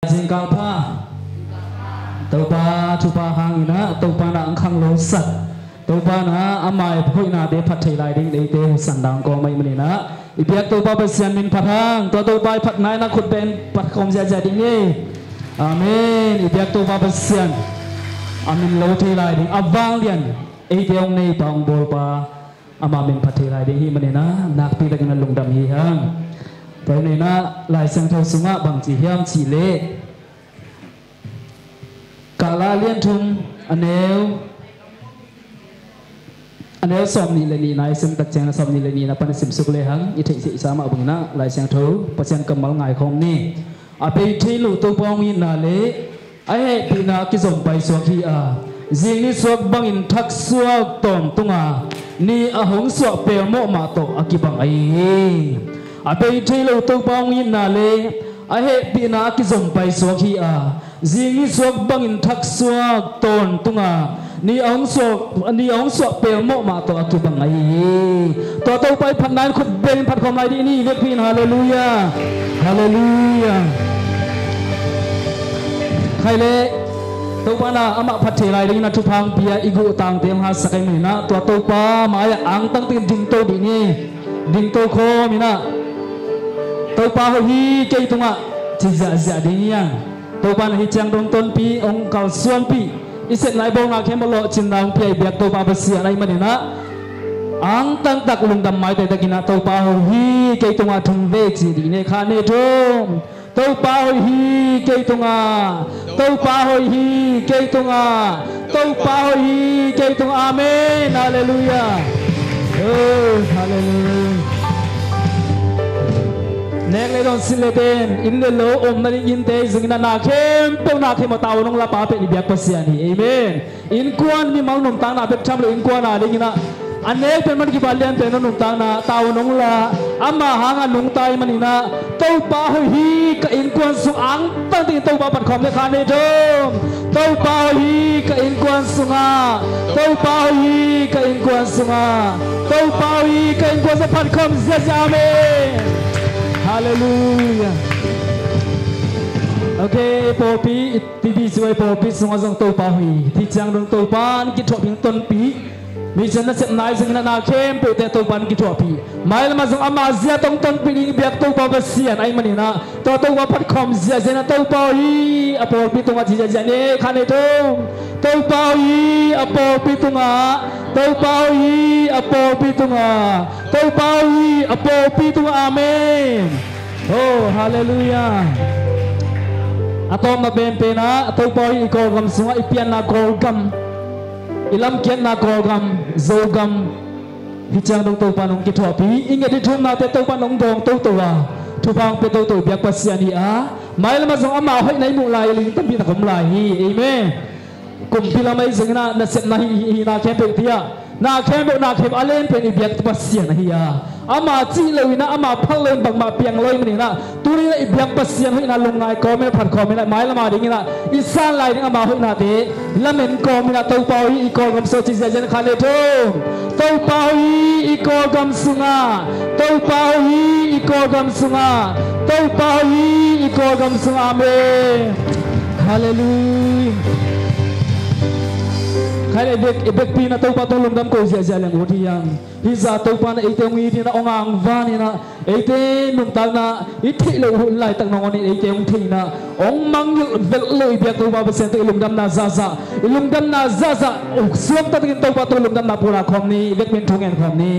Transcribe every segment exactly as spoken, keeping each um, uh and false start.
Zingkal pha. Topa thupha hangin ah Topa na ang khang lo sak, Topa na ama hoihnate phat thei lai ding eite husan dang kawm ahih manin ah i biak Topa Pasian min phat hang. Tua Topa i phatna in ah khut beng phat khawm ziahziah ding hi. Amen. I biak Topa Pasian a min lo thei lai ding, a vanglian eite hong neipa hong bawlpa ama min phat thei lai ding hi manin ah nakpi takin a lungdam hi hang. Tua hi manin ah Lai Siangtho sungah bang ci hiam cih leh Kahla lian thum a neu, a neu sawm nih le nihna i sim tak ciangin a sawm nih le nihna pan i simsuk lehang i theihsa mah bangin ah Lai Siangtho Pasian kammal ngaikhawm ni. A bei thei lo Topa hong itna le a hehpihna a kizom paisuak hi a, zing nisuak bangin thaksuak tawntung a, ni a hong suah pelmawh mah tawh a kibang ahi hi. A bei thei lo Topa hong itna le a hehpihna a kizom paisuak hi a, zing nisuak bangin thaksuak tawntung a, ni a hong suak, ni a hong suah pelmawh mah tawh a kibang ahi hi. Tua Topa i phatna in khut bengin phat khawm lai dih ni, i vekpi in. Halleluiah. Halleluiah. Khai le Topa na amah phat thei lai dingin a thupha hong pia i guh tangte hong hatsak ahih manin ah tua Topa mai-ah angtang takin dingto dih ni. Dingto khawm in ah Topa hoih hi kei tungah ci ziahziah ding hi hang. Topa na hih ciang dong tonpih, hong kalsuanpih, i sepna i bawlna khempeuh lawhcinna hong pia i biak Topa Pasian ahih manin ah angtang tak lungdam maite takin ah Topa hoih hi kei tungah thum vei ci dih ni. Khat, nih, thum. Topa hoih hi kei tungah. Topa hoih hi kei tungah. Topa hoih hi kei tungah. Amen. Halleluiah. Oh, halleluiah. Nek le dawn, silh le ten, inn le lo, omna ding innte ahi zongin ah na khempeuh, na khempeuh tavuan hong lapa pen i biak Pasian hi. Amen. Innkuan mimal nuntakna bek tham lo, innkuan a dingin ah a nek pen man kibat lian pen nuntakna tavuan hong la, ama hangah nungta ahih manin ah Topa hoih hi ka innkuan sung angtang dingin Topa phat khawm ni. Khat, nih, thum. Topa hoih hi ka innkuan sungah. Topa hoih hi ka innkuan sungah. Topa hoih hi ka innkuan sungah phat khawm ziahziah. Amen. Halleluiah. Okay, pawlpi, T B C Y pawlpi sungah zong Topa hoih hi. Hih ciang dong Topa in kithuahpih tonpih. Mission nasepna ahi zongin ah na khempeuhte Topa in kithuahpih. Mailam ah zong ama zia tawh tonpih ding i biak Topa Pasian ahih manin ah tua Topa phat khawm ziahziah in ah Topa hoih hi a pawlpi tungah ci ziahziah ni. Khat, nih, thum. Topa hoih hi a pawlpi tungah. Topa hoih hi a pawlpi tungah. Topa hoih hi a pawlpi tungah. Amen. Oh, halleluiah. A tawpna penpen ah Topa hoih hi i Kawlgam sungah i pianna Kawlgam, i lamkiatna Kawlgam, Zogam, hih ciang dong Topa in hong kithuahpih. I nget i thumnate Topa in hong dawng toto a, thupha hong pia toto i biak Pasian hi a, mailam ah zong ama hoihna i muh lai ding tampi tak om lai hi. Amen. Kumpi lam ahi zongin ah nasepna hi, hi, hi na khempeuh tiah, na khempeuh, na khempeuh a lian pen i biak Pasian ahi a, ama cih loin ah, ama phal loin bangmah piang lo ahih manin ah tuni in ah i biak Pasian hoihna lungngai kawmin ah phat khawmin ah mailam a dingin ah i san lai ding ama hoihnate lamen kawmin ah Topa hoih hi i Kawlgam sungah ci ziahziah ni. Khat, nih, thum. Topa hoih hi i Kawlgam sungah. Topa hoih hi i Kawlgam sungah. Topa hoih hi i Kawlgam sungah. Amen. Halleluiah. Khai le i bek, i bekpi in ah Topa tawh lungdam ko ziahziah leng ut hi hang. Hih zah Topa in ah eite hong it in ah, hong angvan in ah, eite nuntakna i theih loh hun laitak nangawn in eite hong theih in ah, hong mangngilh velh loh i biak Topa Pasian tawh i lungdamna zahzah, i lungdamna zahzah suak taktakin Topa tawh lungdamna pulak khawm ni. I vekpi in thu ngen khawm ni.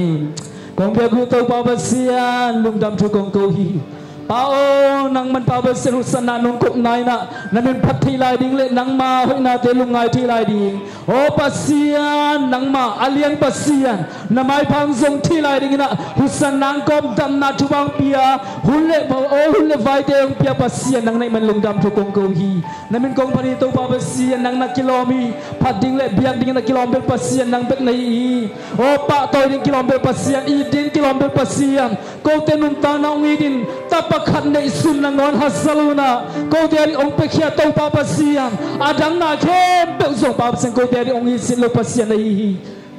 Kong biak uh Topa Pasian, lungdam thu kong ko hi. Pa aw, nangman Pa Pasian, husanna nong kopna in ah na min phat thei lai ding le nangma hoihnate lungngai thei lai ding, aw Pasian, nangma a lian Pasian, na maipha hong zong thei lai dingin ah husanna hong kawm, damna thupha hong pia, hun le, aw, hun le vaite hong pia Pasian, nang na hih man lungdam thu kong ko hi. Na min kong phat hi Topa Pasian, nang na kilawm hi. Phat ding le biak dingin a kilawm bel Pasian nang bek na hi hi. Aw, pahtawi ding kilawm bel Pasian, it ding kilawm bel Pasian. Kote nuntakna hong it in, tapa khat neihsun nangawn haksat lo in ah, kote ading hong piakhia Topa Pasian, a dang na khempeuh zong Pa Pasian, kote ading hong itsit lo Pasian na hi hi.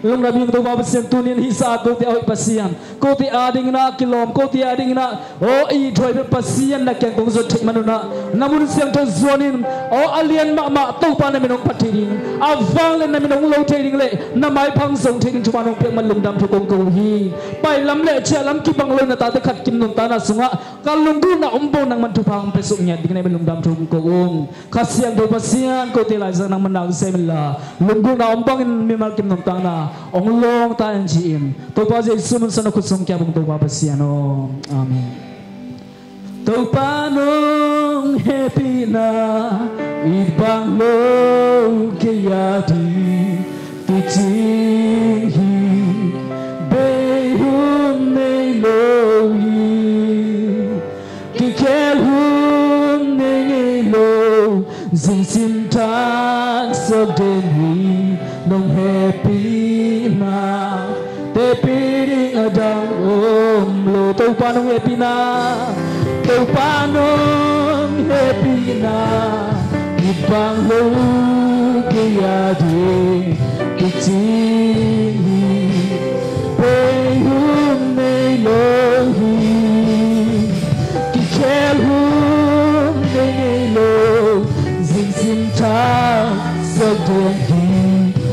Lungdam ing Topa Pasian, tuni in hih sa kote a hoih Pasian, kote adingin ah kilawm, kote adingin ah aw i thuai bek Pasian na kiang kong zuan theih man un ah, na mun siangtho zuanin aw a lian mahmah Topa na min hong phat thei ding, a vanglian na min hong lo thei ding le na maiphang zong thei ding thupha nong piak man lungdam thu kong ko uh hi. Pailam le ciahlam kibang lo na tate khat kim nuntakna sungah ka lunggulhna om bang nangman thupha hong pia suk ngiat dingin na min lungdam thu kong ko ung. Kha Siangtho Pasian, kote laizang nangman na hong sem inla, lunggulhna om bangin mimal kim nuntakna hong lawng ta in ci-in Topa Jesu min suang na khut sung kiap ung Topa Pasian aw. Amen. Topa nong hehpihna it bang lo kei a ding kicing hi. Bei hun nei lo hi. Kikhel hun nei ngei lo, zingsim thak suak den hi. Nong hehpihna teci ding a dang om lo. Topa nong hehpihna, Topa nong hehpihna it bang lo kei a ding kicing hi. Bei hun nei lo hi. Kikhel hun nei ngei lo, zingsim thak suak den hi.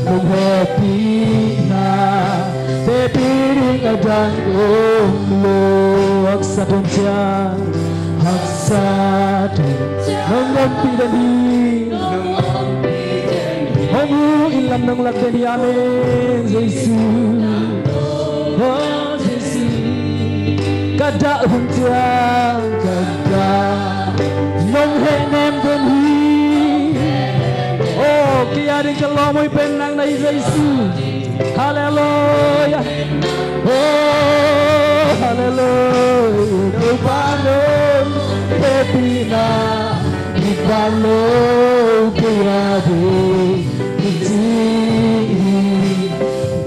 Nong hehpihna teci ding a dang om lo. Haksat hun ciang, haksat hun ciang nong ompih den hi. Hong huh in lam nong lak den hi. Amen. Jesu, oh Jesu, ka dah hun ciang, ka dah nong hehnem den hi. Oh, kei a ding ka lawm hoih pen nang na hi Jesu. Halleluia. Oh, halleluia. Topa nong hehpihna it bang lo kei a ding kicing hi.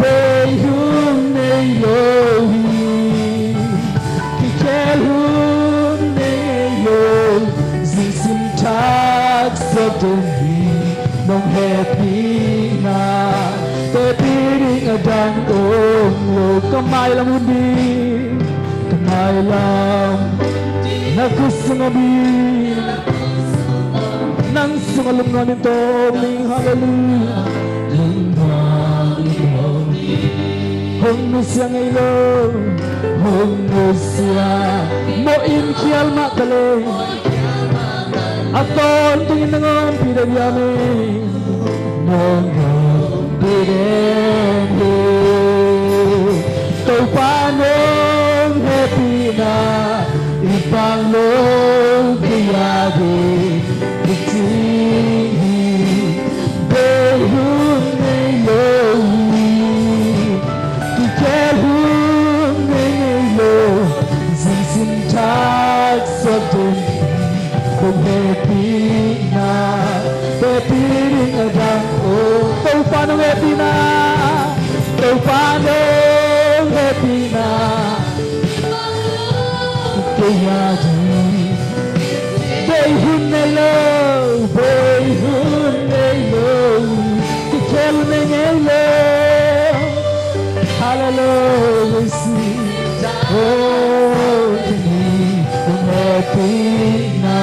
Bei hun nei lo hi. Kikhel hun nei ngei lo, zingsim thak suak den hi. Nong hehpihna teci ding a dang om lo. Ka mailam hun ding, ka mailam na khut sung om hi. Nang sungah lungnuam in tawm ning. Halleluia. Lungnuam in tawm ning. Hong nusia ngei lo, hong nusia, mawh in khial mah ta leng, a tawntungin nang ompih den hi. Amen. Nong ompih den hi. Topa nong hehpihna it bang lo kei a ding kicing hi. Bei hun nei lo hi. Kikhel hun nei ngei lo, zingsim thak suak den hi. Nong hehpihna teci ding a dang om. Topa nong hehpihna, Topa nong hehpihna kei a ding. Bei hun nei lo, bei hun nei lo, kikhel hun nei ngei lo. Halleluia. Oh, tuni nong hehpihna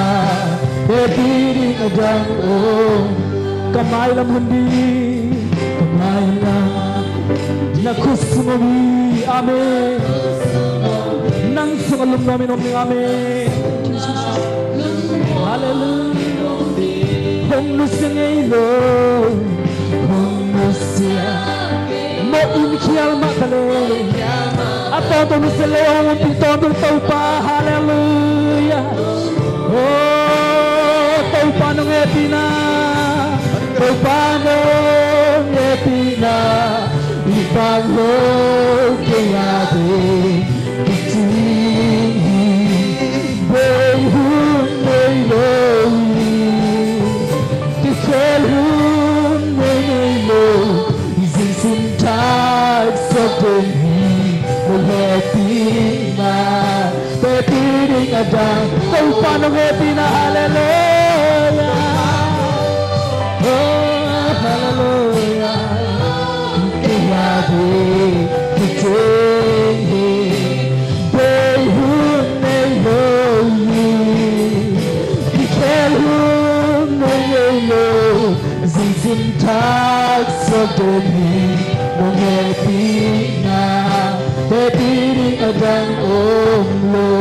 teci ding a dang om. Ka mailam hun ding, ka mailam na khut sung om hi. Amen. Nang sungah lungnuam in om ning. Amen. Halleluia. Hong nusia ngei lo, hong nusia, mawh in khial mah ta leng, a tawntung nusia lo, hong ompih tawntung Topa. Halleluia. Oh, Topa nong hehpihna, Topa nong hehpihna it bang lo kei a ding kicing hi. Bei hun nei lo hi. Kikhel hun nei ngei lo, zingsim thak suak den hi. Nong hehpihna teci ding a dang. Topa nong hehpihna, halleluia. Oh, halleluia. Kei a Sin thaksuak den hi, nong hehpihna hehpih ding a dang om lo.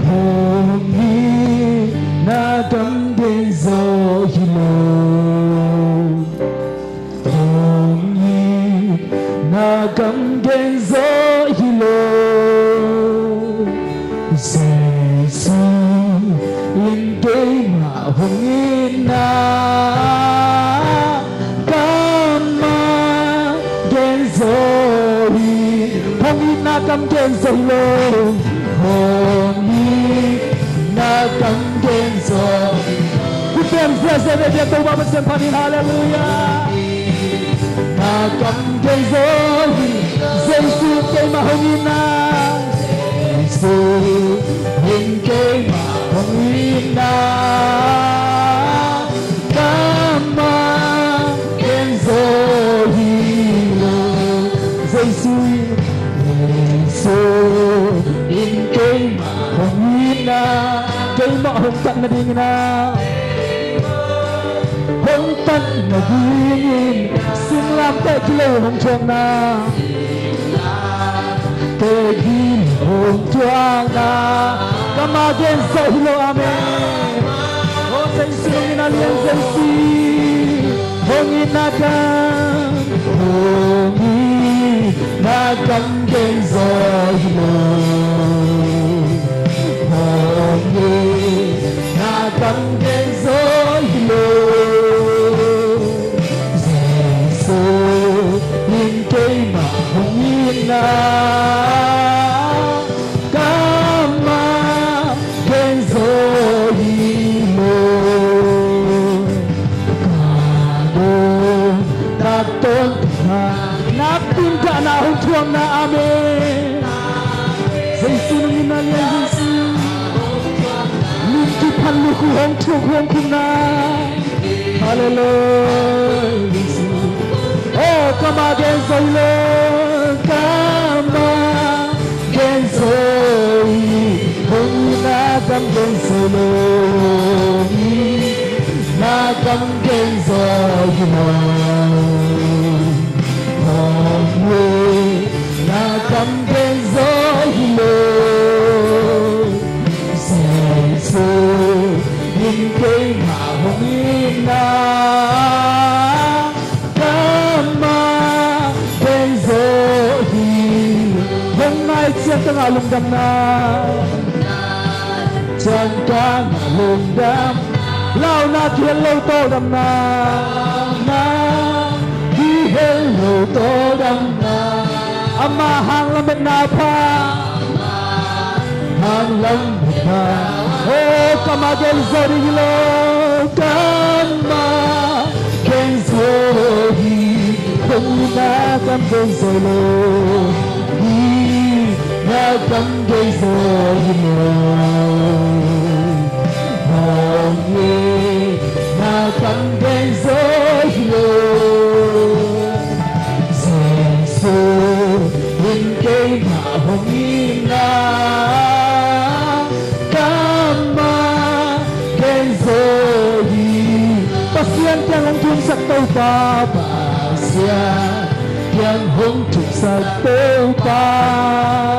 Hong itna kam gen zo hi lo. Hong itna kam gen zo hi lo. Jesu in keimah hong itna kam a gen zo hi. Hong itna kam gen zo hi lo. Hong itna kam gen zo hi. Khut beng ziahziah veve Topa Pasian phat in, halleluiah. Na kam gen zo hi. Jesu keimah hong itna. Jesu in keimah hong itna kam a gen zo hi lo. Jesu, Jesu in keimah hong itna, keimah hong tat nadingin a, hong tat nadingin singlamteh kilo hong thuakna, teh kilo hong thuakna kam a gen zo hi lo. Amen. O Jesu nong itna lian Jesu. Hong itna kam, hong itna kam gen zo hi lo. Hong itna kam gen zo hi lo. Jesu in keimah hong itna kam a gen zo hi lo. Ka dong nak ton na, nak tin ka na hong thuamna. Amen. Jesu nong itna lian Jesu. Lim kiphat lukhu hong thuk hong khumna. Halleluiah. O kam a gen zo hi lo. Kam a gen zo hi. Hong itna kam gen zo hi lo. Hong itna kam gen zo hi lo. Hong itna kam gen zo hi lo. Jesu in keimah hong itna kam a gen zo hi. Hong nai ciang ka ngah lungdamna. Ciang ka ngah lungdam. Lau na, kihel lo tawldamna. Na, kihel lo tawldamna. Ama hang lametna pha. Hang lametna. O kam a gen zo ding hi lo. Kam a gen zo hi. Hong itna kam gen zo hi lo. Hong itna kam gen zo hi lo. Hong itna kam gen zo hi lo. Jesu in keimah hong itna kam a gen zo hi. Pasian kiang hong thumsak Topa, Pasian kiang hong thumsak Topa,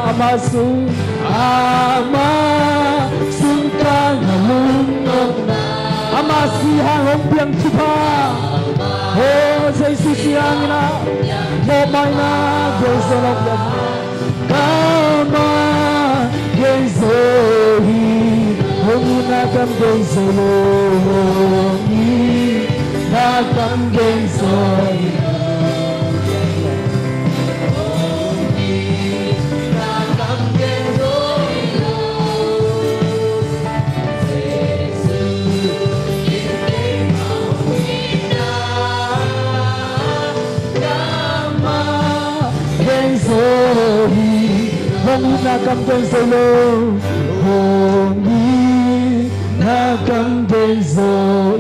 ama sung, ama sung ka ngah lungdamna. Ama si hang hong piang thupha. O Jesu si hangin a mawhmaina, gelzawhna hong piang. Kam a gen zo hi. Hong itna kam gen zo lo. Hong itna kam gen zo hi. Kam a gen zo hi. Hong itna kam gen zo lo. Hong itna kam gen zo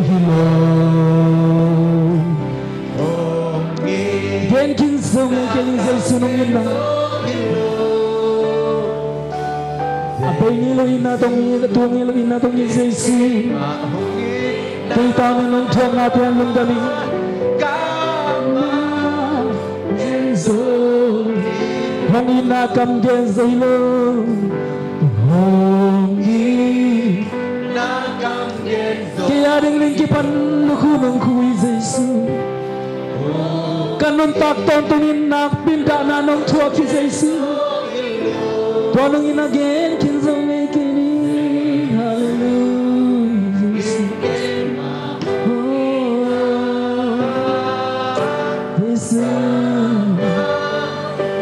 hi lo. Gen khin zong, gen khin Jesu nong itna. A bei ngei lo itna tawh ngei, a tung ngei lo itna tawh ngei Jesu. Kei Nong thuakna pian lungdam hi. Hong itna kam gen zo hi lo. Hong itna kam gen zo. Kei a ding ling kipan lukhu nong khu hi Jesu. Ka nuntak tawntungin nakpi in dahna nong thuak hi Jesu. Tua nong itna gen khin zo ngei kei ni. Halleluiah Jesu. Oh, Jesu,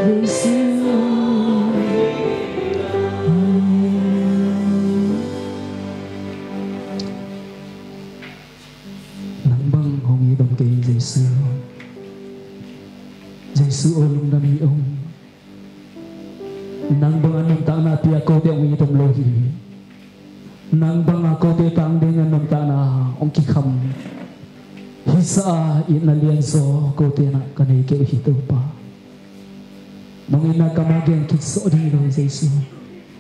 Jesu. Nang bang hong it om kei Jesu. Jesu aw lungdam hi ong. Nang bang a nuntakna pia kote hong it om lo hi. Nang bang a kote tang ding a nuntakna hong kikham hisa a itna lianzaw kote na ka nei kei uh hi Topa. Nong itna kam a gen kik sawh ding hi lo Jesu.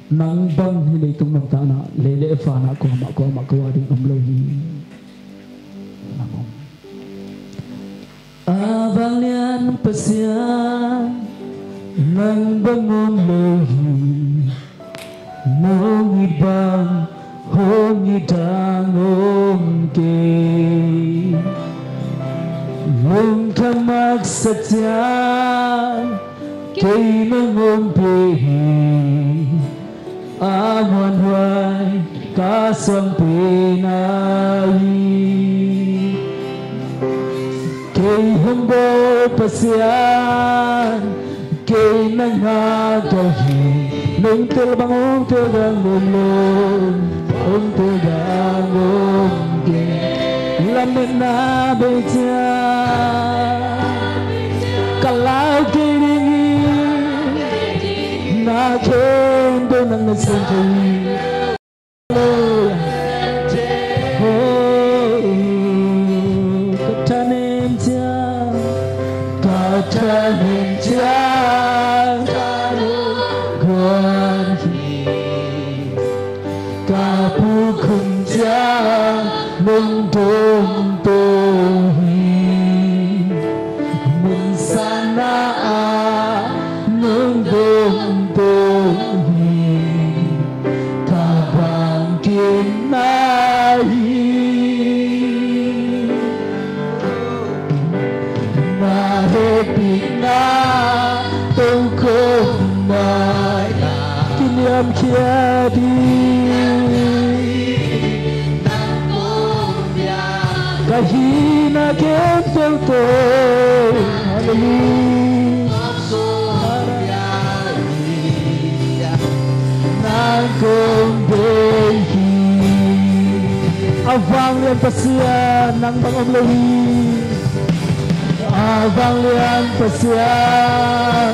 Nang bang hi leitung nuntakna lei le van ah kuamah kuamah ko a ding om lo hi. A vanglian Pasian nang bang om lo hi. Nong it bang hong it dang om kei. Lungkham maksak ciang kei nang ompih hi. A muanhuai ka suangpih na hi. Kei hong bawl Pasian, kei nang ngak ka hi. Nong tel bang hong tel dang om lo, hong tel dang om kei. Lametna bei ciang ka lau kei ding hi. Na khempeuh nang na sem kei hi. Oh, ka thanem ciang, ka thanem ciang, ka lungkuan hi. Ka pukhun ciang nong dong to hi. Mun sanna ah nong dong to hi. Ka bangkimna hi. Na hehpihna tokhom mai-ah kiniamkhiat hi. Ka hihna khempeuh tawh. Halleluiah. Nang kong deih hi. A vanglian Pasian nang bang om lo hi. A vanglian Pasian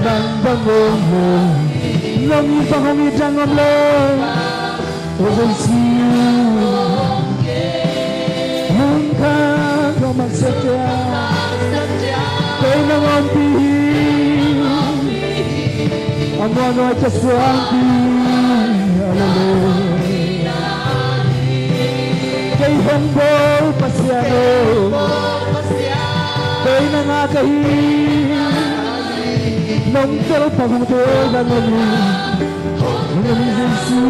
nang bang om lo hi. Nong it bang hong it dang om lo. O Jesu, hong kha ka maksak ciang kei nang ompih hi. A muanhuai ka suangpih hi. Halleluiah. Kei hong bawl Pasian aw, kei nang ngak ka hi. Nong tel bang hong tel dang om hi. Nong om hi Jesu.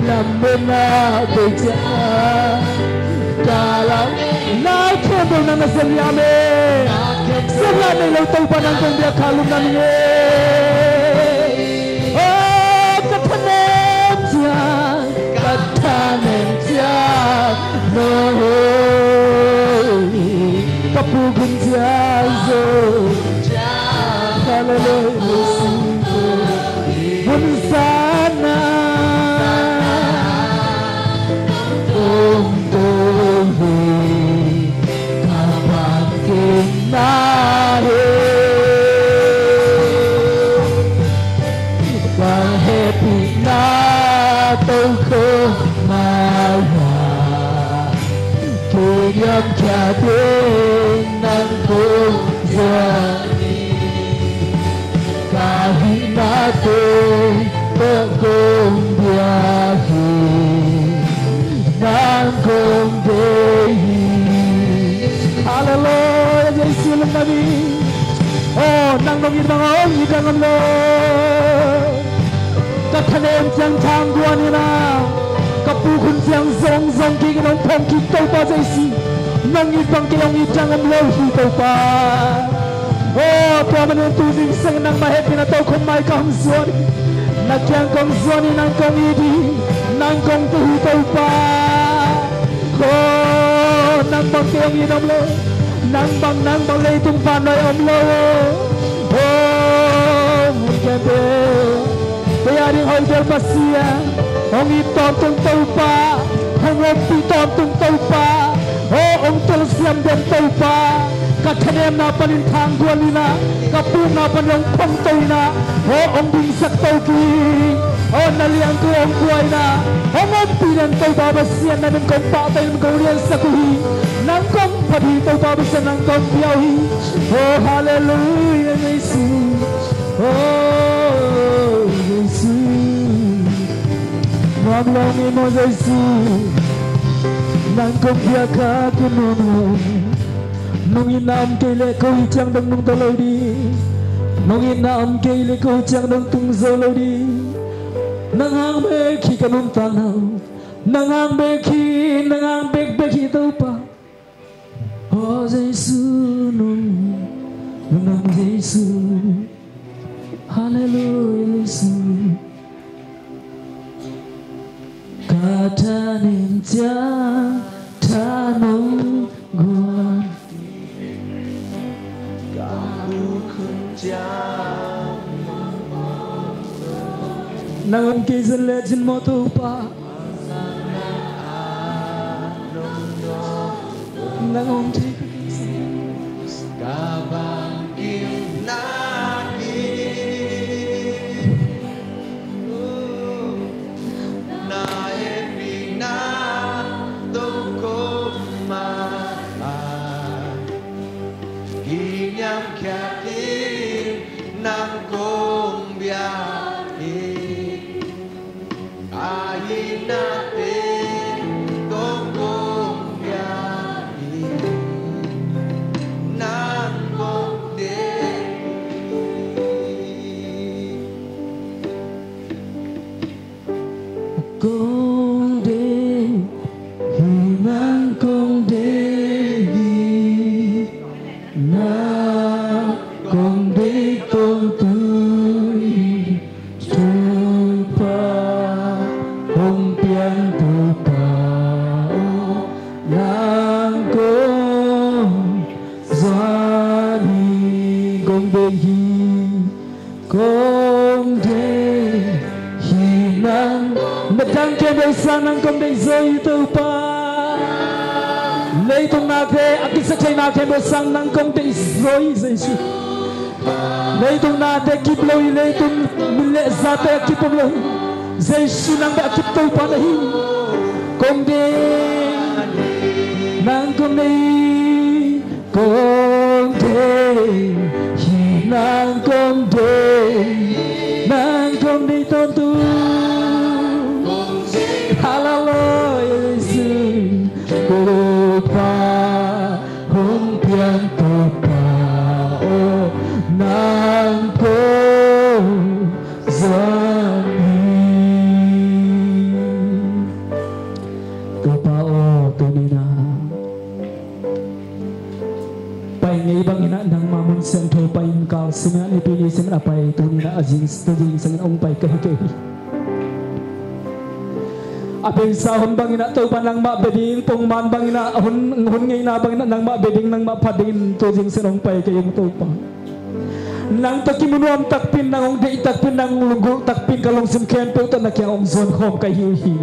Lametna bei ciang ka lau. Na khempeuh nang na sem hi. Amen. Sem la nei lo Topa nang kong biak kha lum na ning e. Oh, ka thanem ciang, ka thanem ciang, no, ka pukhun ciang zo. Halleluiah. Hun sanna kong to hi. Ka bangkimna hi. Ka hehpihna tokhom mai-ah kiniamkhiat ding nang kong zuan hi. Ka hihna tawh kong bia hi. Nong it bang hong it dang om lo. Ka thanem ciang thangguan in ah, ka puk hun ciang zongzong kik in hong phong kik Topa Jesu. Nong it bang kei hong it dang om lo hi Topa. Oh, tua manin tu zingsang nangmah hehpihna tokhom mai ka hong zuan hi. Na kiang kong zuan hi, nang kong it hi, nang kong it hi Topa. Oh, nang bang kei hong it om lo. Nang bang, nang bang leitung vannoi om lo. Oh, mun khempeuh kei a ding hoih bel Pasian, hong it tawntung Topa, hong ompih tawntung Topa, oh, hong telsiam den Topa. Ka thanemna panin thangguan in ah, ka pukna panin hong phongto in ah, oh, hong dingsak to kik. Oh, na liangko hong guai in ah, hong ompih den Topa Pasian, na min kong pahtawi, na min kong liansak uh hi. Nang kong phat hi Topa Pasian, nang kong pia uh hi. Oh, halleluiah Jesu. Oh, Jesu. Nuam lo hi maw Jesu. Nang kong pia kha ka nuam lo. Nong itna om kei leh ko hi ciang dong nungta lo ding. Nong itna om kei leh ko hi ciang dong tung zo lo ding. Nang hang bek hi ka nuntakna uh. Nang hang bek hi, nang hang bekbek hi Topa. Oh Jesu, nong, nong Jesu. Halleluiah Jesu. Ka thanem ciang tha nong guan. Nang om kei zen lecin maw Topa. Nang om thei ka kei zen. Ka bang kim na hi. Na hehpihna tokhom mai. Kiniamkhiat in nang kong biak hi. A itnate tawh kong biak hi. Nang kong deih hi. Kong deih hi, nang kong deih hi. Nang kong deih tawntung hi Topa, hong piang Topa aw, nang kong zuan hi. Kong deih hi. Kong deih hi nang. Na dang khempeuh sang nang kong deih zaw hi Topa. Leitung nate a kisaktheihna khempeuh sang nang kong deih zaw hi Jesu. Leitung nate kip lo hi, leitung min le zate a kip om lo hi. Jesu nang bek a kip Topa na hi. Kong deih, nang kong deih. Kong deih hi nang kong deih, nang kong deih tawntung. Halleluiah Jesu, Topa hong piang Topa aw, nang kong zuan hi. Topa aw, tuni-in ah pai ngei bangin ah nangma mun siangtho pai-in kal simin ah, Nipi ni simin a pai, tuni-in ah a zing, tu zingsangin hong pai ka hi kei hi. A beisa hun bangin ah Topa nangmah bia ding, pongman bangin ah a hun, hun ngeina bangin ah nangmah bia ding, nangmah phat dingin tu zingsangin hong pai ka hi hong Topa. Nang tawh kimu nuam takpi in, nang hong deih takpi in, nang hong lunggulh takpi in ka lungsim khempeuh tawh na kiang hong zuan khawm ka hi uh hi.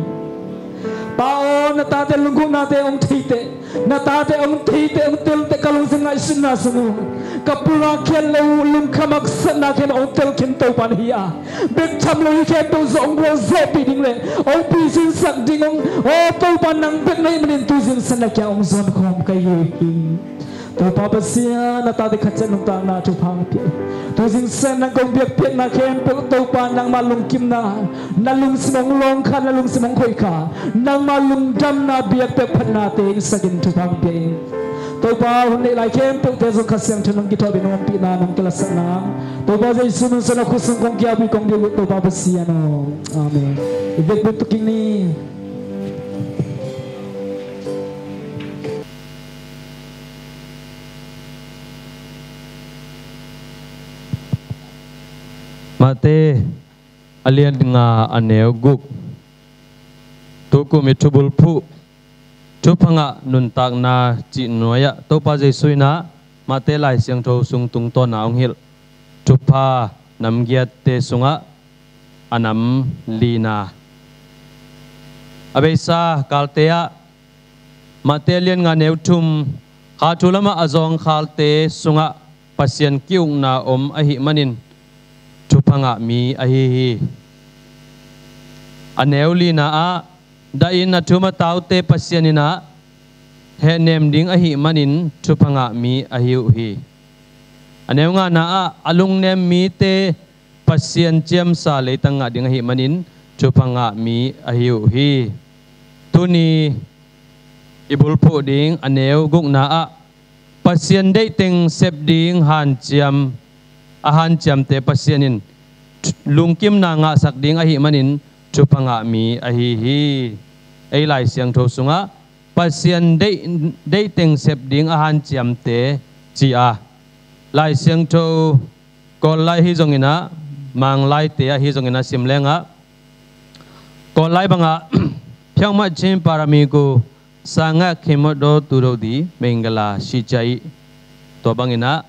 Pa aw, na tate lunggulhnate hong theiteh, na tate hong theiteh, hong telteh ka lungsim ngaihsutna sung uh. Ka pulak khial lo uh, lungkham haksatna khempeuh hong telkhin Topa na hi a, bek tham lo hi khempeuh zawh hong gualzawhpih ding le hong pizinsak ding hong, aw Topa nang bek na hih manin tu zingsang na kiang hong zuan khawm ka hi uh hi. Topa Pasian, na tate khat ciat nuntakna thupha hong pia in. Tu zingsang nang kong biakpiakna khempeuh Topa nangma lungkimna, na lungsim hong lawngkha, na lungsim hong khoikha, nangma lungdamna biakpiak phatna tengsak in thupha hong pia in. Topa, hun neih lai khempeuhte zong Kha Siangtho nong kithuahpih, nong ompihna, nong kilatsakna, Topa Jesu min suangin a khut sung kong kiapui, kong biak uh Topa Pasian aw. Amen. I vekpi tuk ing ni. Matthai a lian nga, a neu guk. Tukum i thubulphuh, thupha ngah nuntakna cih nuai-ah Topa Jesu in ah Matthai Lai Siangtho sung tungtawn-a hong hilh thupha namgiatte sungah a nam lina. A beisa kalte ah Matthai a lian nga, neu thum, kha thu lamah a zawngkhalte sungah Pasian ki-ukna om ahih manin thupha ngah mi ahi hi. A neu lina ah, dahin a thum a taute Pasian in ah hehnem ding ahih manin thupha ngah mi ahi uh hi. A neu ngana ah, a lungnem mite Pasian ciamsa leitang ngah ding ahih manin thupha ngah mi ahi uh hi. Tuni i bulphuh ding a neu gukna ah, Pasian deih teng sep ding hanciam, a hanciamte Pasian in lungkimna ngahsak ding ahih manin thupha ngah mi ahi hi. Ei Lai Siangtho sungah Pasian deih, deih teng sep ding a hanciamte ci-a, Lai Siangtho Kawl lai hi zongin ah, Mang laite ahi zongin ah sim leng ah, Kawl lai bangah, ဖြောင့်မတ်ခြင်းပါရမီကို စာငတ်ခင်မွတ်တော်သူတို့သည် မင်္ဂလာရှိကြ၏. Tua bangin ah,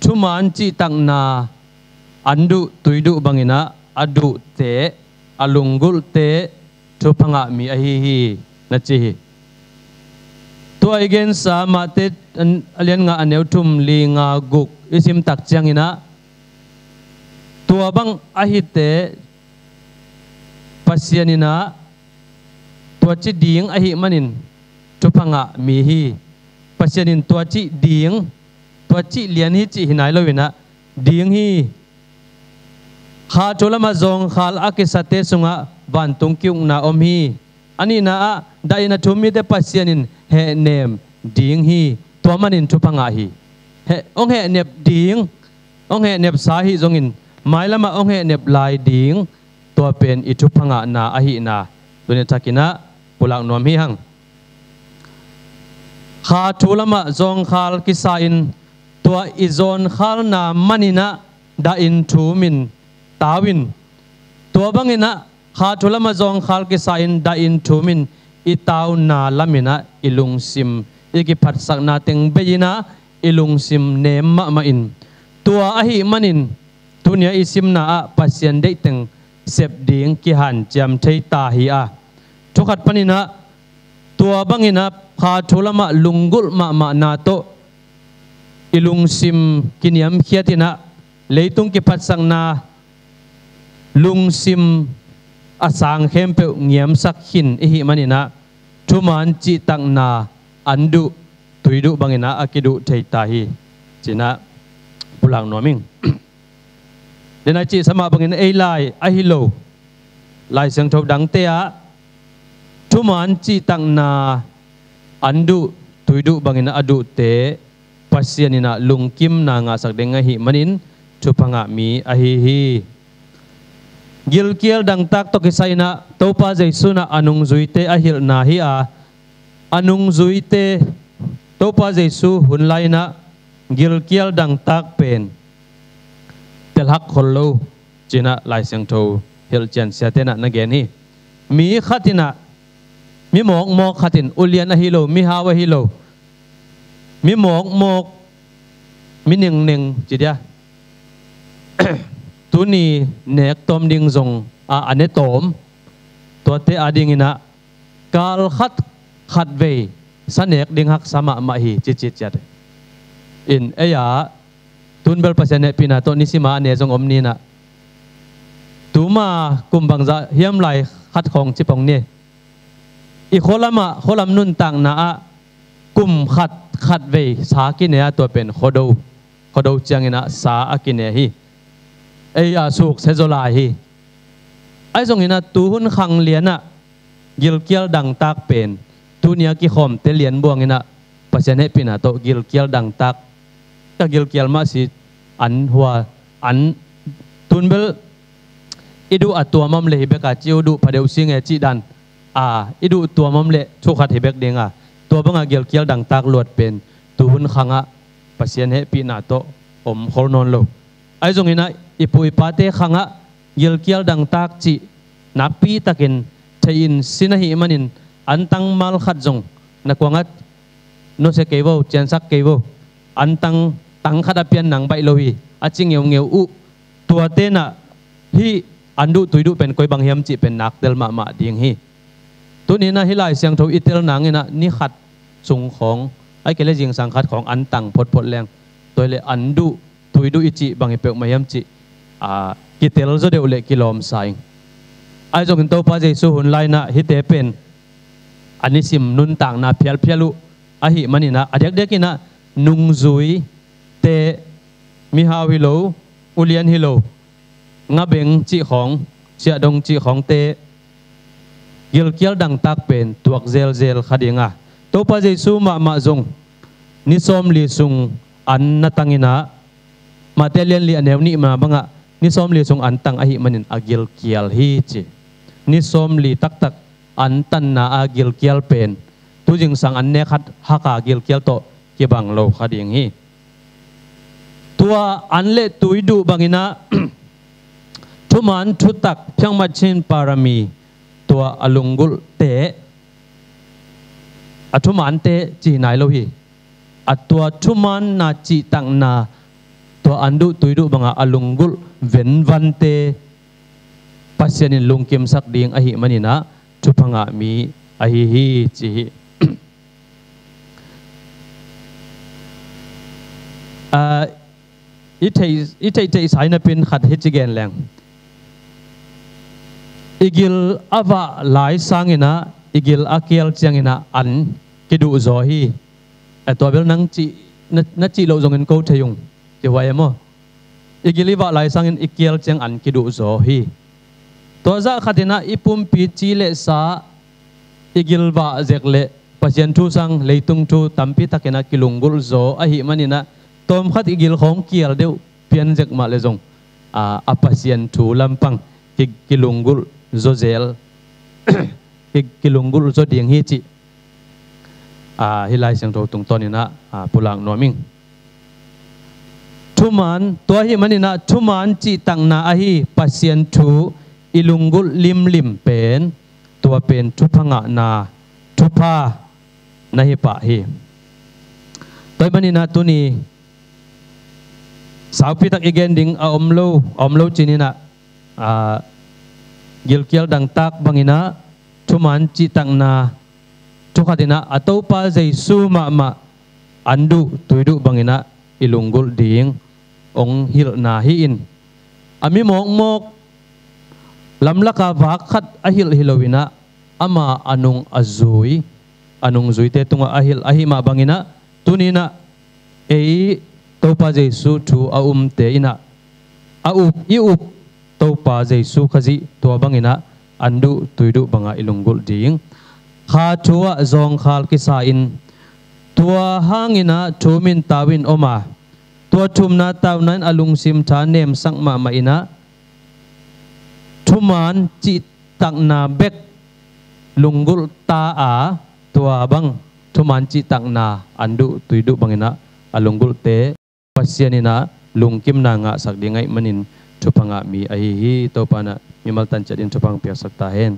thuman cihtakna an duh tui duh bangin ah, a duhte, a lunggulhte thupha ngah mi ahi hi, na ci hi. Tua i gensa Matthai a lian nga, a neu thum, li, nga, guk i sim tak ciangin ah, tua bang a hite Pasian in ah tua ci ding ahih manin thupha ngah mi hi. Pasian in tua ci ding, tua ci lian hi cih hi nai lo in ah, ding hi. Kha thu lamah zawngkhal a kisate sungah vantung ki-ukna om hi. A nihna ah, dahin a thum mite Pasian in hehnem ding hi. Tua manin thupha ngah hi. Heh, hong hehnep ding, hong hehnepsa ahi zongin, mailamah hong hehnep lai ding, tua pen i thupha ngahna ahihna tuni takin ah pulak nuam hi hang. Kha thu lamah zawngkhal kisa-in, tua i zawnkhalna manin ah dahin thumin tau in. Tua bangin ah kha thu lamah zawngkhal kisa-in dahin thumin i tauna lamin ah i lungsim, i kiphatsakna teng bei-in ah i lungsim nem mahmah in. Tua ahih manin tuni-a i simna ah Pasian deih teng sep ding kihanciam thei ta hi a. Thu khat panin ah, tua bangin ah kha thu lamah lunggulh mahmahna tawh i lungsim kiniamkhiat in ah, leitung kiphatsakna lungsim a sang khempeuh ngiamsak khin i hih manin ah, thuman cihtakna an duh tui duh bangin ah a kiduh thei ta hi, ci-in ah pulak nuam ing. Denai cihsa mah bangin ei lai ahi lo, Lai Siangtho dangte ah thuman cihtakna an duh tui duh bangin a duhte Pasian in ah lungkimna ngahsak ding ahih manin thupha ngah mi ahi hi. Gilkial dangtak tawh kisai-in ah Topa Jesu in ah a nungzuite a hilhna hi a, a nungzuite, Topa Jesu hun lai-in ah gilkial dangtak pen telhak khol lo, ci-in ah Lai Siangtho hilhcian siate in ah na gen hi. Mi khat in ah, mi mawkmawk khat in, ulian ahi lo, mihau ahi lo, mi mawkmawk, mi nengneng ci dia, tuni nek tawm ding zong a, a ne tawm, tuate adingin ah kal khat khatvei sa nek ding haksa mahmah hi, ci ci ciat. In ei ah, tun bel Pasian hehpihna tawh nisim a a ne zong om ni-in ah, tuma kum bangzah hiam lai khat khawng ci pong ni. I khualam ah, khualam nuntakna ah kum khat khatvei sa kine a, tua pen Khuado, Khuado ciangin ah sa a kine hi. Ei a suk se zaw lai hi. Ahi zongin ah tuhun khang lian ah gilkial dangtak pen tuni-a kikhawmte lian buangin ah Pasian hehpihna tawh gilkial dangtak, ka gilkial mah si an hua, an tun bel i duh a tuam om le hi bek a ci uh duh pha deuh si nge cih dan a, i duh tuam om le thu khat hi bek ding a, tua banga gilkial dangtak luat pen tuhun khangah Pasian hehpihna tawh om khol nawn lo. Ahi zongin ah i pu i pate khangah gilkial dangtak cih nakpi takin thei in sin ahih manin, antang mal khat zong na kuangah nusia kei vo, ciansak kei vo, antang tang khat a pian nang baih lo hi, a ci ngeungeu uh. Tuate nah hih an duh tui duh pen koi bang hiam cih pen naktel mahmah ding hi. Tuni nah hih Lai Siangtho i tel nang inah ni khat sung khawng, ahih kei leh zingsang khat khawng antang photphot leng, tua hi leh an duh tui duh i cih bang hi peuhmah hiam cih, a, kitel zaw deuh le kilawm sa ing. Ahi zongin Topa Jesu hun lai nah hihte pen a nisim nuntakna phialphial uh ahih manin ah, a diakdiak inah nungzuite, mihau hi lo, ulian hi lo, ngabeng cih khawng, siahdong cih khawngte, gilkial dangtak pen tuak zelzel kha ding a, Topa Jesu mahmah zong ni sawmli sung an na tang inah, Matthai lian li a neu nih ma bangah ni sawmli sung an tang ahih manin a gilkial hi ci. Ni sawmli taktak an tanna a gilkial pen tu zingsang an nek khat haka gilkial tawh kibang lo kha ding hi. Tua an le tui duh bangin ah thuman thutak, phiangmat chin parami, tua a lunggulhte, a thumante ci hi nai lo hi. A tua thumanna cihtakna, tua an duh tui duh banga a lunggulh venvante Pasian in lungkimsak ding ahih manin ah thupha ngah mi ahi hi ci hi. Ah, i theih, i theihtheih sai napin khat hi ci gen leng, i gil a vah lai sangin ah i gil a kial ciangin ah an kiduh zaw hi. A, tua bel nang cih, na, na cih loh zongin ko thei ung, ci huai e maw? I gil i vah lai sangin i kial ciang an kiduh zaw hi. Tua zah khatin ah i pumpi ci le sa i gil vah zek le Pasian thu sang leitung thu tampi takin ah kilunggulh zaw ahih manin ah, tawmkhat i gil khawng kial deuh pian zek mah le zong, a, a Pasian thu lampang ki, kilunggulh zaw zel, ki, kilunggulh zaw ding hi cih, a, hih Lai Siangtho tungtawnin ah, a, pulak nuam ing. Thuman, tua ahih manin ah thuman cihtakna ahi Pasian thu i lunggulh limlim pen, tua pen thupha ngahna, thupha na hi pah hi. Tua ahih manin ah tuni saupi tak i gen ding a om lo, a om lo cin in ah, a, gilkial dangtak bangin ah thuman cihtakna, thu khatin ah a Topa Jesu mahmah an duh tui duh bangin ah i lunggulh ding hong hilhna hi-in, a mi mawkmawk lamlaka vak khat a hilh hi loin ah, ama a nung a zui, a nungzuite tungah a hilh ahih mah bangin ah, tuni in ah ei Topa Jesu thu a umte in ah, a up, i up Topa Jesu Khazih tua bangin ah an duh tui duh bangah i lunggulh ding. Kha thu ah zawngkhal kisa in, tua hangin ah thum in tau in om a, tua thumna tauna in a lungsim tha nemsak mahmah in ah, thuman cihtakna bek lunggulh ta a, tua bang thuman cihtakna an duh tui duh bangin ah a lunggulhte Pasian in ah lungkimna ngahsak ding ahih manin thupha ngah mi ahi hi. Topa in ah mimal tan ciat in thupha hong piaksak ta hen.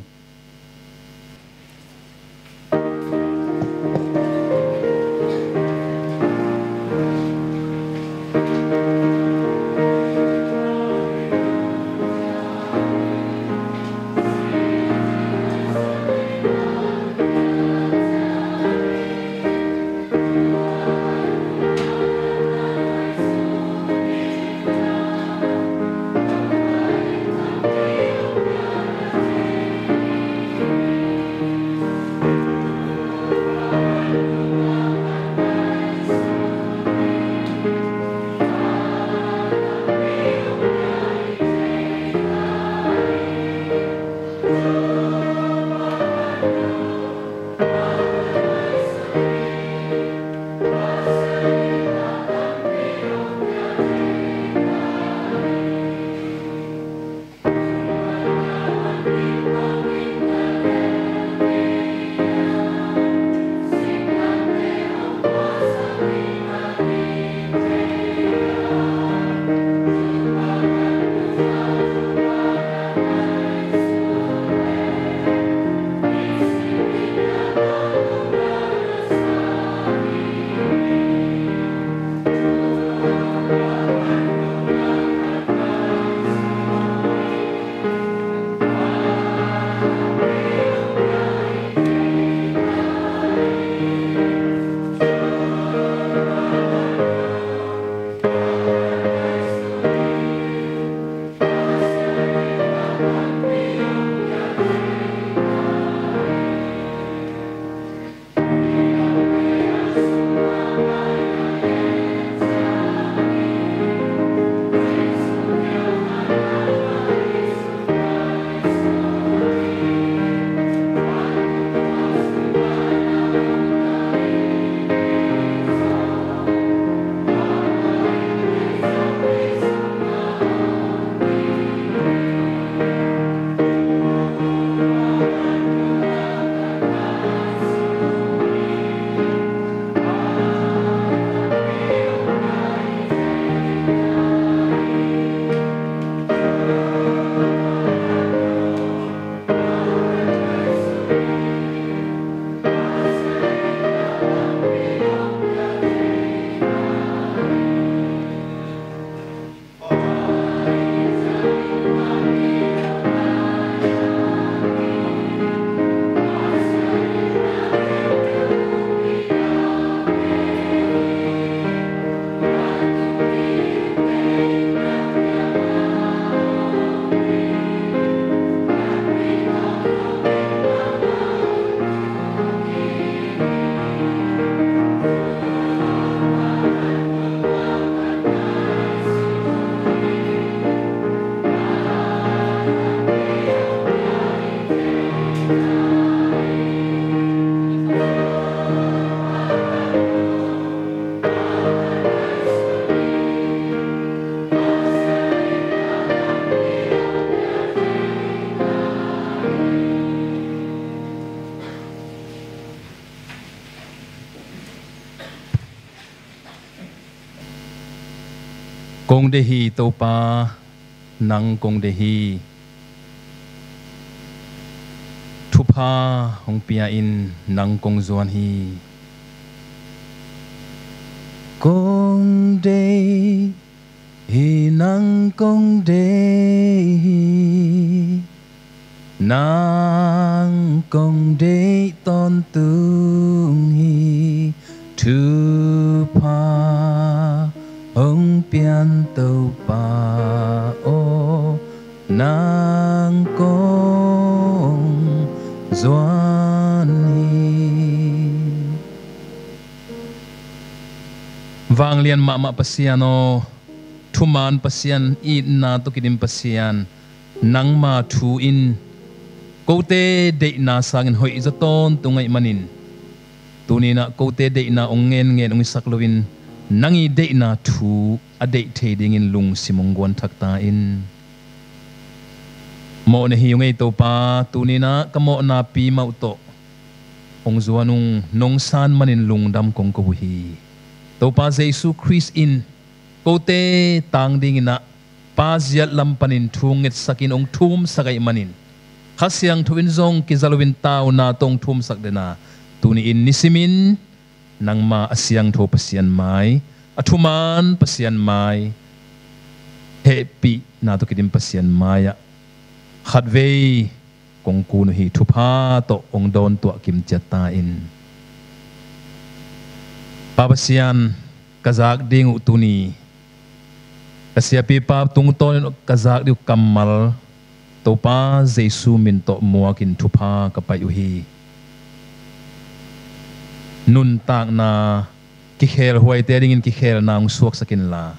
Kong deih hi Topa, nang kong deih hi. Thupha hong pia in, nang kong zuan hi. Kong deih hi, nang kong deih hi. Nang kong deih tawntung hi. Thupha hong pian Topa aw, nang kong zuan hi. Vanglian mahmah Pasian aw, thuman Pasian, itna tawh kidim Pasian, nangma thu in kote deihna sangin hoih zaw tawntung ahih manin, tuni-in ah kote deihna hong ngenngen hong hisak loin, nang i deihna thu a deih thei dingin lungsim hong guan thak ta in. Mawhna hi ung ei Topa, tuni-in ah ka mawhna pi mawh tawh hong zuan ung, nong san manin lungdam kong ko uh hi. Topa Jesu Khrist in kote tang dingin ah Pa ziat lam panin thu ngetsakin hong thumsak ahih manin, Kha Siangtho in zong kiza loin tauna tawh hong thumsak den a, tuni-in nisimin nangma a siangtho Pasian mai, a thuman Pasian mai, hehpihna tawh kidim Pasian mai-ah khatvei kong kun uh hi. Thupha tawh hong dawntuah kim ciat ta in. Pa Pasian, ka zak ding uh tuni, ka siapipa tungtawnin ka zak ding uh kammal, Topa Jesu min tawh muakin thupha ka pai uh hi. Nuntakna kikhelhuaite a dingin kikhelna hong suaksak inla,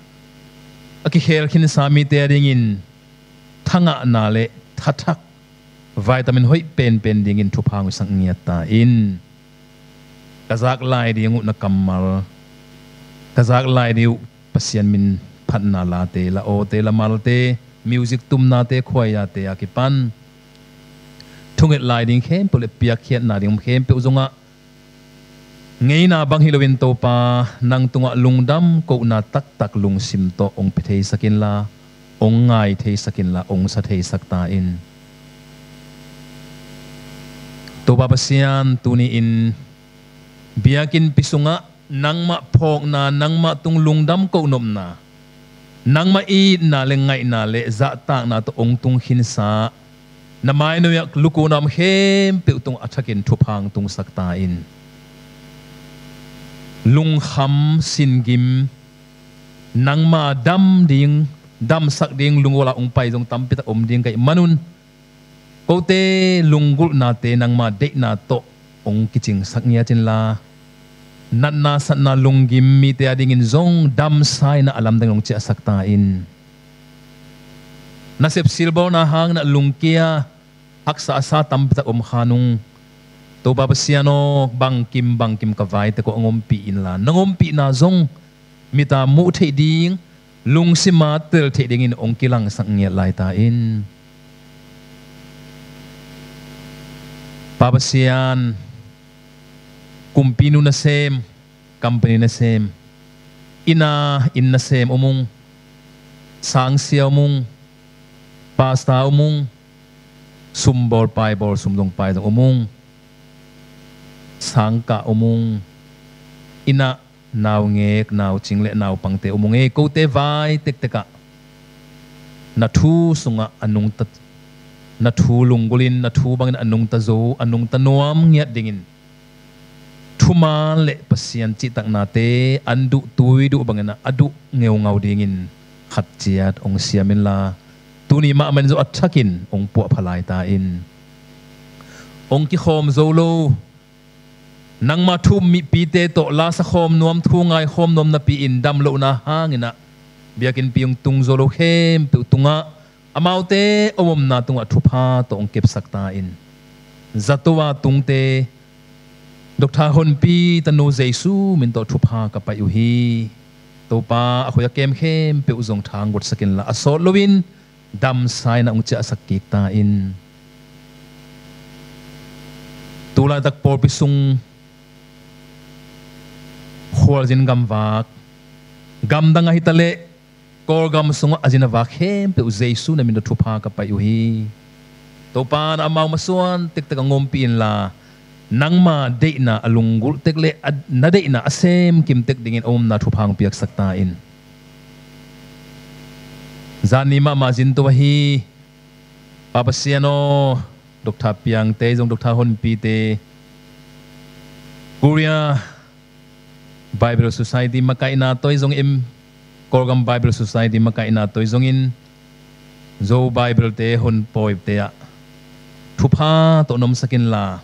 a kikhel khinsa mite a dingin thangahna le thathak, vitamin hoih penpen dingin thupha hong hisak ngiat ta in. Ka zak lai ding uh na kammal, ka zak lai ding uh Pasian min phatna late, la awte, la malte, music tumnate, khuaiate a kipan thunget lai ding khempeuh le piakkhiatna ding om khempeuh zongah ngeina bang hi loin Topa, nang tungah lungdam kohna taktak lungsim tawh hong pia theisak inla, hong ngai theisak inla, hong sa theisak ta in. Topa Pasian, tuni-in biakinnpi sungah nangmah phawkna, nangmah tung lungdam kohnopna, nangmah itna le ngaihna le zahtakna tawh hong tung khinsa na mainoi-ah lukunam khempeuh tungah a thakin thupha hong tungsak ta in. Lungkham singim, nangma dam ding, damsak ding lunggulh a hong pai zong tampi tak om ding ka hih manun, kote lunggulhnate nangma deihna tawh hong kicingsak ngiat inla, natna satna lunggim mite a dingin zong damsa in a lamdang hong ciahsak ta in. Nasep silbawlna hangin a lungkia haksa a sa tampi tak om kha nung, Topa Pasian aw, bangkim bangkim ka vaitek uh hong ompih inla, nong ompihna zong mit a muh theih ding, lungsim a tel theih dingin hong kilangsak ngiat lai ta in. Pa Pasian, kumpinu nasem, company nasem, inn a inn nasem om ung, sangsia om ung, pasta om ung, sumbawl paibawl sum zong pai zong om ung, sangkah om ung, inn ah naungek, naucing le naupangte om ung ei. Kote vai tektek ah na thu sungah a nungta, na thu lunggulhin, na thu bangin a nungta zo, a nungta nuam ngiat dingin thuman le Pasian cihtaknate an duh tui duh bangin a duh ngeungau dingin khat ciat hong siam inla, tuni mahmah in zong a thakin hong puahpha lai ta in. Hong kikhawm zo lo, nangma thu um mipite tawh lasa khawm nuam, thu ngai khawm nuam napi-in damlohna hangin ah biakinnpi hong tung zo lo khempeuh tungah, amaute omomna tungah thupha tawh hong kepsak ta in. Zato a tungte, Doctor Honpi tanu Jesu min tawh thupha ka pai uh hi. Topa, a khoi a kem khempeuh zong tha hong guatsak inla, a sawt loin damsa in a hong ciahsak kik ta in. Tulaitak pawlpi sung khualzin gamvak, gamdang ahi ta leh Kawlgam sungah a zin a vak khempeuh Jesu na min tawh thupha ka pai uh hi. Topa, na amau masuan tektek a ngawmpih inla, nangma deihna a lunggulh tek le a, na deihna a semkim tek dingin a omna thupha hong piaksak ta in. Zan ni mahmah zin to ahi. Pa Pasian aw, Doctor Piangte zong, Doctor Honpite, Korea Bible Society makaihna tawh zong in, Kawlgam Bible Society makaihna tawh zong in, Zo Bible te hun pawite ah thupha tawh na omsak inla,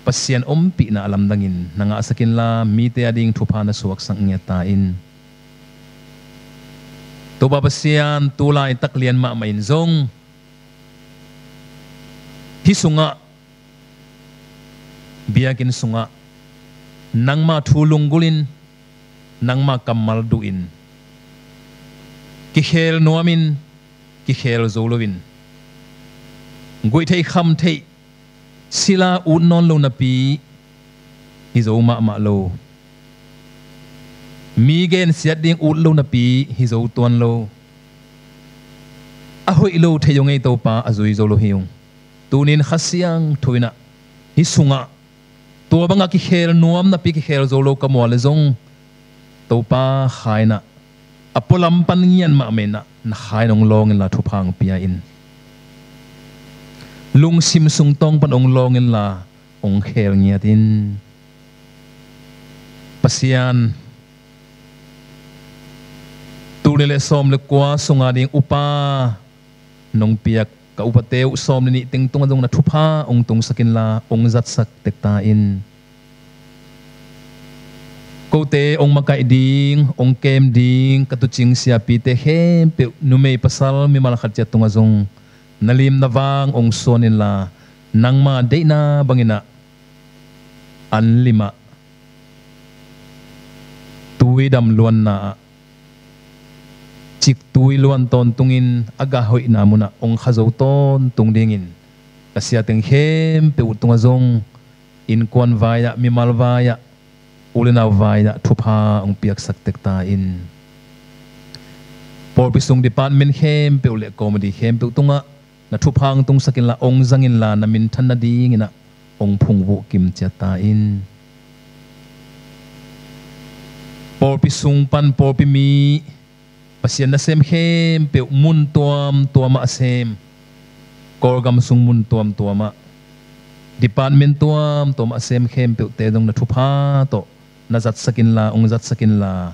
Pasian ompihna a lamdangin na ngahsak inla, mite a ding thupha na suaksak ngiat ta in. Topa Pasian, tu laitak lian mahmah in zong hih sungah, biakinn sungah, nangma thu lunggulhin, nangma kammal duhin, kikhel nuamin, kikhel zo loin, guih theih kham theih sila ut nawn lo napi hi zo mahmah lo. Mi gensiat ding ut lo napi hi zo tuan lo. A hoih lo thei ung ei Topa, a zui zo lo hi ung. Tunin Kha Siangtho in ah hih sungah tua bangah kikhel nuam napi kikhel zo lo ka mual le zong, Topa, khaina a pualam pan ngiat mahmah in ah na khaina hong lawng inla thupha hong pia in. Lungsim sung tawng pan hong lawng inla hong khel ngiat in. Pasian, tul nih le sawm le kua sunga ding upa nong piak ka upate uh sawm le nih teng tungah zong na thupha hong tungsak inla hong zatsak tek ta in. Kote hong makaih ding, hong kem ding ka tuucing siapite khempeuh, numei pasal mimal khat ciat tungah zong na lim na vang hong suan inla, nangma deihna bangin ah an limah tui dam luanna ah ciktui luan tawntungin a gah hoihna munah hong kha zo tawntung dingin ka siateng khempeuh tungah zong innkuan vai-ah, mimal vai-ah, u le nau vai-ah thupha hong piaksak tek ta in. Pawlpi sung department khempeuh le committee khempeuh tungah na thupha hong tungsak inla, hong zang inla, na minthan nadingin ah hong phungvuh kim ciat ta in. Pawlpi sung pan pawlpi mi, Pasian nasem khempeuh, mun tuamtuamah a sem, Kawlgam sung mun tuamtuamah, department tuamtuamah a sem khempeuhte zong na thupha tawh na zatsak inla, hong zatsak inla,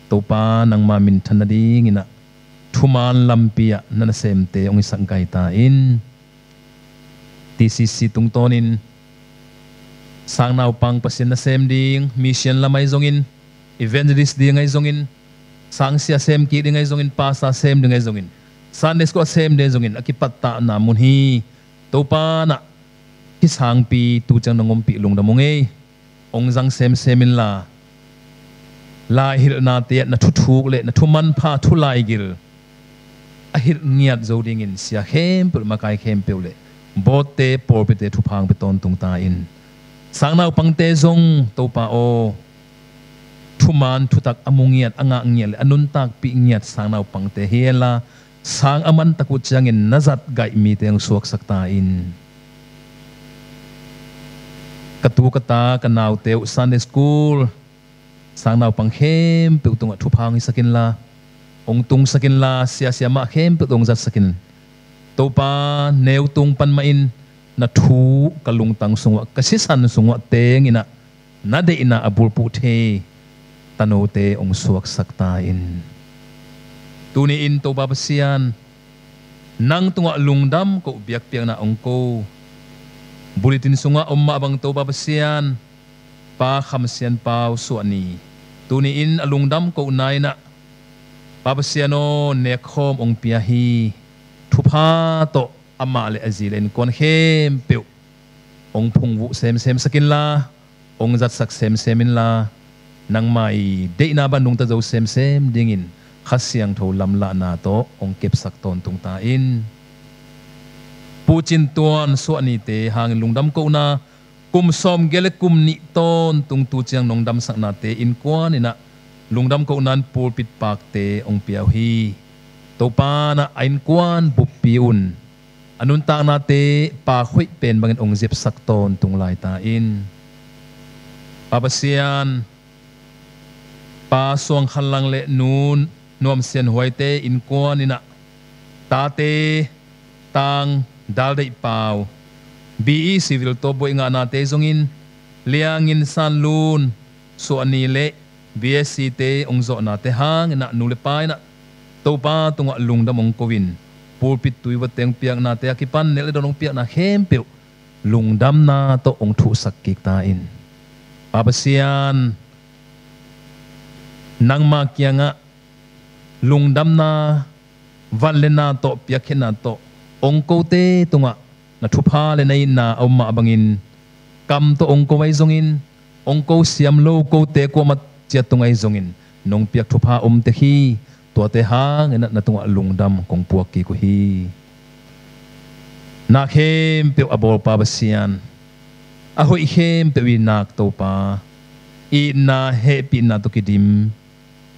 Topa, nangma minthan nadingin ah thuman lampi ah na nasemte hong hisak gai ta in. T C C tungtawnin sangnaupang Pasian nasem ding, mission lam ahi zongin, evangelist ding ahi zongin, sangsia sem kik ding ahi zongin, pastor sem ding ahi zongin, Sunday school a sem ding ahi zongin a kipattahna mun hi. Topa, na hih sangpi tu ciang nong ompih lungdam ung ei. Hong zang semsem inla, laihilhnate ah na thuthuk le na thumanpha, thulaigil a hilh ngiat zo dingin sia khempeuh, makai khempeuh le bawtte, pawlpite thupha hong pia tawntung ta in. Sangnaupangte zong, Topa aw, thuman thutak a mu ngiat, a ngak ngiat le a nuntakpih ngiat sangnaupangte hi henla, sang a mantak uh ciangin na zat gaih mite hong suaksak ta in. Ka tu ka ta, ka naute uh Sunday school sangnaupang khempeuh tungah thupha hong hisak inla, hong tungsak inla, siasia mah khempeuh tawh hong zatsak in. Topa, neu tung pan mahin na thu ka lungtang sungah, ka sisan sungah teng in ah, na deihna a bulphuh thei tanote hong suaksak ta in. Tuni-in Topa Pasian, nang tungah lungdam ko, biakpiakna hong ko. Bulletin sungah om mah bang Topa Pasian, Pa Kham Sian Pau Suah Ni, tuni-in a lungdam kohna in ah, Pa Pasian aw, nekkhawm hong pia hi. Thupha tawh amah le a zi le innkuan khempeuh hong phungvuh semsem sak inla, hong zatsak semsem inla, nangma i deihna bang nungta zo semsem dingin Kha Siangtho lamlahna tawh hong kepsak tawntung ta in. Pu Cin Tuan Suah Nite hangin lungdam kohna, kum sawmgiat le kum nih tawntung tu ciang nong damsaknate innkuan in ah, lungdam kohna in pulpit pakte hong pia uh hi. Topa in ah a innkuan buppi un a nuntaknate pak hoih pen bangin hong zepsak tawntung lai ta in. Pa Pasian, Pa Suang Khan Lang le Nu Nuam Sian Huaite innkuan in ah tate Tang Dal Deih Pau, B E C Vilto buai ngahnate zongin, Liang In San Lun, Suahni le B S C te hong zawhnate hangin ah nu le pa in ah Topa tungah lungdam hong ko-in, pulpit tui vate hong piaknate a kipan nelh le dawn hong piakna khempeuh lungdamna tawh hong thuhsak kik ta in. Pa Pasian, nangma kiangah lungdamna, vangliatna tawh, piakkhiatna tawh hong kote tungah na thupha le na itna a om mah bangin, kam tawh hong ko ahi zongin, hong ko siam lo kote kuamah ciat tung ahi zongin, nong piak thupha om tek hi. Tuate hangin ah na tungah lungdam kong puak kik uh hi. Na khempeuh a bawl Pa Pasian, a hoih khempeuh i nak Topa, itna hehpihna tawh kidim,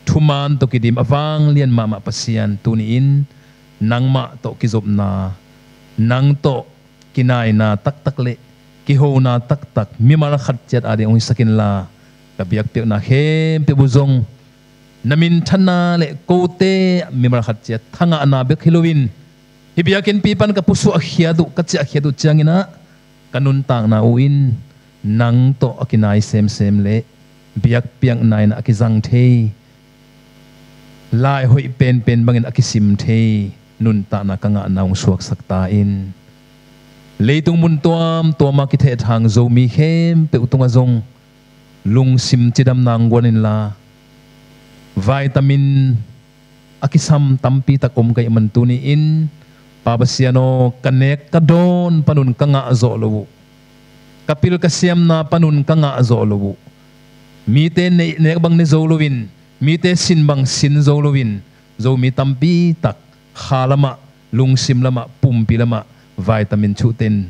thuman tawh kidim a vanglian mahmah Pasian, tuni-in nangmah tawh kizopna, nang tawh kinaina taktak le kihona taktak mimal khat ciat ading hong hisak inla, ka biakpiakna khempeuh uh zong na minthanna le kote mimal khat ciat thangahna bek hi loin, hih biakinnpi pan ka pusuahkhiat uh, ka ciahkhiat uh ciangin ah ka nuntakna uh in nang tawh a kinai semsem le biakpiakna in a kizang thei, lai hoih penpen bangin a kisim thei nuntakna ka ngahna hong suaksak ta in. Leitung mun tuamtuam a kithehthang Zomi khempeuh tungah zong lungsim cidamna hong guan inla, vitamin a kisam tampi tak om ka hih man tuni-in, Pa Pasian aw, ka nek ka dawn panun ka ngah zawh loh uh, ka pil ka siamna panun ka ngah zawh loh uh, mite neih nek bang ne zo loin, mite sin bang sin zo loin, Zomi tampi tak kha lamah, lungsim lamah, pumpi lamah vitamin chuhten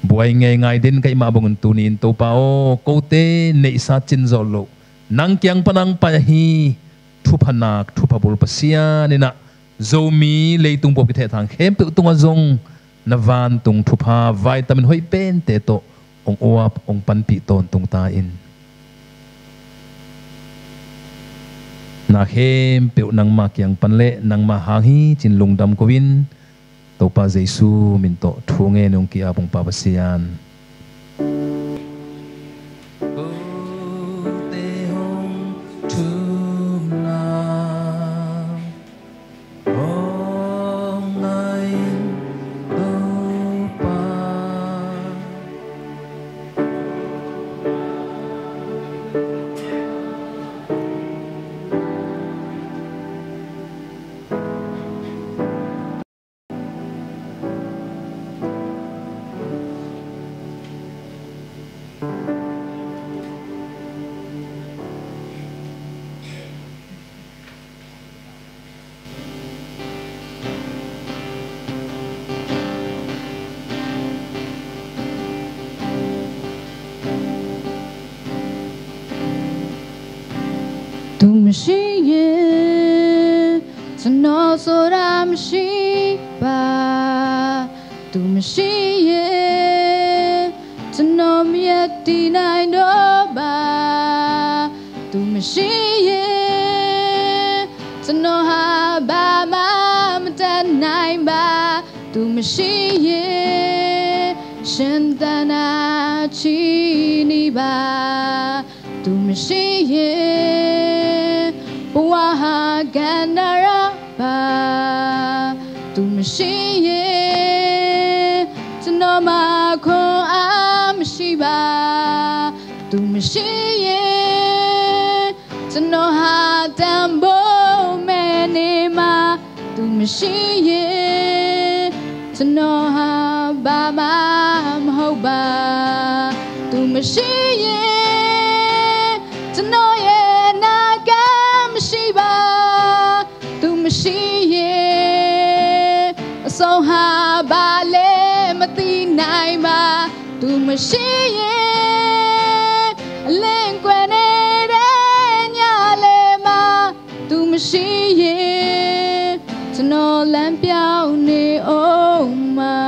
buai ngeingai den ka hih mah bangun tuni-in Topa aw, kote neihsa cin zawh loh, nang kiang pan hong pai ahi thupha nak, thupha bul Pasian in ah Zomi leitung buap kithehthang khempeuh tungah zong na vantung thupha vitamin hoih pente tawh hong uap, hong panpih tawntung ta in. Na khempeuh nangma kiang pan le nangma hang hi ci-in lungdam ko-in, Topa Jesu min tawh thu ngen hong ki-ap ung Pa Pasian. Tu masih ye, cano sora masih ba. Tu masih ye, cano miat tinai do ba. Tu masih ye, cano ha ba ma matan nai ba. Tu masih ye, shantana chini ba. Tu masih ye, puaha ganara ba. Tu masih ye, cano ma ko a masih ba. Tu masih ye, cano ha tambo mene ma. Tu masih ye, cano ha ba ma mahau ba. Tu masih ye, cano ye na ka masih ba. Tu masih ye, so ha ba le mati nai ma. Tu masih ye, len kwen e de nya မရှိရင် ကျွန်တော်လမ်းပြောင်းနေဦးမှာ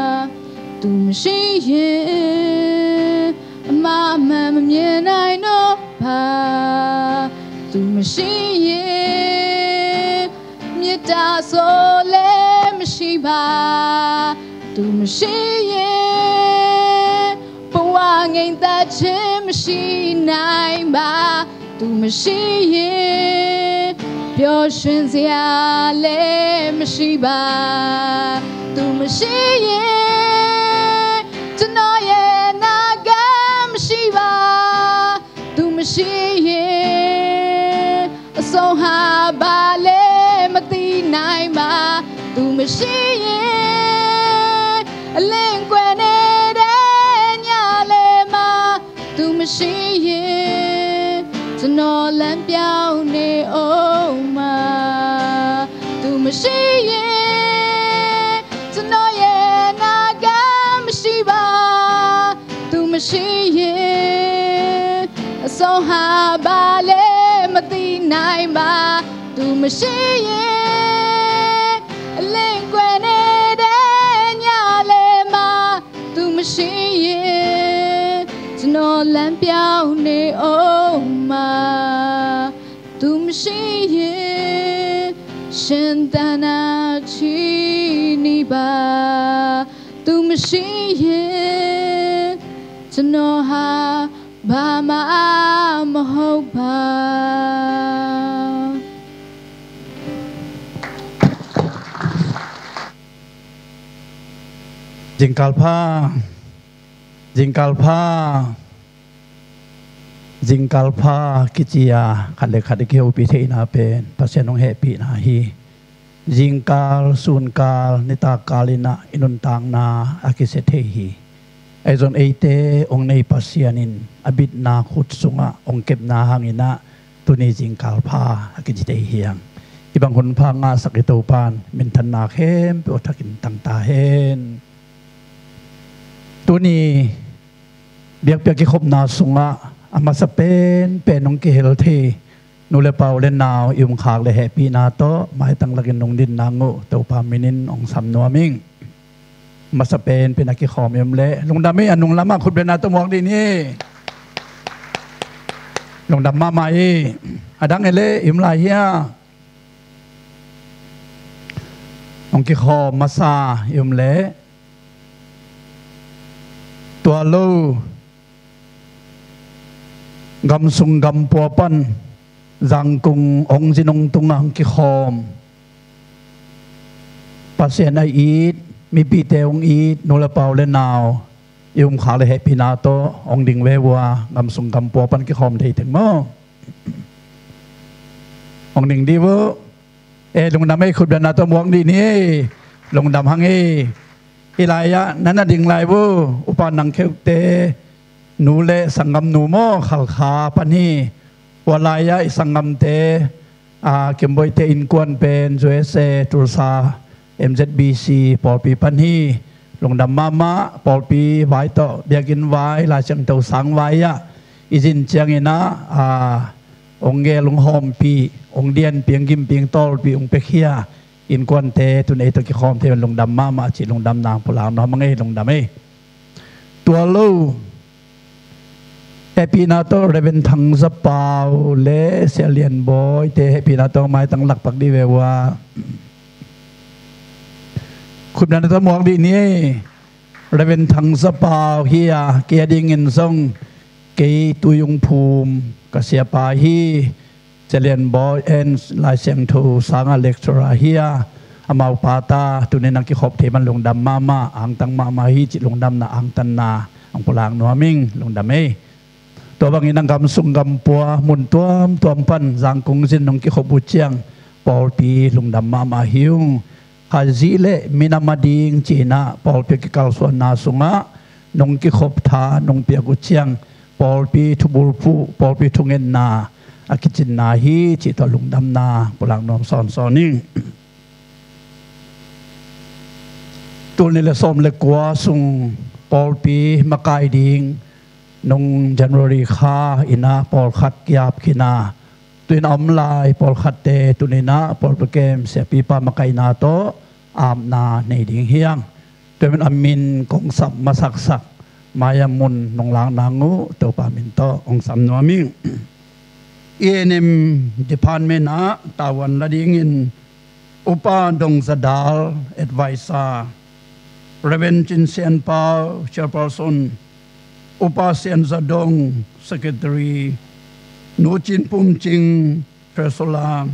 ။ သူမရှိရင် အမှားအမှန်မမြင်နိုင်တော့ပါ။ သူမရှိရင် မေတ္တာဆိုလည်းမရှိပါ။ သူမရှိရင် ဘဝငြိမ်သက်ခြင်းမရှိနိုင်ပါ။ သူမရှိရင် ပျော်ရွှင်စရာလည်းမရှိပါ။ သူမရှိရင် ကျွန်တော်ရဲ့အနာဂတ်မရှိပါ။ သူမရှိရင် အဆုံးဟာဘာလဲမသိနိုင်ပါ။ သူမရှိရင် အလင်းကွယ်နေတဲ့ညလဲမှာ။ သူမရှိရင် ကျွန်တော်လမ်းပြောင်းနေဦးမှာ။ သူမရှိရင် ကျွန်တော်ရဲ့အနာဂတ်မရှိပါ။ သူမရှိရင် အဆုံးဟာဘာလဲမသိနိုင်ပါ။ သူမရှိရင် အလင်းကွယ်နေတဲ့ညလဲမှာ။ သူမရှိရင် ကျွန်တော်လမ်းပြောင်းနေဦးမှာ။ သူမရှိရင် ရှင်သန်တာချီနေပါ။ သူမရှိရင် ကျွန်တော်ဟာဘာမှမဟုတ်ပါ။ Zingkal pha, zingkal pha, zingkal pha kici a khat le khat i kihopih theihna pen Pasian hong hehpihna hi. Zingkal, sunkal, nitakkal in ah i nuntakna a kisia thei hi. Ahi zong eite hong nei Pasian in a bitna khut sungah hong kepna hangin ah tuni zingkal pha a kici thei hi hang. Hih bang hun pha ngahsak i Topa'n minthanna khempeuh a thakin tang ta hen. Tuni biakpiak kikhopna sungah a masa penpen hong kihel thei nu le pa u le nau i um khak le hehpihna tawh maitang lakin nungdin nang uh Topa minin hong sam nuam ing. Masa penpen a kikhawm i om leh lungdam hi. A nunglam ah khut bengna tawh muak dih ni. Lungdam mahmah hi. A dang e leh i um lai hia? Hong kikhawm masa i om leh tua lo gam sung gam pua pan Zangkung hong zin hong tung a hong kikhawm Pasian a it, mipite hong it nu le pa u le nau i um khak le hehpihna tawh hong ding ve uh a, gam sung gam pua pan kikhawm thei teng maw? Hong ding dih uh. E, lungdam ei, khut bengna tawh muak dih ni. Lungdam hang ei. Hih lai-ah na na ding lai uh, upa nang kheute nu le sanggamnu maw, Khalkha pan hi. Hua lai-ah i sanggamte, a, Kimboite innkuan pen U S A, Tulsa, M Z B C pawlpi pan hi. Lungdam mahmah. Pawlpi vai tawh, biakinn vai, Lai Siangtho sang vai-ah i zin ciangin ah, a, hong gel, hong hawmpih, hong dianpih, hong gimpih, hong tawlpih, hong piakhia innkuante tun ei tawh kikhawm thei un lungdam mahmah cih lungdamna hong pulak nuam hang ei. Lungdam ei. Tua lo, hehpihna tawh Reverend Thang Za Pau le Sia Lian Bawi te hehpihna tawh maitang lakpak dih ve uh a. Khut bengna tawh muak dih ni. Reverend Thang Za Pau hi a, kei a dingin zong kei Tuiyung Phum ka siapa hi. Sia Lian Bawi en Lai Siangtho sangah lecturer hi a, amau pa ta tuni-in a kikhop thei man lungdam mahmah, angtang mahmah hi cih lungdamna angtanna hong pulak nuam ing. Lungdam ei. Tua bangin a gam sung gam pua mun tuamtuam pan Zangkung zin hong kikhop uh ciang pawlpi lungdam mahmah hi ung. Khazih le minam ading ci-in ah pawlpi a kikalsuanna sungah nong kikhop tha nong piak uh ciang pawlpi thubulphuh, pawlpi thungetna a kicinna hi cih tawh lungdamna pulak nuam sawnsawn ing. Tul nih le sawm le kua sung pawlpi makai ding nong January kha in ah pawlkhat ki-ap khin a, Tuin a om lai pawlkhatte tuninah pawlpi kem siapipa makaihna tawh apna nei ding hiang. Tuin a min kong sap masaksak mai-a mun nong lakna uh Topa min tawh hong sam nuam ing. E N M department ah tavuan la dingin Upa Dong Za Dal, advisor, Reverend Cin Sian Pau, chairperson, Upa Sian Za Dong, secretary, Nu Cin Pum Cing, treasurer,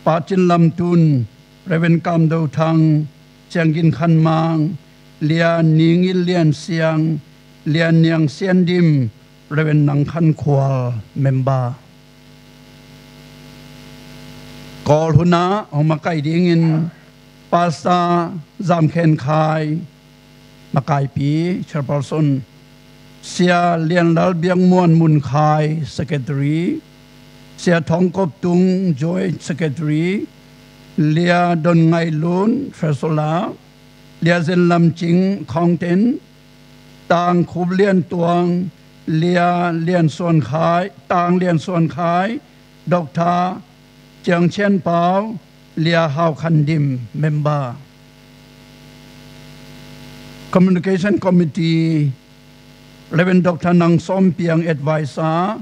Pa Cin Lam Tun, Reverend Kam Do Thang, Siang Gin Khan Mang, Lia Ning Il Lian Siang, Lia Niang Sian Dim, Reverend Nang Khan Khual, member. Kawl hunah hong makaih dingin Pastor Zam Khen Khai, makaipi, chairperson, Sia Lian Lal Biak Muan Mun Khai, secretary, Sia Thawng Kop Tung, joint secretary, Lia Don Ngai Lun, treasurer, Lia Zen Lam Cing, accountant, Tang Khup Lian Tuang, Lia Lian Suan Khai, Tang Lian Suan Khai, Doctor Ciang Chian Pau, Lia Hau Khan Dim, member. Communication Committee, Reverend Doctor Nang Sawm Piang, advisor,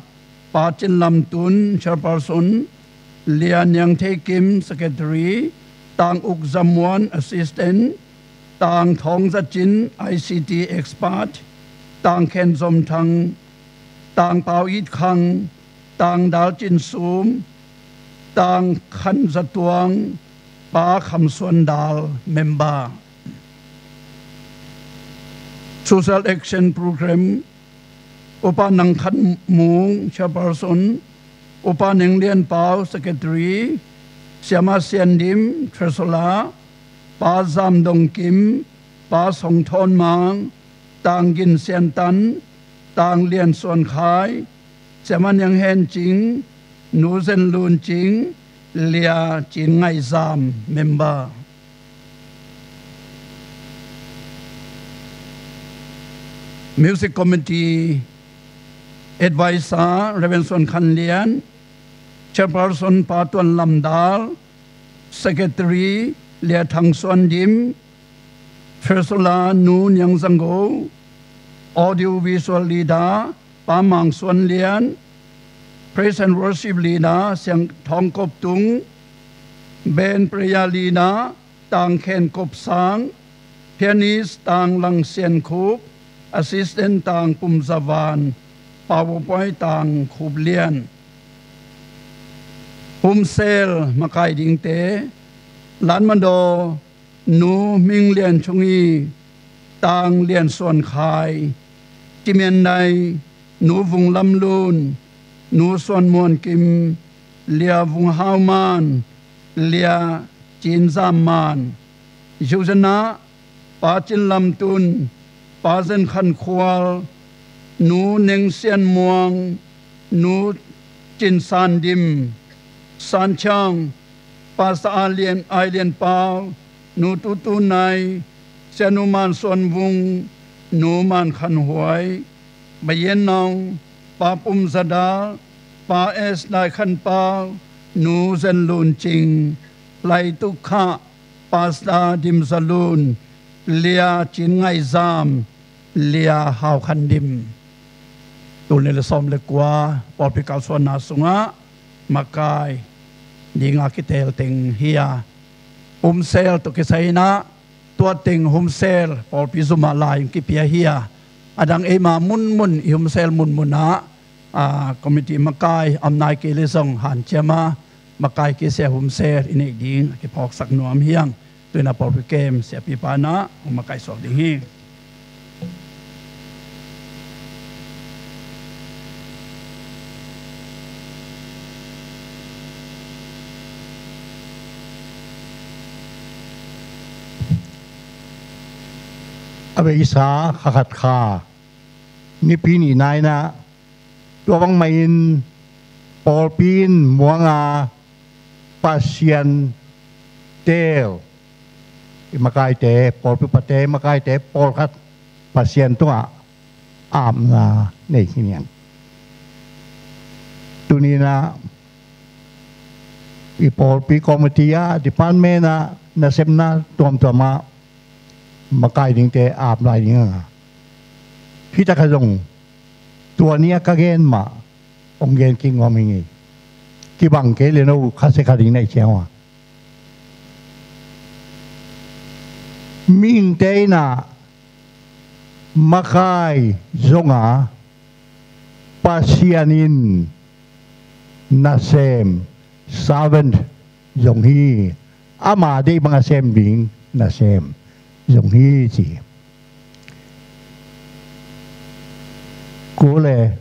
Pa Cin Lam Tun, chairperson, Lia Niang Thei Kim, secretary, Tang Uk Za Muan, assistant, Tang Thawng Za Cin, I C T expert, Tang Khen Zom Thang, Tang Pau It Khang, Tang Dal Cin Sum, Tang Khan Za Tuang, Pa Kham Suan Dal, member. Social Action Program, Upa Nang Khan Mung, chairperson, Upa Neng Lian Pau, secretary, Siama Sian Dim, treasurer, Pa Zam Dong Kim, Pa Song Thawn Mang, Tang Gin Sian Tan, Tang Lian Suan Khai, Siama Niang Hen Cing, Nu Zen Lun Cing, Lia Cin Ngai Zam, member. Music Committee, advisor, Reverend Suan Khan Lian, chairperson, Pa Tuan Lam Dal, secretary, Lia Thang Suan Dim, treasurer, Nu Niang Zang Go, audio visual leader, Pa Mang Suan Lian, praise and worship leader, Siang Thawng Kop Tung, band prayer leader, Tang Khen Kop Sang, pianist, Tang Lang Sian Khup, assistant, Tang Pum Za Van, PowerPoint, Tang Khup Lian. Home cell makaih dingte, Lat Madaw, Nu Ming Lian Chung I, Tang Lian Suan Khai, Timian Nai, Nu Vung Lam Lun, Nu Suan Muan Kim, Lia Vung Hau Man, Lia Cin Zam Man, Zuzanah, Pa Cin Lam Tun, Pa Zen Khan Khual, Nu Neng Sian Muang, Nu Cin San Dim, San Chiang, Pastor A Lian, Ai Lian Pau, Nu Tu Tu Nai, Sia Nu Man Suan Vung, Nu Man Khan Huai, Bayen Nong, Pa Pum Za Dal, Pa S Nai Khan Pau, Nu Zen Lun Cing, Lai Tuk Khah, Pastor Dim Za Lun, Lia Cin Ngai Zam, Lia Hau Khan Dim. Tul nih le sawm le kua pawlpi kalsuanna sungah makai dinga kiteel teng hi a, home cell tawh kisai inah tua teng home cell pawlpi zumah lai in kipia hi a, a dang eima munmun i home cell munmunah, a, committee makai a om nai kei le zong hanciam a, makai kisia home cell i neih ding a kiphawksak nuam hi hang. Tuinah pawlpi kem siapipa inah hong makai suak ding hi. A beisa kha khat kha Nipi nihna inah tua bangmah in pawlpi in muanga Pasian teel i makaite, pawlpi upate, makaite pawlkhat Pasian tungah apna nei hi niang. Tuni inah i pawlpi committee ah, department ah, nasepna tuamtuam ah makai dingte ap lai ding a, hih takah zong tua ni a ka gen mah hong gen kik nuam hi ngei. Kibang kei le no khasia kha ding na hih ciang uh a, mihingte in ah makai zong a, Pasian in nasem, servant, zong hi. Ama deih bang a sem ding nasem zong hi ci. Kule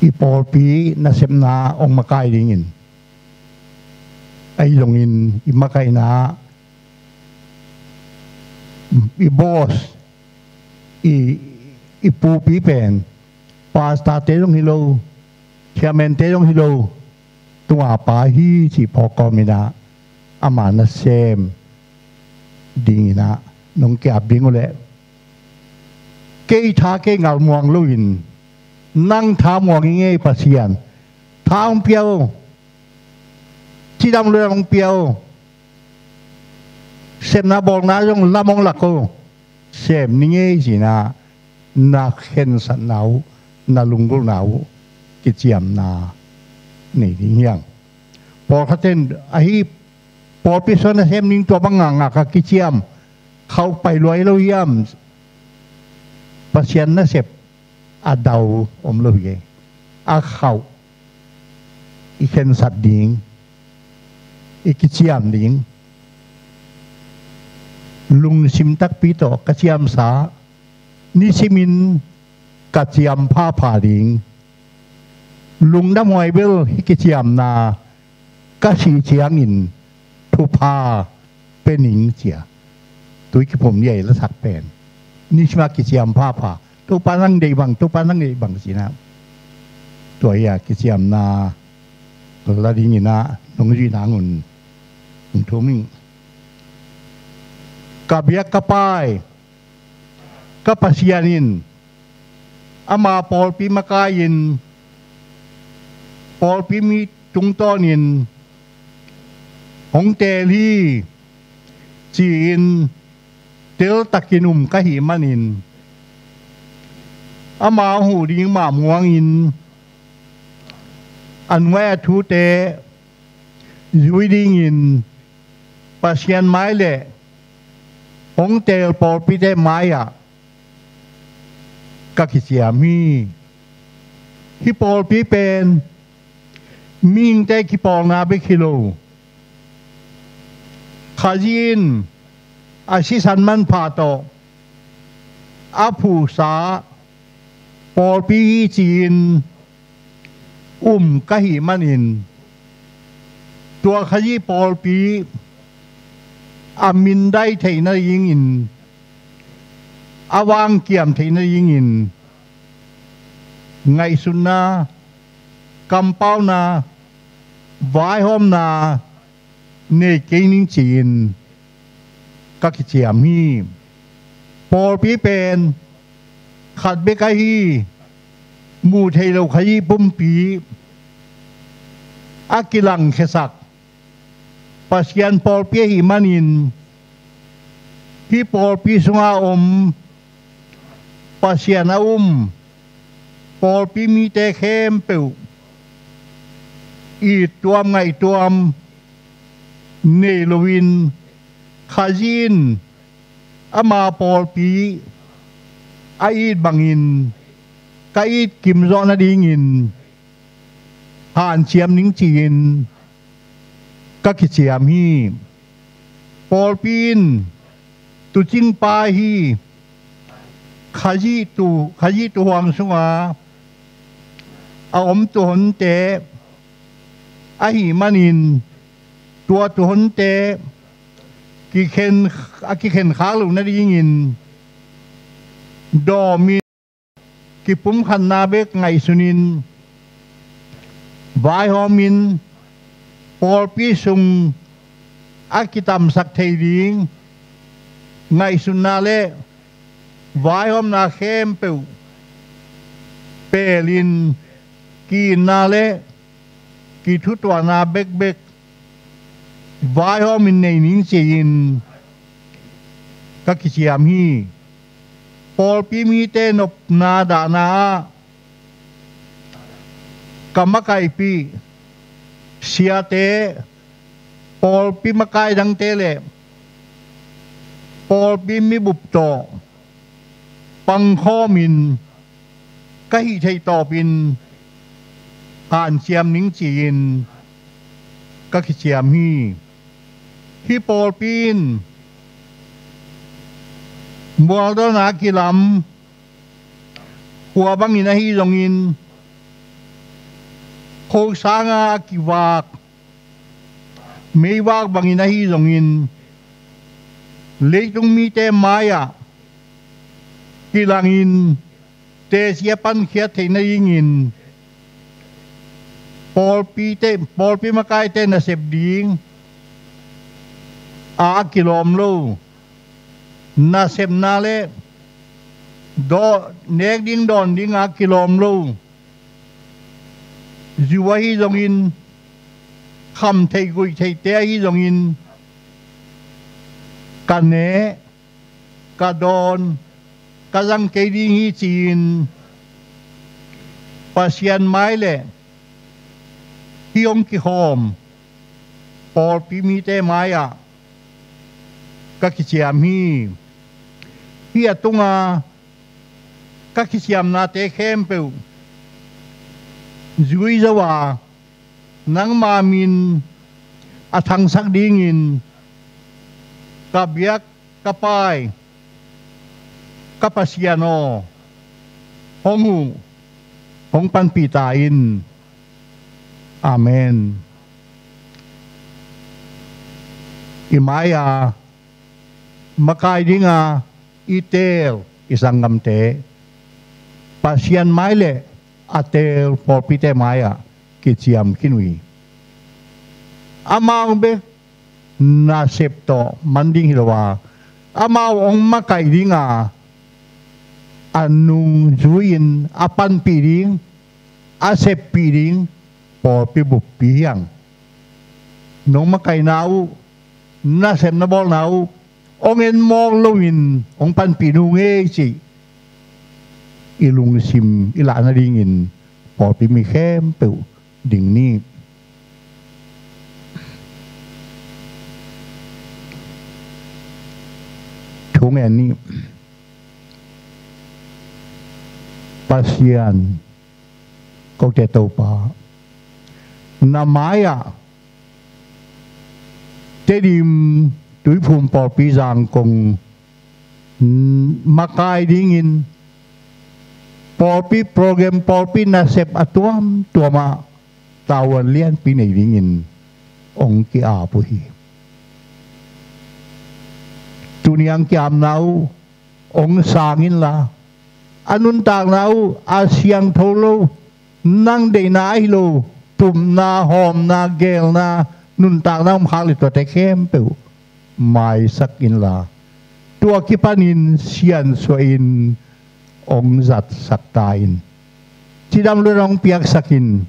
i pawlpi nasepna hong makai dingin, ahi zongin i makaihna, i boss, i, i pupi pen pastorte zong hi lo, chairmante zong hi lo, tunga pa hi cih phawk kawmin ah, ama nasem dingin ah nong kiap ding uh leh, kei tha kei ngal muang loin, nang tha muang hi ngei Pasian. Tha hong pia o, cidam lo hong pia o, sepna bawlna zong lam hong lak o, sem ni ngei ci-in ah na khensatna uh, na lunggulhna uh, kiciamna nei ding hi hang. Pawlkhat in ahi, pawlpi sung ah nasem ding tua bang ngakngak a kiciam, khauh pai lua hi lo hiam? Pasian nasep a dau om lo hi. A khauh i khensat ding, i kiciam ding, lungsim takpi tawh ka ciamsa, nisimin ka ciam phapha ding, lungdam huai bel hih kiciamna ka sih ciangin thupha pia ning ci-a tui kipum ni a i lasak pen, nisima kiciam phapha, Topa nang deih bang, Topa nang deih bang ci-in ah, tua hi a kiciamna la dingin ah nong zuih nang un hong thum ing. Ka biak ka pai, ka Pasian in ama pawlpi makai-in, pawlpi mi tungtawnin hong teel hi ci-in teltakin um ka hih manin, ama huh ding mah muangin, a nuai a thute zui dingin, Pasian mai le hong teel pawlpite mai-ah ka kiciam hi. Hih pawlpi pen mihingte kipawlna bek hi lo, Khazih in a sisan manpha tawh a phuhsa pawlpi hi ci-in um ka hih manin, tua Khazih pawlpi a mindai theih nadingin, a vangkiam theih nadingin ngaihsutna, kampauna, vaihawmna nei kei ning ci-in ka kiciam hi. Pawlpi pen khat bek ahi, muh theih loh Khazih pumpi a kilangkhiasak Pasian pawlpi ahih manin, hih pawlpi sunga om, Pasian a um pawlpi mite khempeuh ittuam ngaihtuam nei loin, Khazih in ama pawlpi a it bangin ka it kim zawh nadingin hanciam ning ci-in ka kiciam hi. Pawlpi in tuucing pa hi. Khazih tuu, Khazih tuuhuang sunga a om tuuhonte ahih manin, tua tuuhonte kikhen, a kikhen khak loh nadingin dawmin, kipumkhatna bek ngaihsunin, vaihawmin, pawlpi sung a kitamsak thei ding ngaihsutna le vaihawmna khempeuh peelin, ki-itna le kithutuahna bekbek vaihawmin nei ning ci-in ka kiciam hi. Pawlpi mite nopna dahna ah ka makaihpih siate, pawlpi makai dangte le pawlpi mibup tawh pangkhawmin ka hih theih tawpin hanciam ning ci-in ka kiciam hi. Hih pawlpi in mualdawnna a kilam khua bangin ahi zongin, khosanga a kivak meivak bangin ahi zongin, leitung mite mai-ah kilangin teci a pankhiat theih nadingin pawlpite, pawlpi makaite nasep ding a, a kilawm lo, nasepna le daw-, nek ding dawn ding a kilawm lo, zu ahi zongin, kham theih guih theihte ahi zongin, ka neh, ka dawn, ka zang kei ding hi ci-in Pasian mai le hih hong kikhawm pawlpi mite mai-ah ka kiciam hi. Hih a tunga ka kiciamnate khempeuh zui zo a, nangma min a thangsak dingin ka biak ka pai, ka Pasian aw, hong huh, hong panpih ta in. Amen. I mai-a makai dinga i teel i sanggamte Pasian mai le a teel pawlpite mai-ah kiciam khin uh hi. Amau bek nasep tawh man ding hi lo a, amau hong makaih dinga a nungzui-in a panpih ding, a seppih ding pawlpi buppi hi hang. Nong makaihna uh, nasepna bawlna uh hong en mawk loin hong panpih nung ei cih i lungsim i lah nadingin pawlpi mi khempeuh ding ni. Thu ngen ni. Pasian, kote Topa, na mai-ah Tedim Tuiphum pawlpi Zangkong makai dingin pawlpi program, pawlpi nasep a tuamtuamah tavuan lianpi nei dingin hong ki-ap uh hi. Tuni-a hong ki-apna uh hong sang inla, a nuntakna uh a siangtho lo, nang deihna ahi lo, tupna, hawmna, geelna, nuntakna om khak le tuate khempeuh maisak inla, tua kipanin siansuahin hong zatsak ta in. Cidam lungdam hong piaksak in,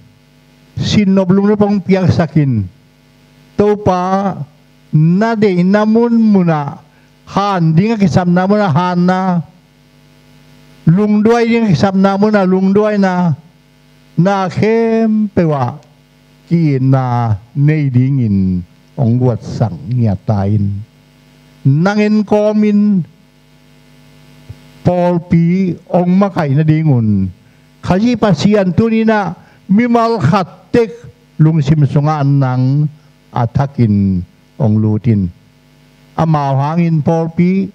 sinnop lungnop hong piaksak in. Topa, na deihna munmunah han ding a kisapna munah hanna, lungduai ding a kisapna munah lungduaina, na khempeuh ah ki-itna nei dingin hong guatsak ngiat ta in. Nang en kawmin pawlpi hong makaih nadingun Khazih Pasian tuni-in ah mimal khat tek lungsim sungah nang a thakin hong lut in. Amau hangin pawlpi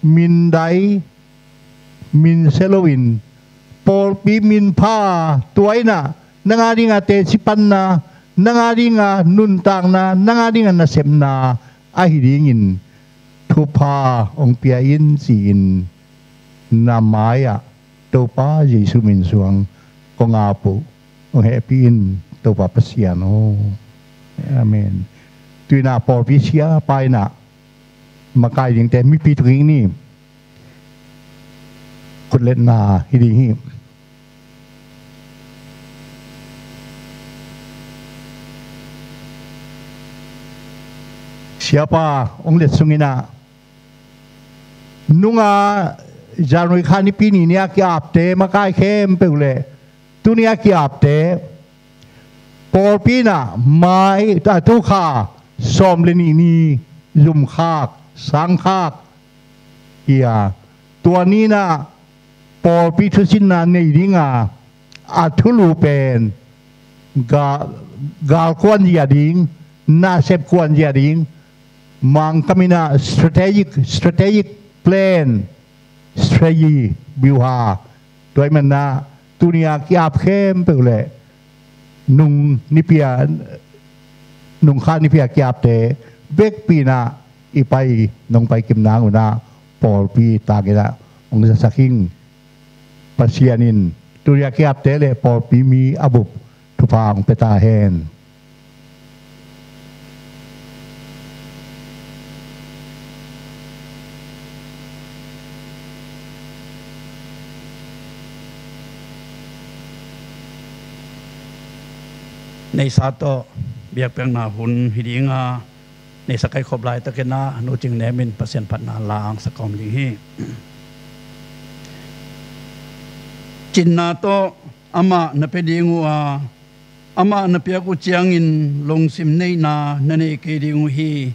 mindai, minsia loin, pawlpi minpha, tua in ah nang a dinga teci panna, nang a dinga nuntakna, nang a dinga nasepna ahi dingin thupha hong pia in ci-in na mai-ah Topa Jesu min suang kong ap uh. Hong hehpih in Topa Pasian aw. Amen. Tu-in ah pawlpi siapa in ah makai dingte mipi tung ing ni. Khutletna hi ding hi. Siapa hong let sungin ah, nunga January kha nipi ni ni a ki-apte makai khempeuh le tuni a ki-apte pawlpi in ah mai, a, tu kha sawm le nih ni zumkhak, sangkhak hi a, tua ni in ah pawlpi thusinna nei ding a, a thulu pen ga-, galkuan zia ding, nasep kuan zia ding, Mangkam in ah strategic, strategic plan, strategy, biuha, tua ahih manin ah tuni a ki-ap khempeuh le nung nipi a, nung kha nipi a ki-apte bekpi in ah i pai, nong pai kim nang un ah pawlpi tangin ah hong zasak ing. Pasian in tuni a ki-apte le pawlpi mi a bup thupha hong pia ta hen. Neihsa tawh biakpiakna hun hi ding a, neihsa kaikhop laitakin ah Nu Cing Nem in Pasian phatna la-ang sak kawm ding hi. Cinna tawh amah na pia ding uh a, amah na piak uh ciangin lungsim neihna na nei kei ding uh hi.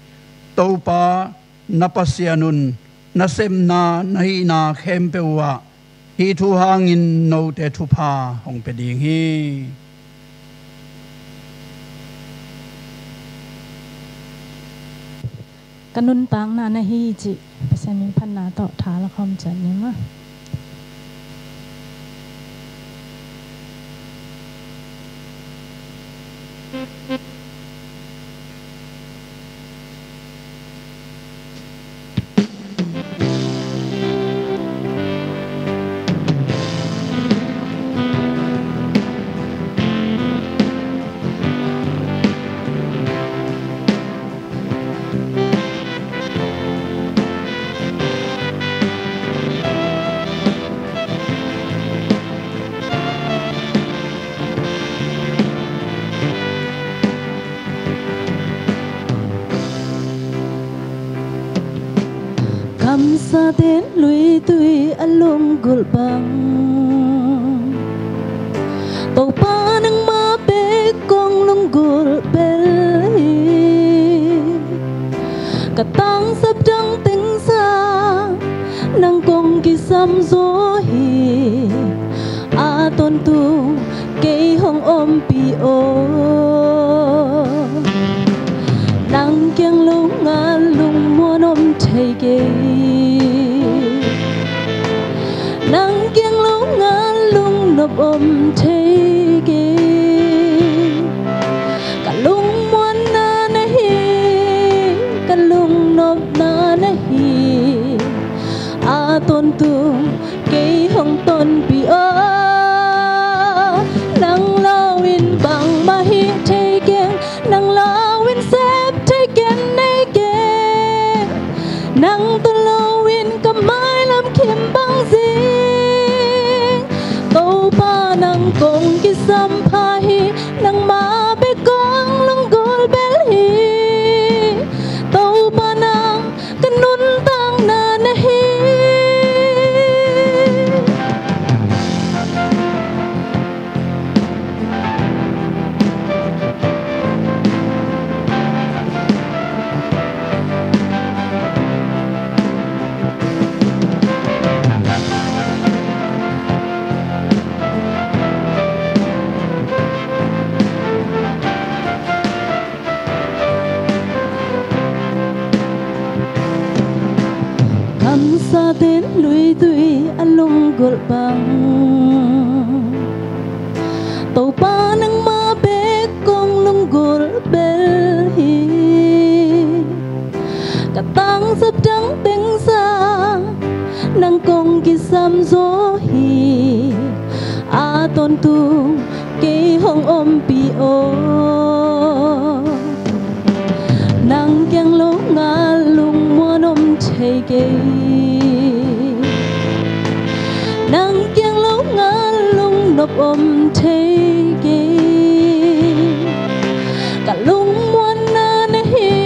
Topa na Pasian un nasepna na hihna khempeuh uh ah hih thu hangin note thupha hong pia ding hi. Ka nuntakna na hi cih Pasian min phatna tawh tha la khawm ciat ni maw. Kamsate luitui a lunggulh bang, Topa nangmah bek kong lunggulh bel hi. Ka tangsap dang tengsa nang kong kisam zaw hi. A tawntung kei hong ompih aw. Nang kiang lo ngal lungmuan om thei kei. Nang kiang lo ngal lungnop om thei kei. Ka lungmuanna na hi, ka lungnopna na hi. A tawntung kei hong tonpih aw. Nang lo in bangmah hih thei keng, nang lo in sep thei keng nei keng. Nang tawh lo in ka mailam khim bang zing. Topa nang kong kisam pha hi, nangmah bek kong lunggulh bel hi. Topa nang ka nuntakna na hi. Kamsate luitui a lunggulh bang, Topa nangmah bek kong lunggulh bel hi. Ka tangsap dang tengsa nang kong kisam zaw hi. A tawntung kei hong ompih aw. Nang kiang lo ngal lungmuan om thei kei. Nang kiang lo ngal lungnop om thei kei. Ka lungmuanna na hi,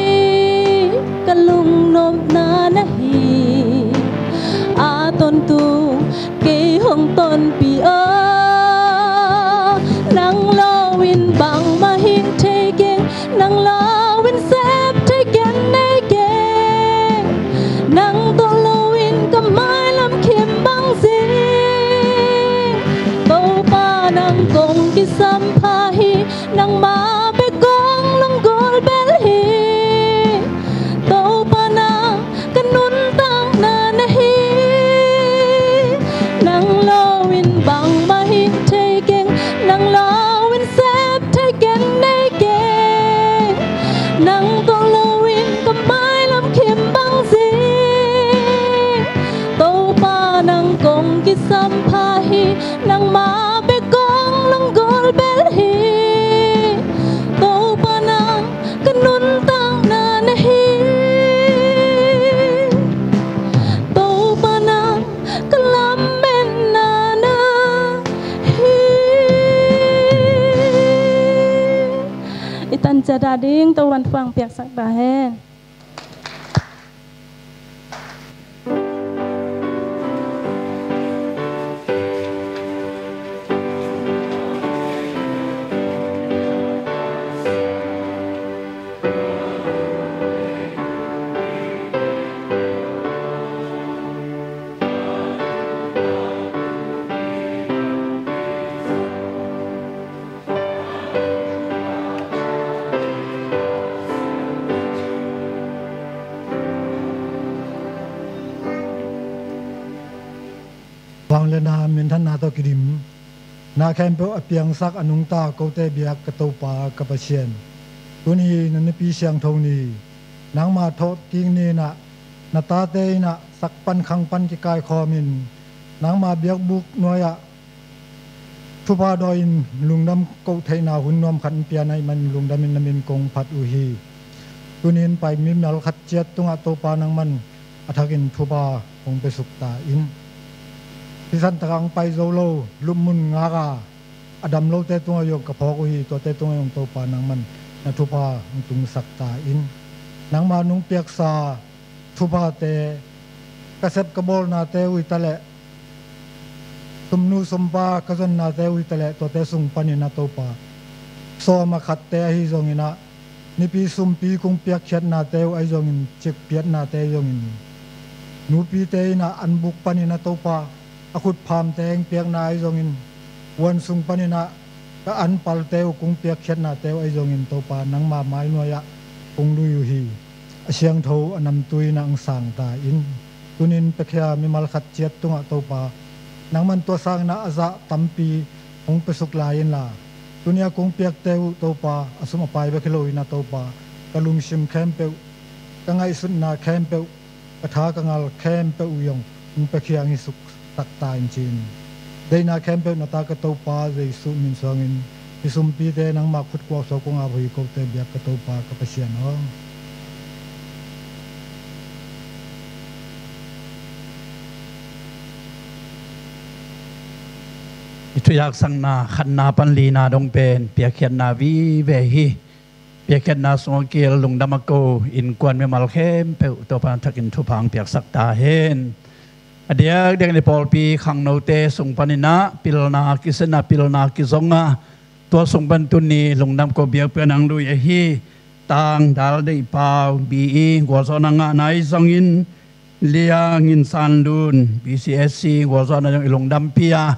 Kei hong tonpih aw, nang lo in bangmah hih thei keng, nang lo in sep thei ken nei keng. Nang tawh lo in ka mailam khim bang zing. Topa nang kong kisam pha hi, nangmah bek kong lunggulh bel hi. Topa nang ka nuntakna na hi. Nang lo in bangmah hih thei keng, nang lo in sep thei ken nei keng. Nang tawh lo in ka mailam khim bang zing. Topa nang kong kisam pha hi, nangmah bek kong lunggulh bel hi. Topa nang ka nuntakna na hi. Topa nang ka lametna na hi. I tan ciat a ding Topa'n thupha piaksak ta hen. Vangliatna, minthanna tawh kidim na khempeuh a piangsak a nungta kote biak ka Topa ka Pasian, tuni na Nipi Siangtho ni, nangma thawhkik ni-in ah na tate in ah sak pan khang pan kikaikhawmin nangma biakbuk nuai-ah thupha dawi-in lungdam koh theihna hun nuam khat in pian ahih manin lungdamin na min kong phat uh hi. Tuni-in pai mimal khat ciat tungah Topa nangman a thakin thupha hong piasuk ta in. Sisan takah hong pai zo lo, lupmun ngak a a dam lote tungah zong ka phawk uh hi. Tuate tungah zong Topa nangman na thupha hong tungsak ta in. Nangma nong piaksa thuphate, ka sep ka bawlnate uh hi taleh, sumnu sumpa ka zonnate uh hi taleh, tuate sung panin ah Topa, sawm a khatte ahi zongin ah, nipi sumpi kong piakkhiatnate uh ahi zongin, cikpiatnate ahi zongin, nupite in ah an buk panin ah Topa, a khutphamte hong piakna ahi zongin, huan sung panin ah ka anpalte uh kong piakkhiatnate uh ahi zongin, Topa nangma mai nuai-ah kong lui uh hi. A siangtho a namtui in ah hong sang ta in. Tuni-in piakhia mimal khat ciat tungah Topa nangman tua sangin ah a zah tampi hong piasuk lai inla, tuni-a kong piakte uh Topa, a sum a pai bek hi loin ah Topa, ka lungsim khempeuh, ka ngaihsutna khempeuh, ka tha ka ngal khempeuh uh zong hong piakhia hong hisuk sak ta in ci-in, deihna khempeuh na ta ka Topa Jesuh min suangin, hih sumpite nangma khut kuak suak kong ap uh hi, kote biak ka Topa ka Pasian aw. I thuziaksakna khatna pan lina dong pen piakkhiatna vive hi. Piakkhiatna sungah kihel lungdam a ko innkuan mimal khempeuh Topa'n a thakin thupha hong piaksak ta hen. A diakdiak ni pawlpi khangnote sung panin ah pilna kisin a, pilna kizong a, tua sung pan tuni lungdam ko biakpiakna hong lui ahi Tang Dal Deih Pau, B E gualzawhna ngahna ahi zongin, Lia Ngin San Lun, B C S C gualzawhna zong i lungdampih a,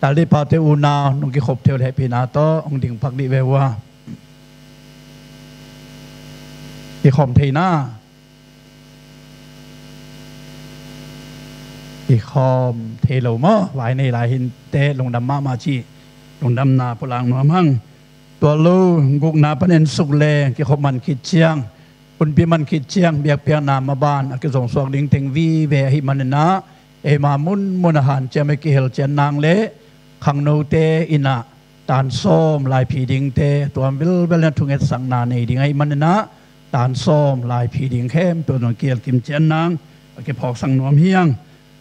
Dal Deih Paute unau nong kikhop thei uh leh hehpihna tawh hong ding phak dih ve ua. Kikhawm thei na. Kikhawm thei lo maw? Vai nei lai hi inteh, lungdam mahmah cih lungdamna pulak nuam hang. Tua lo, gukna pan en suk leng kikhop man khit ciang, hunpih man khit ciang biakpiakna maban a kizong suak ding teng vive ahih manin ah, eima munmun a hanciam a kihel ciat nang leh khangnote in ah tan sawm laiphi dingte, tua vilvel in ah thungetsakna nei ding ahih manin ah, tan sawm laiphi ding khempeuh zong kihel kim ciat nang a kiphawksak nuam hi hang.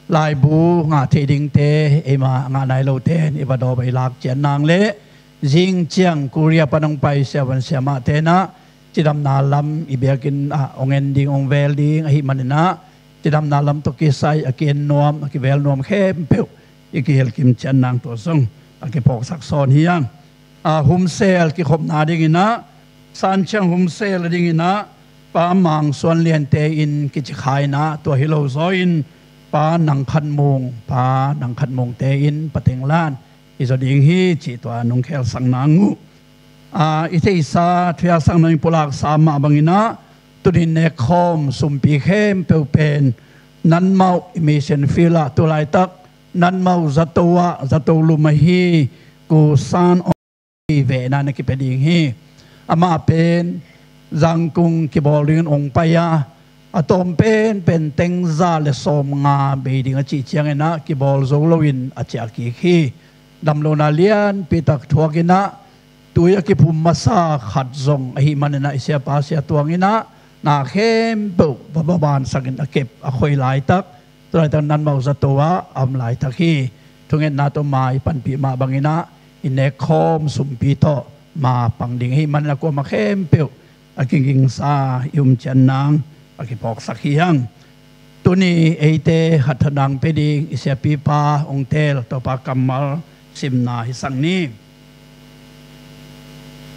Laibu ngah thei dingte, eima ngah nai lote in i va dawp a i lak ciat nang leh, zing ciang Korea pan hong pai siavuan siamahte in ah cidamna lam i biakinn ah hong en ding, hong vel ding ahih manin ah, cidamna lam tawh kisai a ki-en nuam, a kivel nuam khempeuh i kihilh kim ciat nang tua zong a kiphawksak sawn hi hang. A, humsel kikhopna dinginah San Ciang humsel a dinginah Pa Mang Suan Liante in kicikhaina tua hi lo zaw in Pa Nang Khat Mung, Pa Nang Khat Mungte in pateng lan i zaw ding hi cih tua nong khelsakna nguh. A, i theihsa thuhilhsakna in pulaksa mah banginah tuni nekkhawm sumpi khempeuh pen Nanmauh i mission field ah tu laitak Nanmauh zato ah, zato lum ahi Kusan Aung Hlaing vehna na kipia ding hi. Amah pen Zangkung kibawl dingin ong pai a, a tawm penpen teng za le sawmnga bei ding a cih cianginah kibawl zo loin a ciah kik hi. Damlohna lianpitak thuakinah tui a kiphum masa khat zong ahih maninah i siapa Sia Tuang inah na khempeuh va babansakin a kep a khoi laitak, tu laitak Nanmauh zato ah a om laitak hi. Thungetna tawh ma i panpih mah banginah i nekkhawm sumpi tawh ma pang ding hi. Manah kuamah khempeuh a kigingsa i um ciat nang a kiphawksak hi hang. Tuni eite hatthanang pia ding i siapipa ong tel Topa kammal simna hi sang ni.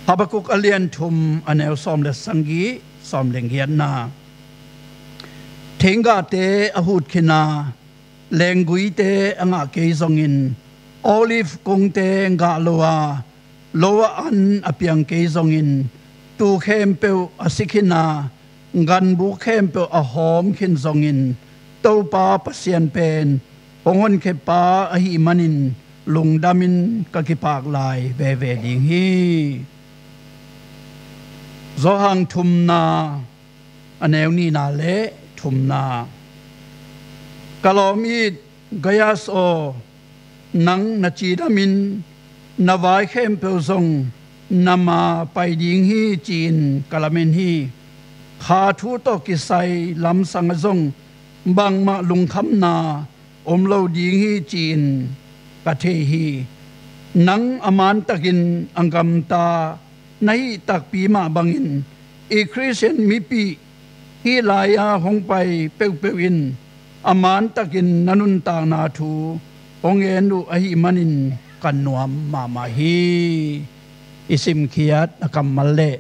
Habakuk a lian thum a neu sawm le sagih, sawm le giatna. Thinggahte a hut khin a, lengguite a ngah kei zongin, olive kungte gah lo a, lo a an a piang kei zongin, tuu khempeuh a si khin a, ganbuk khempeuh a hawm khin zongin, Topa Pasian pen hong honkhia pa ahih manin lungdamin ka kipak lai veve ding hi. Johan thumna a neu nihna le thumna. Ka lawm it Gaius aw, nang na cidamin na vai khempeuh zong na ma pai ding hi ci-in ka lamen hi. Kha thu tawh kisai lamsang ah zong bangmah lungkhamna om lo ding hi ci-in ka thei hi. Nang a mantakin a gamta na hih takpi mah bangin i Khristian mipih hih lai-a hong pai peuhpeuh in a mantakin na nuntakna thu hong en uh ahih manin ka nuam mahmah hi. I simkhiat a kammal le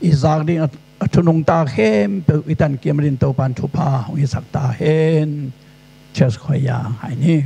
i zak ding a, a thu nungta khempeuh i tankiam ding Topan thupha hong hisak ta hen. Cheers khoia hai ni.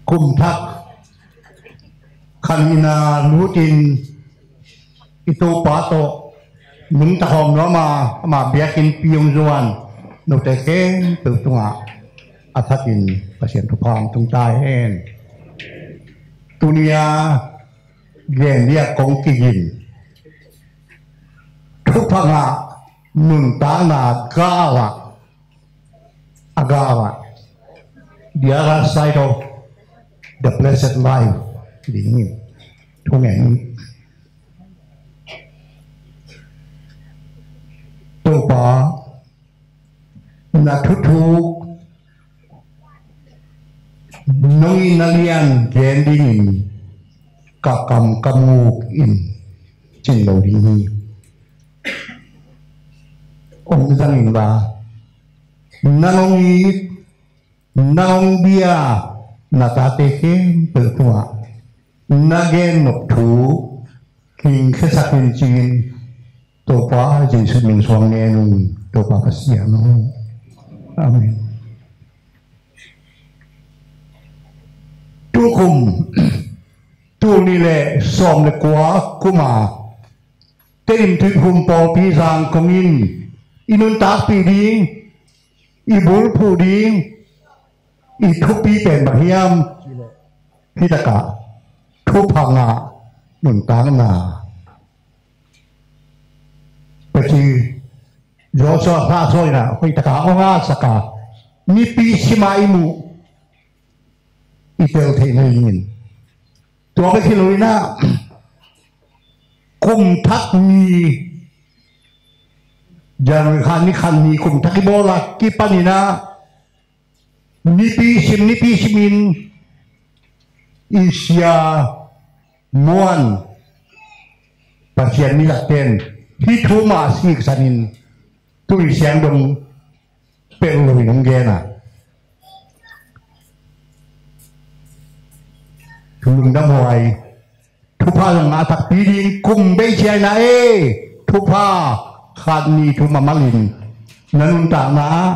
Kum thak khan inn ah lutin i Topa tawh nungta khawm nuam a, ama biakinnpi hong zuan note khempeuh tungah a thakin Pasian thupha hong tung ta hen. Tuni a gen dia kong kigin, thupha ngah nuntakna gal ah, a gal ah, the other side of the blessed life, ding hi. Thungen hi. Topa, na thuthuk nong in a lian gen dingin ka kam ka muk in cin lo ding hi. Hong zang in la, nang hong it, nang hong bia na tate khempeuh tungah na gen nop thu kingkhiasak in ci-in Topa Jesuh min suang ngen ung. Topa Pasian aw. Amen. Tukum, tul nih le sawm le kua kum a Tedim Tuiphum Pawlpi zang kong in i nuntakpih ding, i bulphuh ding, i thupi pen bang hiam? Hi takah thupha ngah nuntakna. Pasi Joshua hla sawi na hoih taka hong ngahsak a, nipi sima i muh i tel theih nadingin. Tua bek hi lo in ah, kum thak ni, January kha ni khat ni kum thak i bawl a kipan in ah, nipi sim nipi sim in i sia muan Pasian mi lakten hih thu mah siksan in tui siang dong peuh lo in hong gen a. Lungdam huai. Thupha zong a takpi ding kum bei ciai na e. Thupha khat ni thum a malin na nuntakna ah,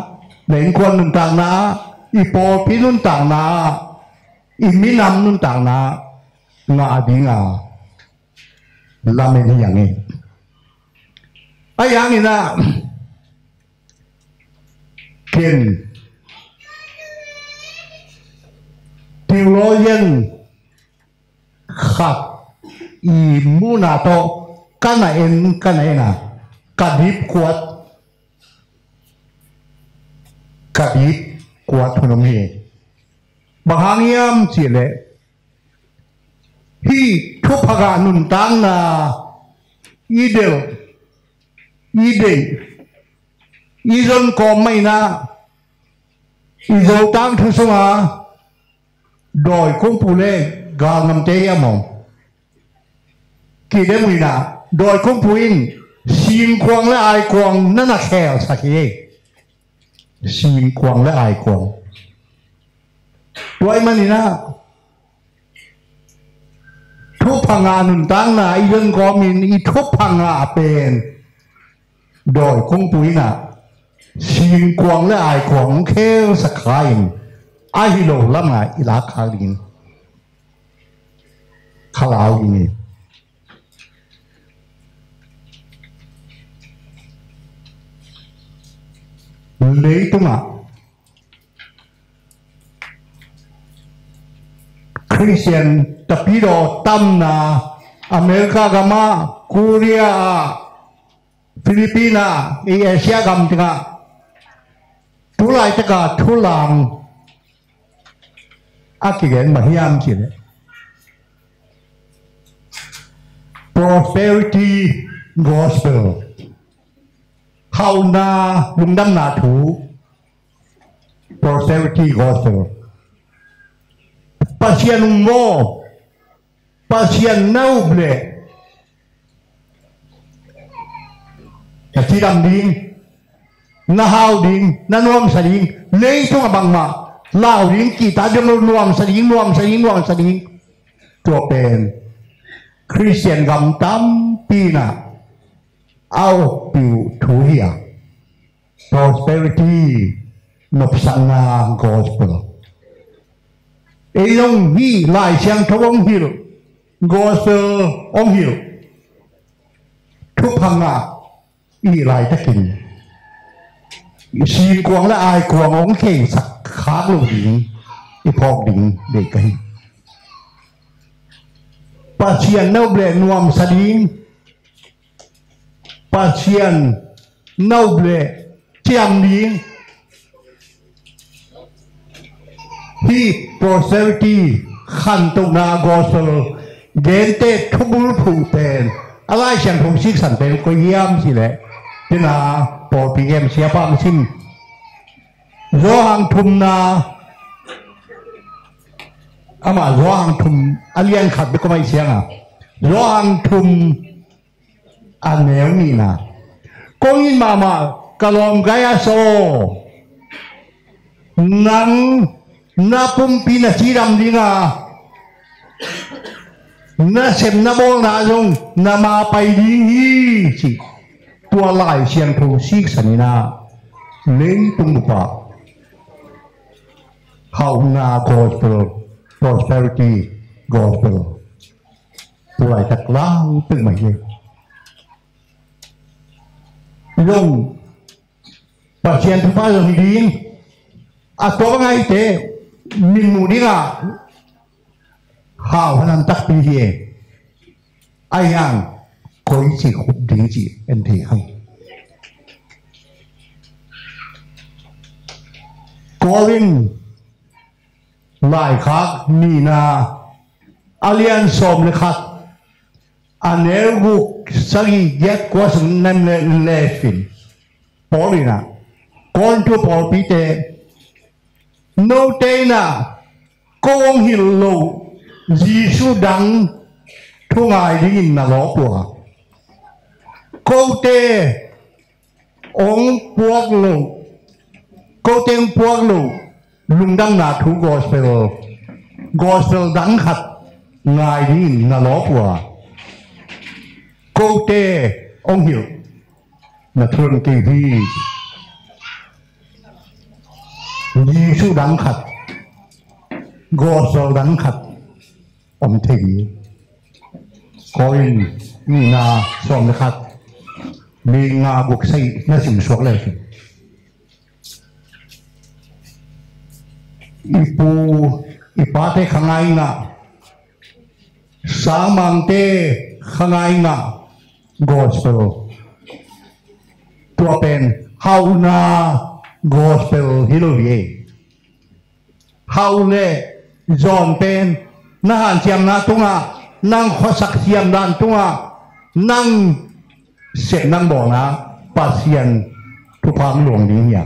na innkuan nuntakna ah, i pawlpi nuntakna ah, i minam nuntakna ah ngah ding a lamen hi ang e. A yang in ah ken theologian khat i muhna tawh ka na en, ka na en a, ka dip kuat, ka dip kuat hun om hi. Bang hang hiam cih leh, hih thupha ngah nuntakna i delh, i deih, i zon kawm mah in ah, i Zo tangthu sungah dawi kungpu le galngamte hiam aw? Kidem uh in ah, dawi kungpu in singkuang le aikuang na na khelsak hi. Singkuang le aikuang. Tua ahih manin ah, thupha ngah nuntakna i zon kawmin i thupha ngah pen dawi kungpu in ah singkuang le aikuang hong khelsak kha in, ahi lo lamah i lak khak dingin khalau ding hi. Leitungah Khristian tapidaw tamna America gamah, Korea ah, Philippine ah, i Asia gam tengah tulaitak a thulang a kigen bang hiam cih leh prosperity gospel, hauhna, lungdamna thu. Prosperity gospel. Pasian um maw, Pasian na up leh na cidam ding, na hau ding, na nuamsa ding, leitungah bangmah lau ding, kihta ding lo, nuamsa ding, nuamsa ding, nuamsa ding. Tua pen Khristian gam tampi in ah a oppih uh thu hi a, prosperity, nopsakna gospel. Ei zong hih Lai Siangtho hong hilh, gospel hong hilh, thupha ngah i hih laitakin singkuang le aikuang hong kheisak khak lo ding i phawk ding deih ka hi. Pasian na up leh nuamsa ding, Pasian na up leh ciam ding. Hih prosperity khantohna gospel gente thubul phuh pen a Lai Siangtho siksan pen koi hiam cih leh, tina pawlpi gam siapa hong sim, Johan thumna, amah Johan thum a lian khat bek kong mai siang a, Johan thum a neu nihna. Kong it mahmah ka lawm Gaius aw, nang na pumpi na cidam ding a, na sep na bawlna zong na ma pai ding hi, ci. Tua Lai Siangtho siksan in ah leitung bup ah hauhna gospel, prosperity gospel, tua laitak lang peuhmah hi. Zong Pasian thupha zong hi ding, a tua bang ahite mitmuh dingah hau hanan takpi hi e. Ahi hang koici khup ding cih en thei hang. Korin laikhak nihna a lian sawm le khat, a neu guk, sagih, giat, kua sung nem le lefin Paul in ah, Korintu pawlpite, note in ah ko hong hilh loh Jesu dang thu ngai dingin na lawp uh a, kote hong puak loh, kote hong puak loh lungdamna thu gospel, gospel dang khat ngai dingin na lawp uh a, kote hong hilh na thun kei hi. Jesu dang khat, gospel dang khat om thei hi. Korin nihna sawm le khat, li, nga, guk, sagih na sim suak le hi. I pu i pate kha ngai ngah, sangmangte kha ngai ngah gospel, tua pen hauhna gospel hi lo hi. Hauh le zawn pen na hanciamna tungah, nang khuasak siamdan tungah, nang sep nang bawlna Pasian thupha hong luang ding hi a.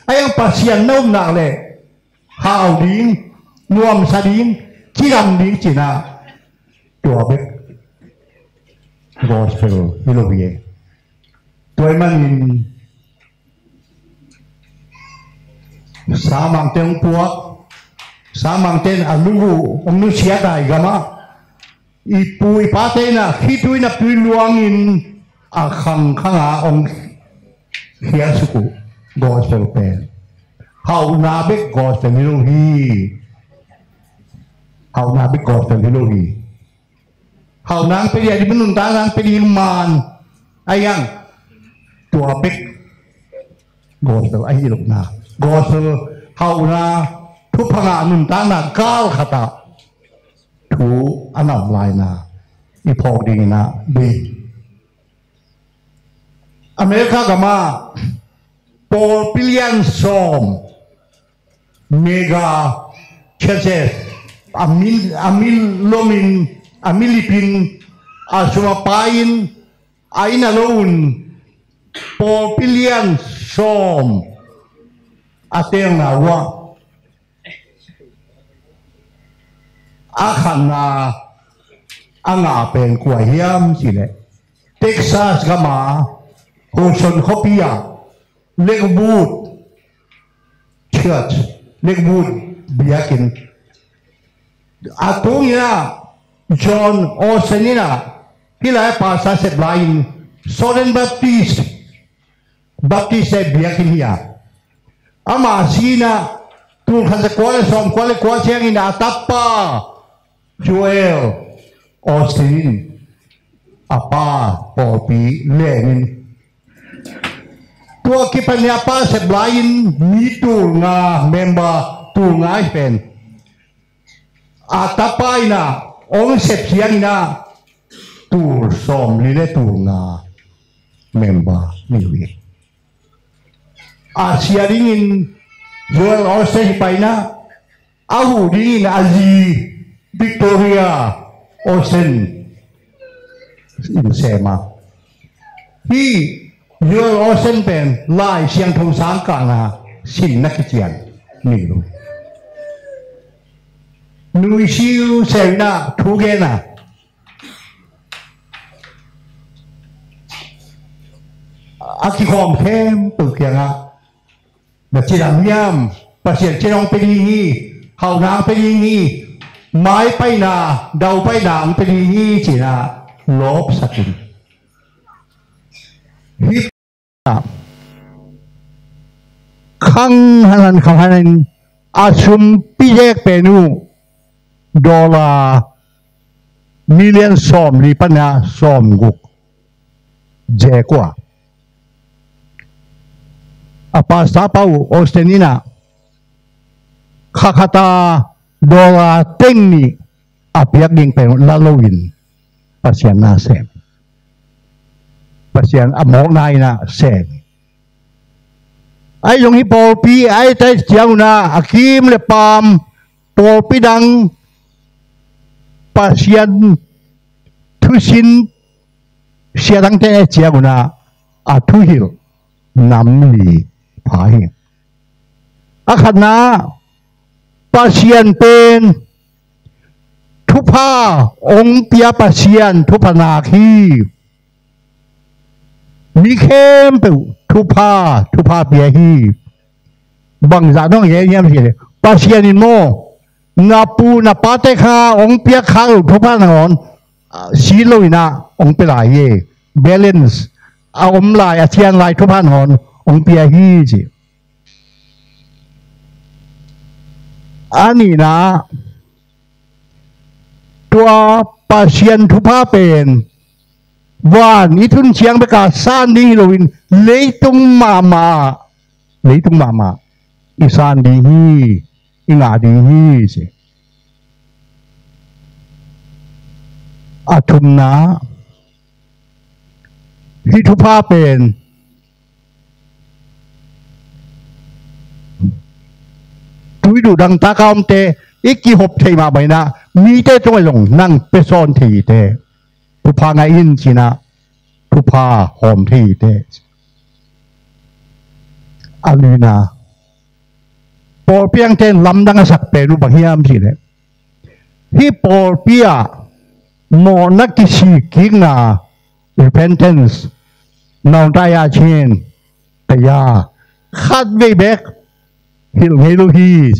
Ahi hang Pasian na upna leh hau ding, nuamsa ding, cidam ding cihna, tua bek gospel hi lo hi e. Tua ahih manin sangmangte hong puak, sangmangte in a lung uh hong nusiat a, i gamah i pu i pate in ah khitui naptui luangin a khangkhang a hong khiasuk uh gospel pen hauhna bek gospel hi lo hi. Hauhna bek gospel hi lo hi. Hauhna hong pia ding, a ding nuntakna hong pia ding man a hiang, tua bek gospel ahi lohna, gospel hauhna thupha ngah nuntakna gal khatah thu a nam laina i phawk dingin ah bei. America gamah pawlpi lian sawm, mega churches, a mi, a mi lomin, a mi lipin, a sum a pain, a inn a lo un, pawlpi lian sawm a telna uh ah a khatna a ngah pen kua hiam cih leh, Texas gama Houston khuapi ah Lakewood Church, Lakewood biakinn, a tungin ah John Osteen in ah, hih lai pastor sep lai-in Southern Baptist, Baptist biakinn hi a, ama si-in ah Tul khat za kua le sawm kua le kua ciangin a tapa Joel Osteen in a pa pawlpi lengin, tua kipan a pa sep lai-in mi tul nga member, tul nga i pen a tapa in a ong sep ciangin a tul sawmli le tul nga member ni uh hi. A sia dingin Joel Osteen hi pai in a, a huh dingin a zi Victoria Osteen in sem a. Hih Joel Osteen pen Lai Siangtho sangkahna sin na kician ni uh. Nui siu seu in a thu gen a, a kikhawm khempeuh kiangah, na ci dang hiam? Pasian ci-in hong pia ding hi, hauhna hong pia ding hi, maipaina, daupaina hong pia ding hi, ci-in a lawpsak in. Hih khang hanan khang hanan a sumpi zek pen uh dollar million sawmli pan a sawmguk zek uh a, a pastor pa uh Osteen in a kha khat a dollar teng nih a piak ding pen uh la loin Pasian na sem, Pasian a mawkna in a sem. Ahi zong hih pawlpi a et ciang un a, a kim le paam pawlpi dang Pasian thusin sia dangte a et ciang un a, a thuhilh nam li pha hi. A khatna, Pasian pen thupha hong pia Pasian thupha nak hi. Mi khempeuh thupha, thupha pia hi. Bangzah nong gen hiam cih leh, Pasian in maw, na pu na pate kha hong piak khak loh thupha nangawn, ah, si lo in a hong pia lai hi. Balance a om lai, a cian lai thupha nangawn hong pia hi ci. A nihna, tua Pasian thupha pen van i tun ciang bek a san ding hi loin leitung mahmah, leitung mahmah i san ding hi, i ngah ding hi ci. A thumna, hih thupha pen tuiduh dangtak a omte i kihop theih mah bangin a, mite tungah zong nang pia sawn thei hi teh. Thupha ngah in ci-in a thupha hawm thei hi teh. A lina, pawlpi angte in lamdang a sak pen uh bang hiam cih leh, hih pawlpi ah mawhna kisik kikna, repentance, naungta ya chin, taya, khat vei bek hilh ngei lo hi.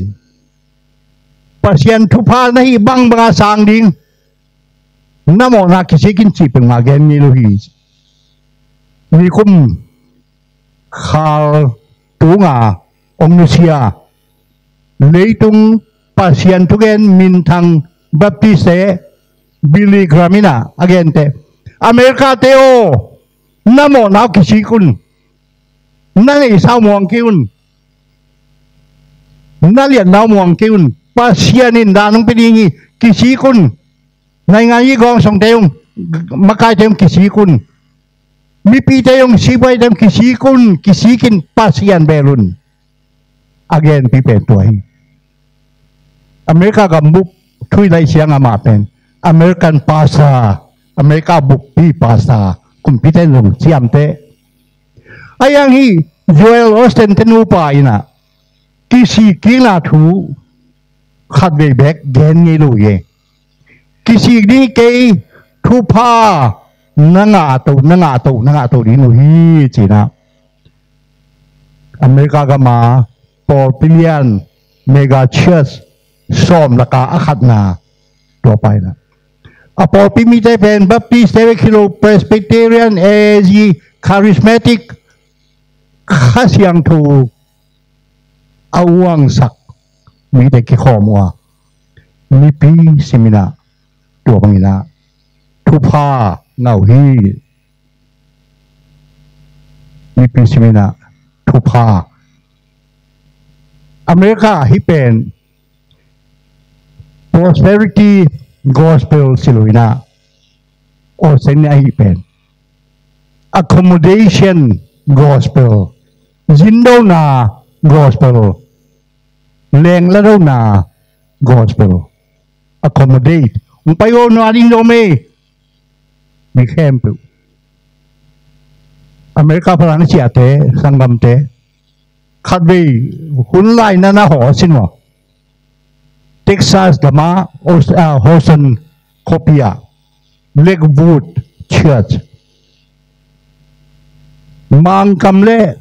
Pasian thupha na hih bangbang a sang ding, na mawhna kisik in cih peuhmah gen ngei lo hi. Nikum khal tunga hong nusia leitung Pasian thugen minthang Baptist-te Billy Graham in a, a gente, America-te aw, na mawhna uh kisik un, na neihsa uh muang kei un, na liatna uh muang kei un, Pasian in dan hong pia ding hi, kisik un. Naingan i gawngsongte uh, makaite uh kisik un. Mipite uh, sipuaite uh kisik un, kisik in Pasian bel un. A genpi pen tua hi. America gambup thu i laih ciang amah pen American pastor, America buppi pastor, kumpite in zong ciamteh. Ahi hang hih Joel Osteen te nupa in a, kisik kikna thu khat vei bek gen ngei lo hi. Kisik ding hi kei, thupha na ngah to, na ngah to, na ngah to ding lo hi ci-in a, America gam a pawlpi lian, mega church sawm lak a a khatna, tua pa in a, a pawlpi mite pen Baptist-te bek hi lo, Presbyterian, A A G, Charismatic, Kha Siangtho a uangsak mite kikhawm uh a, mipi siminah tua banginah thupha ngah uh hi. Mipi siminah thupha. America hih pen prosperity gospel si lo inah, Australia hih pen accommodation gospel, zindona gospel, lengladona gospel. Accommodate. Hong pai aw, na ding dawm ei. Mi khempeuh, America phalangsiate, sanggamte, khatvei hun laina na hawh a sin maw, Texas gama Aus- ah, Houston khuapi ah Lakewood Church, Mangkam le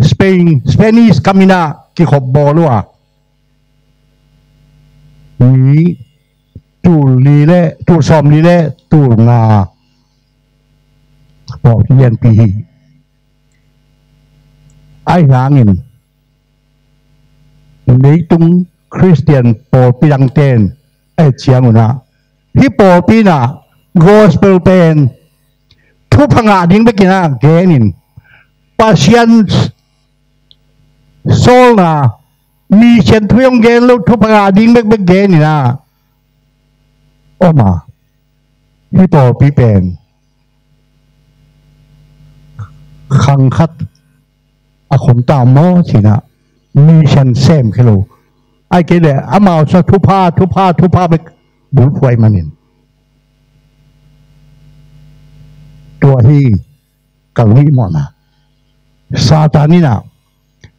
Spain, Spanish kaminah kikhop bawl uh a, mi tul li le tul sawm li le tul nga pawh lianpi hi. Ahi hangin leitung Khristian pawlpi dangten a et ciangunah, hih pawlpi inah gospel pen thupha ngah ding bekinah genin, Pasian sawlna, mi sianthui hong gen lo, thupha ngah ding bekbek geninah om a, hih pawlpi pen khang khat a khom ta maw cinah, mi sian sem khia lo. Ai kei le amau sa thupha, thupha, thupha bek bulphuai manin. Tua hi ka lunghihmawhna. Satan inah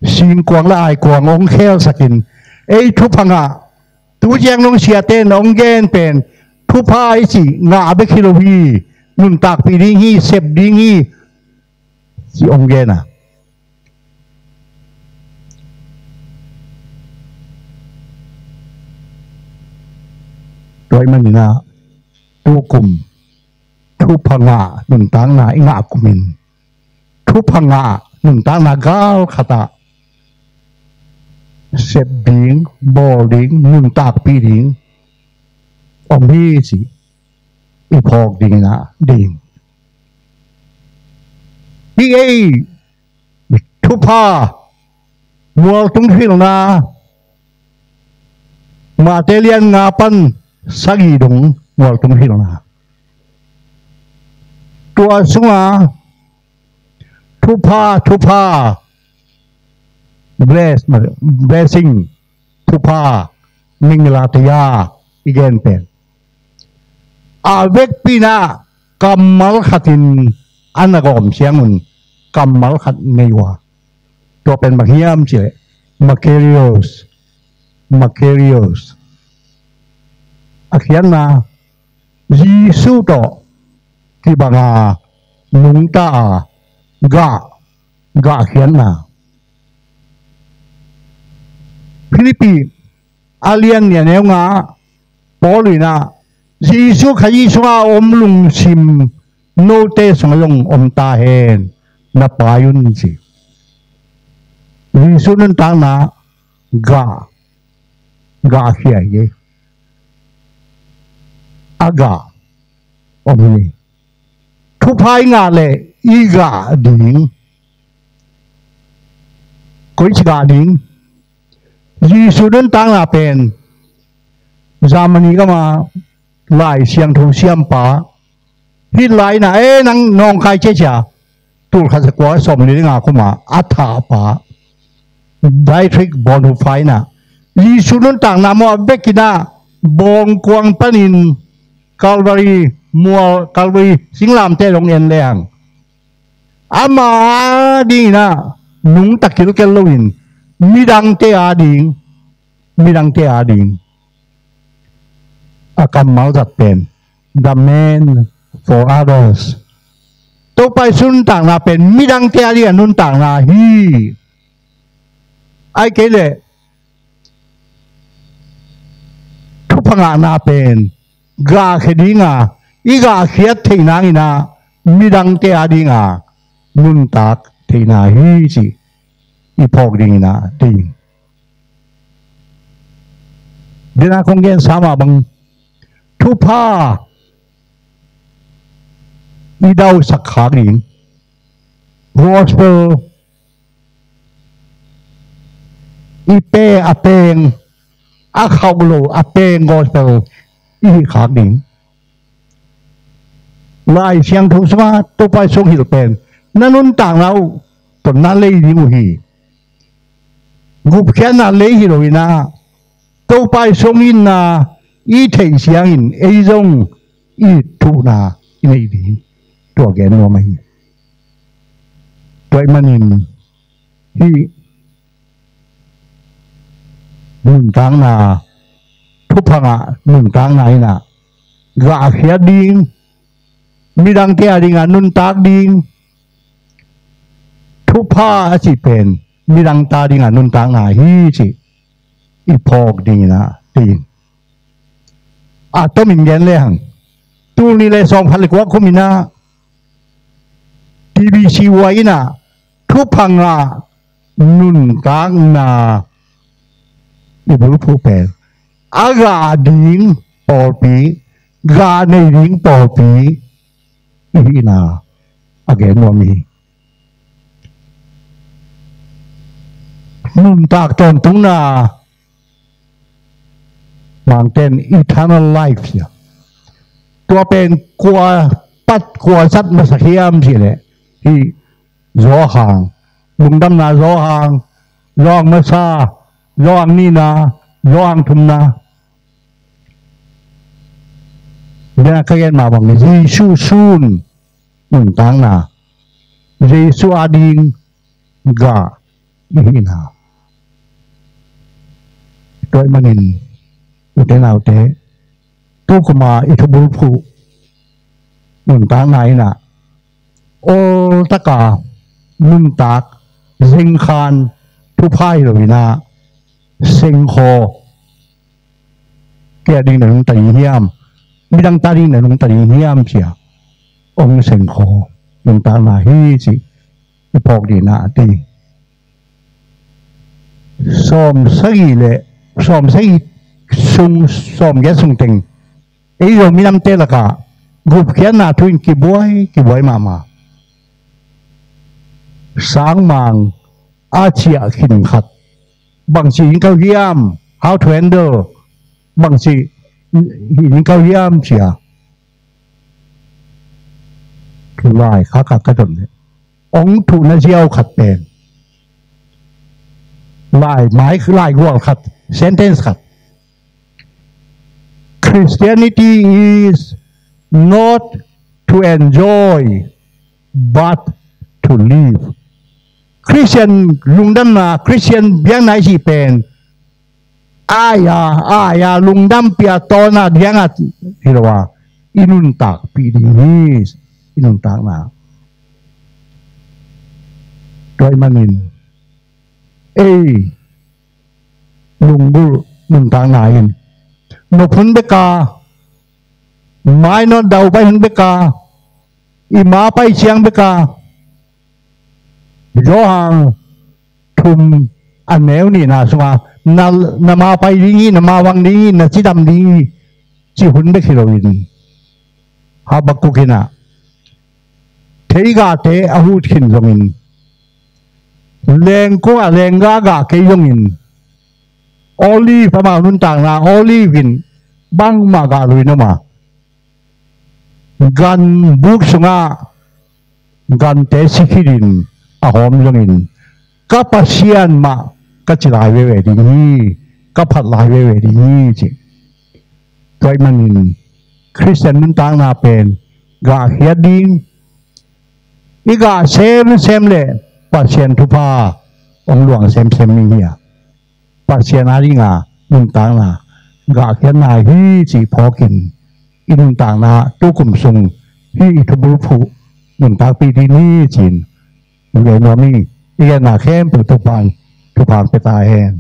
singkuang le aikuang hong khelsakin, ei thupha ngah, tu ciang nong siate in hong gen pen thupha i cih ngah bek hi lo hi, nuntakpih ding hi, sep ding hi, ci hong gen a. Tua ahih maninah tukum thupha ngah nuntakna i ngah kumin, thupha ngah nuntakna gal khatah sep ding, bawl ding, nuntakpih ding om hi cih i phawk dingin ah ding. Hih ei thupha mualtung hilhna, Mate lian nga pan sagih dong mualtung hilhna. Tua sunga thupha, thupha, bless, blessing, thupha, minglataya i gen pen a vekpi inah kammal khatin a na gawm ciangun kammal khat nei uh a. Tua pen bang hiam cih leh makarios, makarios. A khiatna, Jesu tawh kibanga nungta a gah, gah khiatna. Philippi a lian nih a neu nga, Paul inah Jesu Khazih sunga om lungsim note sungah zong om ta hen, na pai un ci. Jesu nuntakna gah, gah khia hi. A gah om hi. Thupha i ngah leh i gah ding. Koi ci gah ding? Jesu nuntakna pen Germany gama lai siangtho siampa Hitler inah, e, nang nawngkai ciacia, tul khat za kua sawm li nga kuma a thahpa Dietrich Bonhoeffer inah Jesu nuntakna maw a vekinah bawngkuang panin Calvary mual, Calvary singlamteh dong en leng ama a dinginah nungta kilkel loin midangte a ding, midangte a ding a kammal zat pen the man for others. Topa Jesu nuntakna pen midangte a ding a nuntakna hi. Ai kei leh thupha ngahna pen gahkhia dinga, i gahkhiat theih nanginah midangte a dinga nuntak theihna hi cih i phawk dinginah ding. Tua na kong gen sa mah bang, thupha i dausak khak ding, gospel i pe a peng, a khauh lo a peng gospel i hih khak ding. Lai Siangtho sungah Topa i sung hilh pen na nuntakna uh tawh na lei ding uh hi. Gupkhiatna lei hi lo in ah, Topa i sung itna i theih ciangin ei zong i thuhna i neih ding, tua gen nuam ahi. Tua ahih manin hih nuntakna, thupha ngah nuntakna in ah gahkhiat ding, midangte a dingah nuntak ding, thupha a cih pen midangte a dingah nuntakna hi cih i phawk ding in ah ti. A tomin gen lehang, tul nih le sawmkhat le kua kum in ah T B C Y in ah thupha ngah nuntakna i bulphuh pen a gah ding pawlpi, gah nei ding pawlpi i hihna a gen nuam hi. Nuntak tawntungna, Mangten eternal life sia. Tua pen kua pat kua zat masak hiam cih leh hih Johan, Lungdamna Johan, Johan masa, Johan nihna, Johan thumna. Bia ka gen mah bang, Jesu sun nuntakna, Jesu a ding gah i hihna. Tua ahih manin ute naute, tu kuma i thubulphuh nuntakna in ah oltaka nuntak zengkhan thupha hi lo in ah sengkhaw, kei a ding na nungta ding hiam, midangte a ding na nungta ding hiam cia hong sengkhaw nuntakna hi cih i phawk ding a ti. Sawm sagih le sawm sagih sung, sawm giat sung teng ei Zomi namte lakah gupkhiatna thu in kibuai kibuai mahmah. Sangmang a ciah khin khat, bangci in kau hiam, how to handle, bangci in kau hiam cia lai khaka ka don le ong thuhna ziau khat pen lai mai, lai gual khat, sentence khat. Christianity is not to enjoy but to live. Christian lungdamna, Christian biakna i cih pen ai-a, ai-a lungdam pia tawna dianga hi lo a, i nuntakpih ding hi. I nuntakna, tua ahih manin ei lunggulh nuntakna in nop hun beka, mainawt daupai hun beka, i ma pai ciang beka, Johan thum a neu nihna sunga na, na ma pai ding hi, na ma vang ding hi, na cidam ding hi, cih hun bek hi loin Habakkuk in ah theigahte a hut khin zongin, lengkung ah lengga gah kei zongin, Olive, amau nuntakna Olive in bangmah gah lo in om a, gan buk sungah gante si khitin a hawm zongin, ka Pasian mah ka ci lai veve ding hi, ka phat lai veve ding hi, ci. Tua ahih manin Khristian nuntakna pen gahkhiat ding, i gah semsem leh Pasian thupha hong luang semsem ding hi a, Pasian a dinga nuntakna gahkhiatna hi cih phawkin, i nuntakna tukum sung hih i thubulphuh nuntakpih ding hi ci-in, i gen nuam hi. I genna khempeuh Topa'n thupha hong pia ta hen.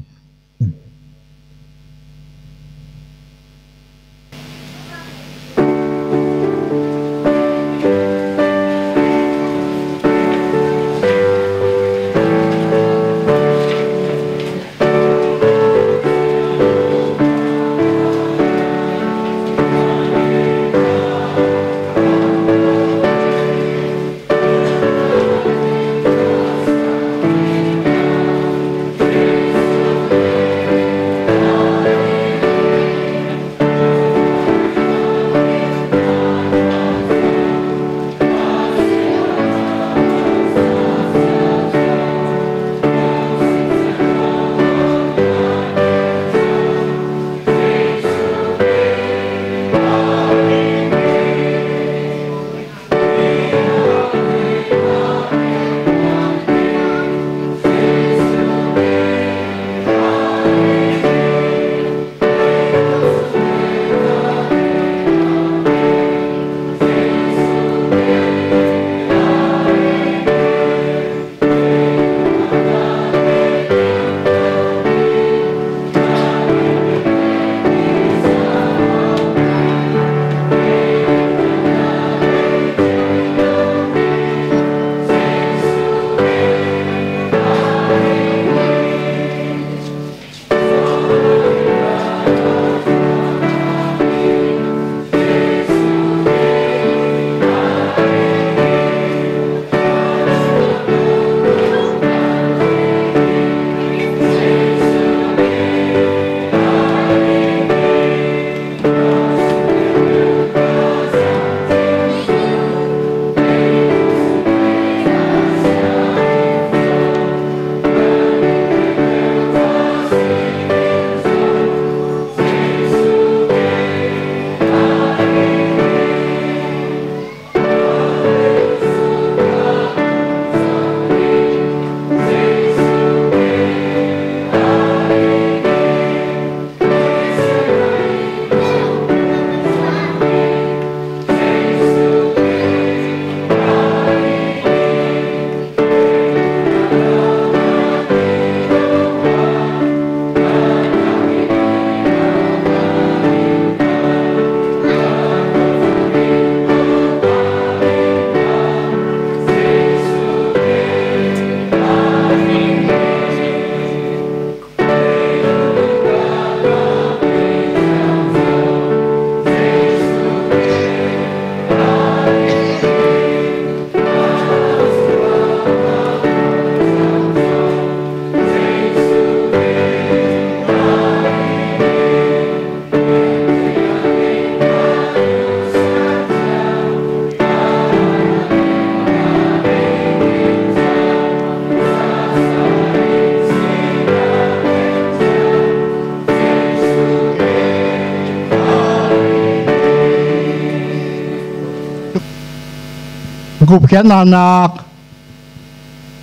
Gupkhiatna nak,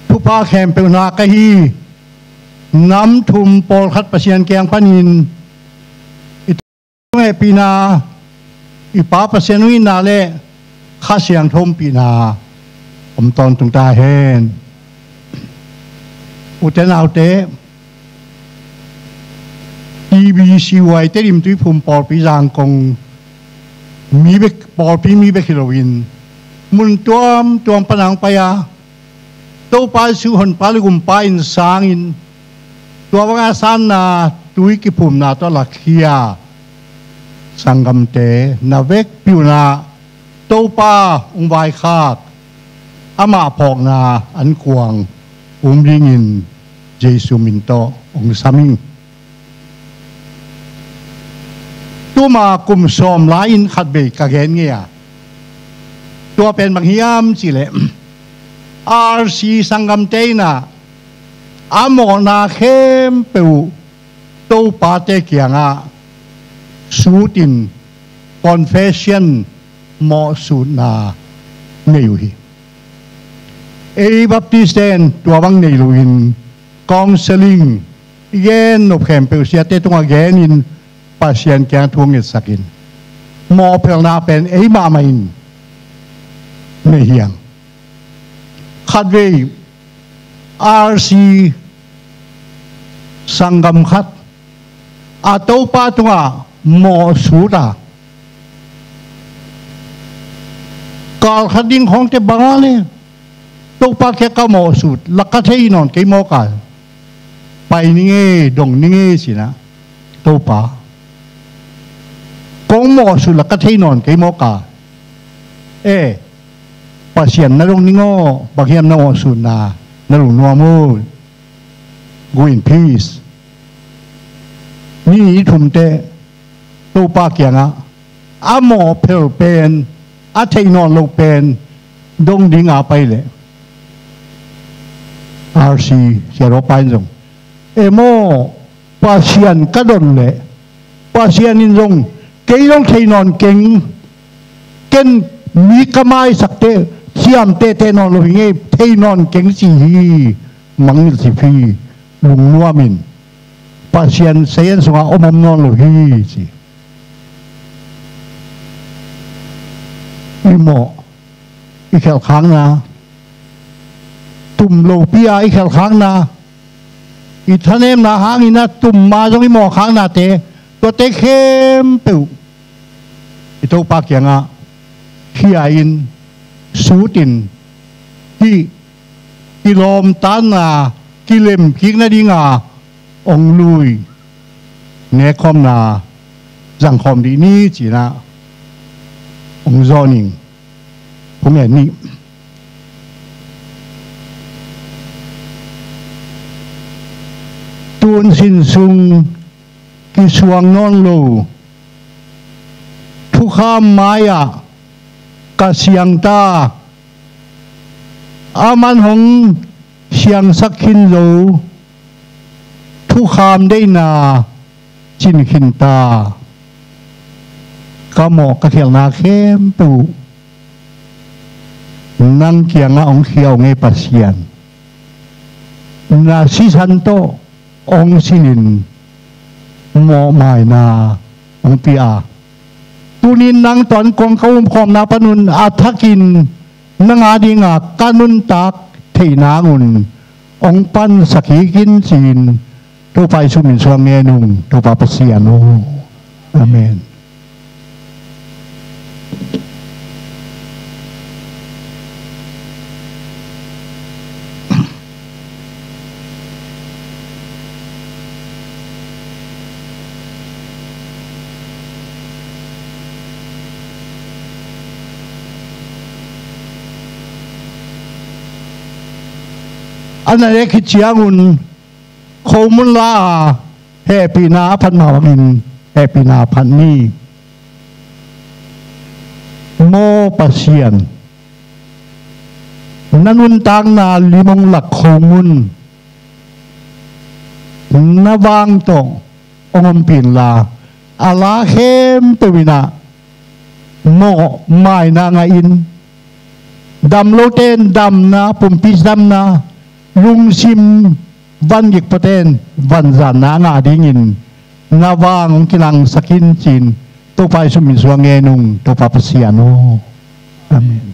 thupha khempeuh nak ahi nam thum pawlkhat Pasian kiang panin i tung hehpihna, i Pa Pasian hong itna le Kha Siangtho ompihna om tawntung ta hen. Ute naute, T B C Y Tedim Tuiphum pawlpi Zangkong mi bek, pawlpi mi bek hi loin mun tuamtuam pan hong pai a, Topa Jesuh Honpa le Gumpa in sangin, tua banga sanna tui kiphumna tawh lakkhia sanggamte na vekpi unah Topa hong vaikhak, amah phawkna ankuang um dingin Jesuh min tawh hong sam ing. Tuma kum sawm lai-in khatvei ka gen ngei a, tua pen bang hiam cihleh, R C sanggamte in ah a mawhna khempeuh uh Topate kiangah sutin confession, mawhsutna nei uh hi. Ei Baptist-te in tua bang nei loin counseling, i gen nop khempeuh siate tungah genin Pasian kiang thu ngetsakin, mawhphelhna pen ei mahmah in nei hi hang. Khatvei R C sanggam khat a Topa tungah mawhsut a, kal khat ding khawngte bang a le Topa kiang ka mawhsut, la ka thei nawn kei mawk a, pai ning e, dong ning e, ci-in ah, Topa, kong mawhsut la ka thei nawn kei mawk a, e, Pasian na dong ning aw, bang hiam na mawhsutna, na lungnuam uh, go in peace. Ni thum teh Topa kiangah a mawhphel pen, a theih nawn loh pen dong ding a pai leh, R C siarawpa in zong, e maw, Pasian ka don leh Pasian in zong kei zong thei nawn keng, ken mi ka maisak teh, siam tehteh nawn lo hi ing e, thei nawn keng ci hi, mangngilh cip hi, lungnuam in, Pasian sazian sungah om om nawn lo hi ci. I mawh, i khelhkhakna, tum lopi-a i khelhkhakna, i thanemna hangin a tum ma zong i mawhkhaknate, tuate khempeuh i Topa kiangah khia-in, sutin, hih kilawmtatna kilemkik nadinga hong lui, nekkhawmna zangkhawm dih ni ci-in ah hong zawh ning. Hong en ning. Tun sin sung kisuang nawn lo thukham mai-ah ka siang ta, aman hong siangsak khin zo thukham deihna cin khin ta, ka mawh ka khialhna khempeuh nang kiangah hong khia ung ei Pasian. Na sisan tawh hong silhin mawhmaina hong pia a, tuni-in nang tawh ankuang ka umkhawmna panun a thakin nang adinga ka nuntak theih nangun hong pansak kik in ci-in Topa Jesuh min suang ngen ung, Topa Pasian aw. Amen. A na lek khit ciangun khomun la a, hehpihna a phat mah bangin hehpihna a phat ni. Maw Pasian, na nuntakna lim hong lak khomun na vang tawh hong ompih inla, a la khempeuh in ah mawhmaina ngah in, Damlote in damna, pumpi damna, lungsim vangik pate in vanzanna a ngah dingin na vang hong kilangsak in ci-in Topa Jesu min suang ngen ung, Topa Pasian aw. Amen.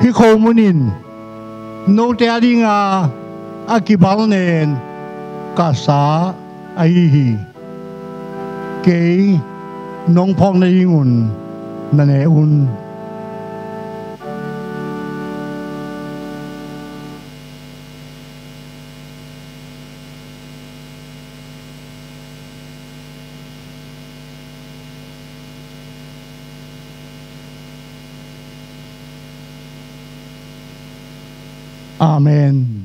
Hih khomun in note a dinga a kibalnen ka sa ahi hi. Kei nong phawk nadingun na ne un. Amen.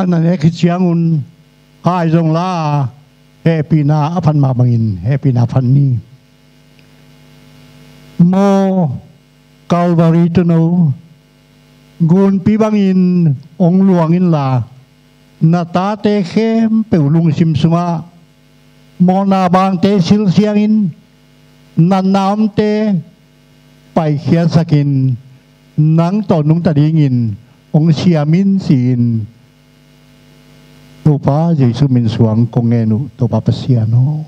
a na nek hi ciangun, hai zong la, hehpihna a phat mah bangin hehpihna phat ni. Maw Calvary tuuno, gunpi bangin hong luang inla, na tate khempeuh lungsim sungah mawhna bangte silsiangin, natna omte paikhiatsakin, nang tawh nungta dingin hong siam in ci-in, Topa Jesu min suang kong ngen uh, Topa Pasian aw.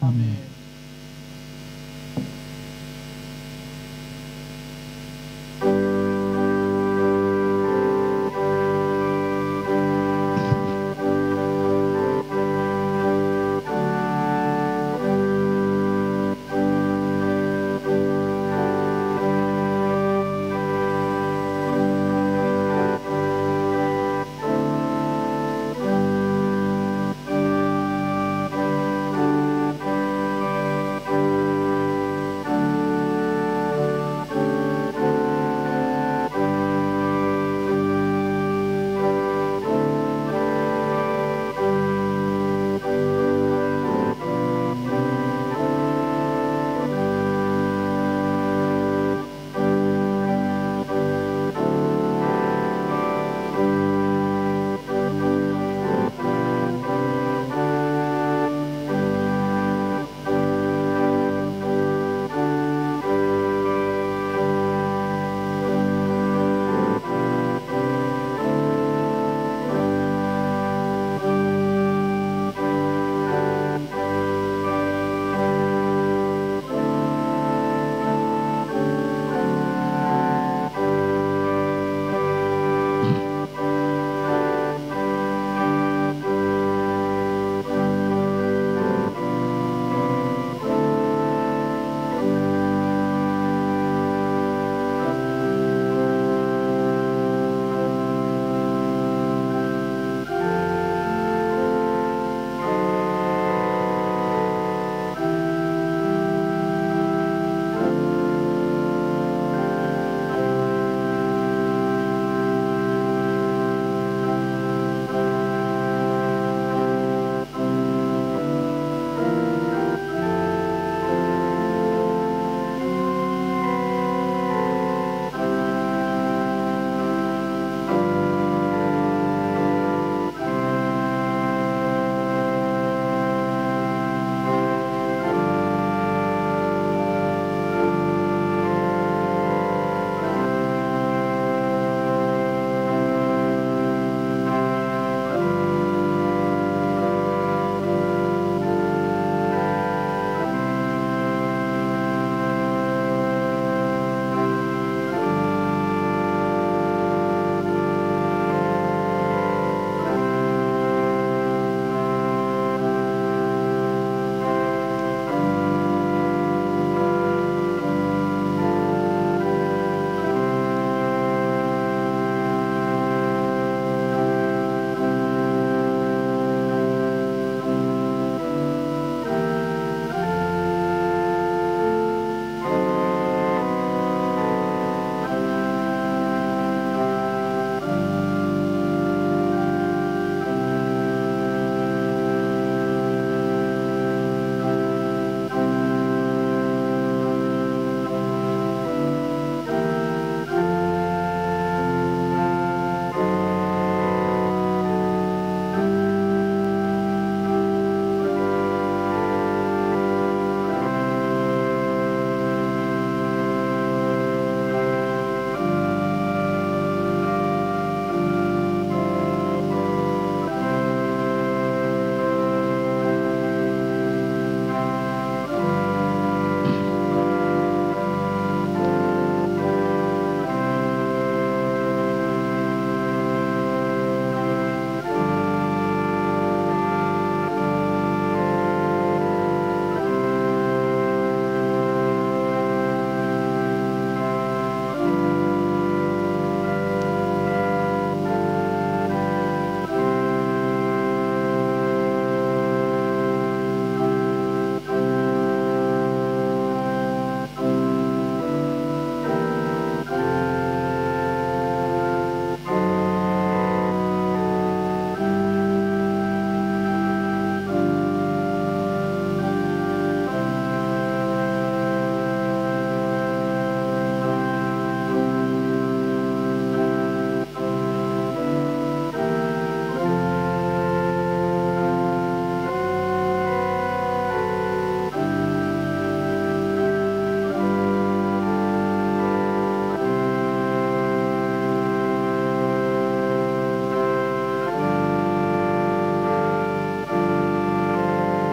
Amen.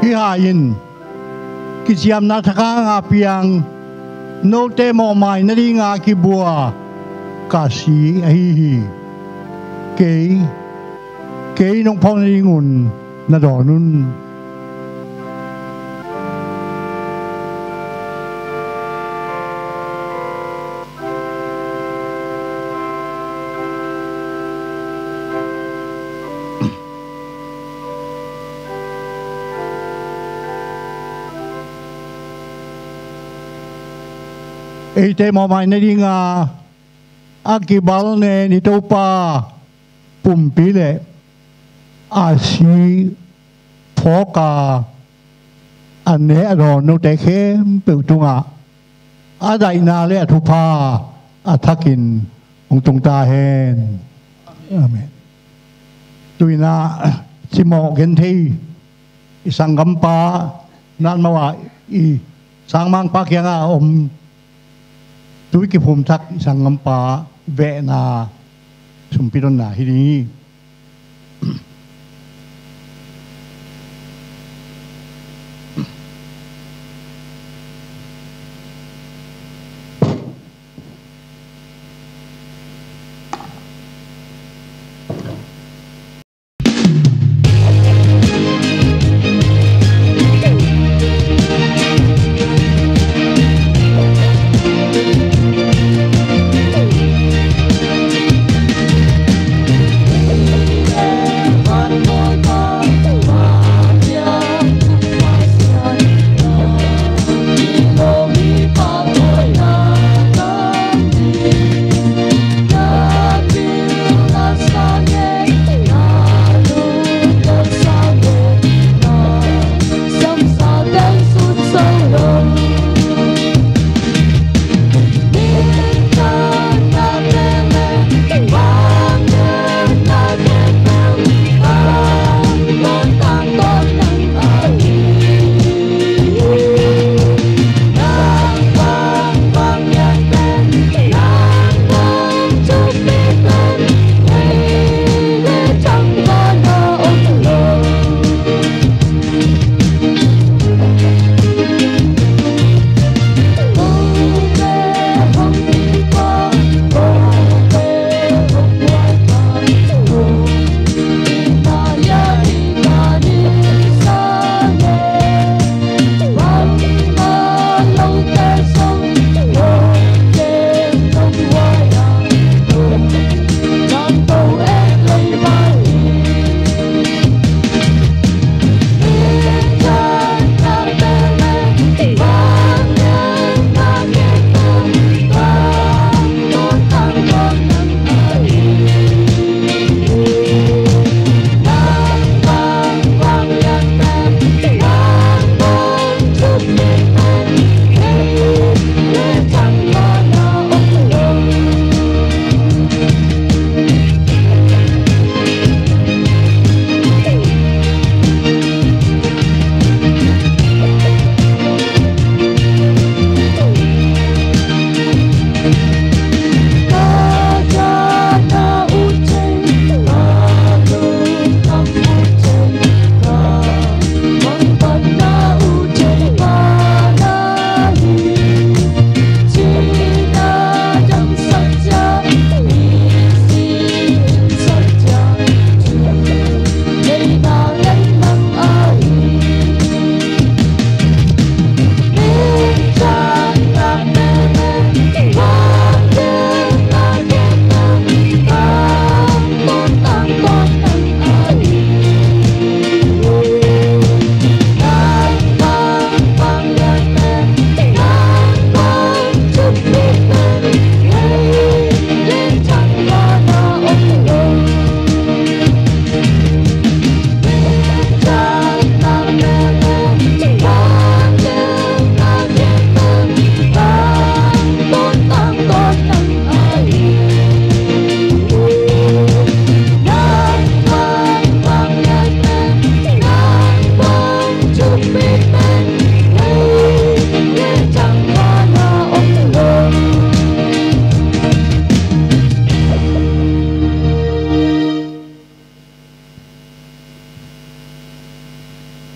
Hi hai in kiciamna thakang a piang note mawhmai nadinga kibua ka si ahi hi. Kei, kei nong phawk nadingun na dawn un. Eite mawhmai nadinga a kibal nen i Topa pumpi le a si phawk a, a ne a dawn note khempeuh tungah a daihna le a thupha a thakin hong tung ta hen. Amen. Tu-in ah cimawh genthei i sanggampa, Natmo ah i sangmangpa kiangah a om tui kiphum thak i sanggampa vehna sumpi donna hi ding hi.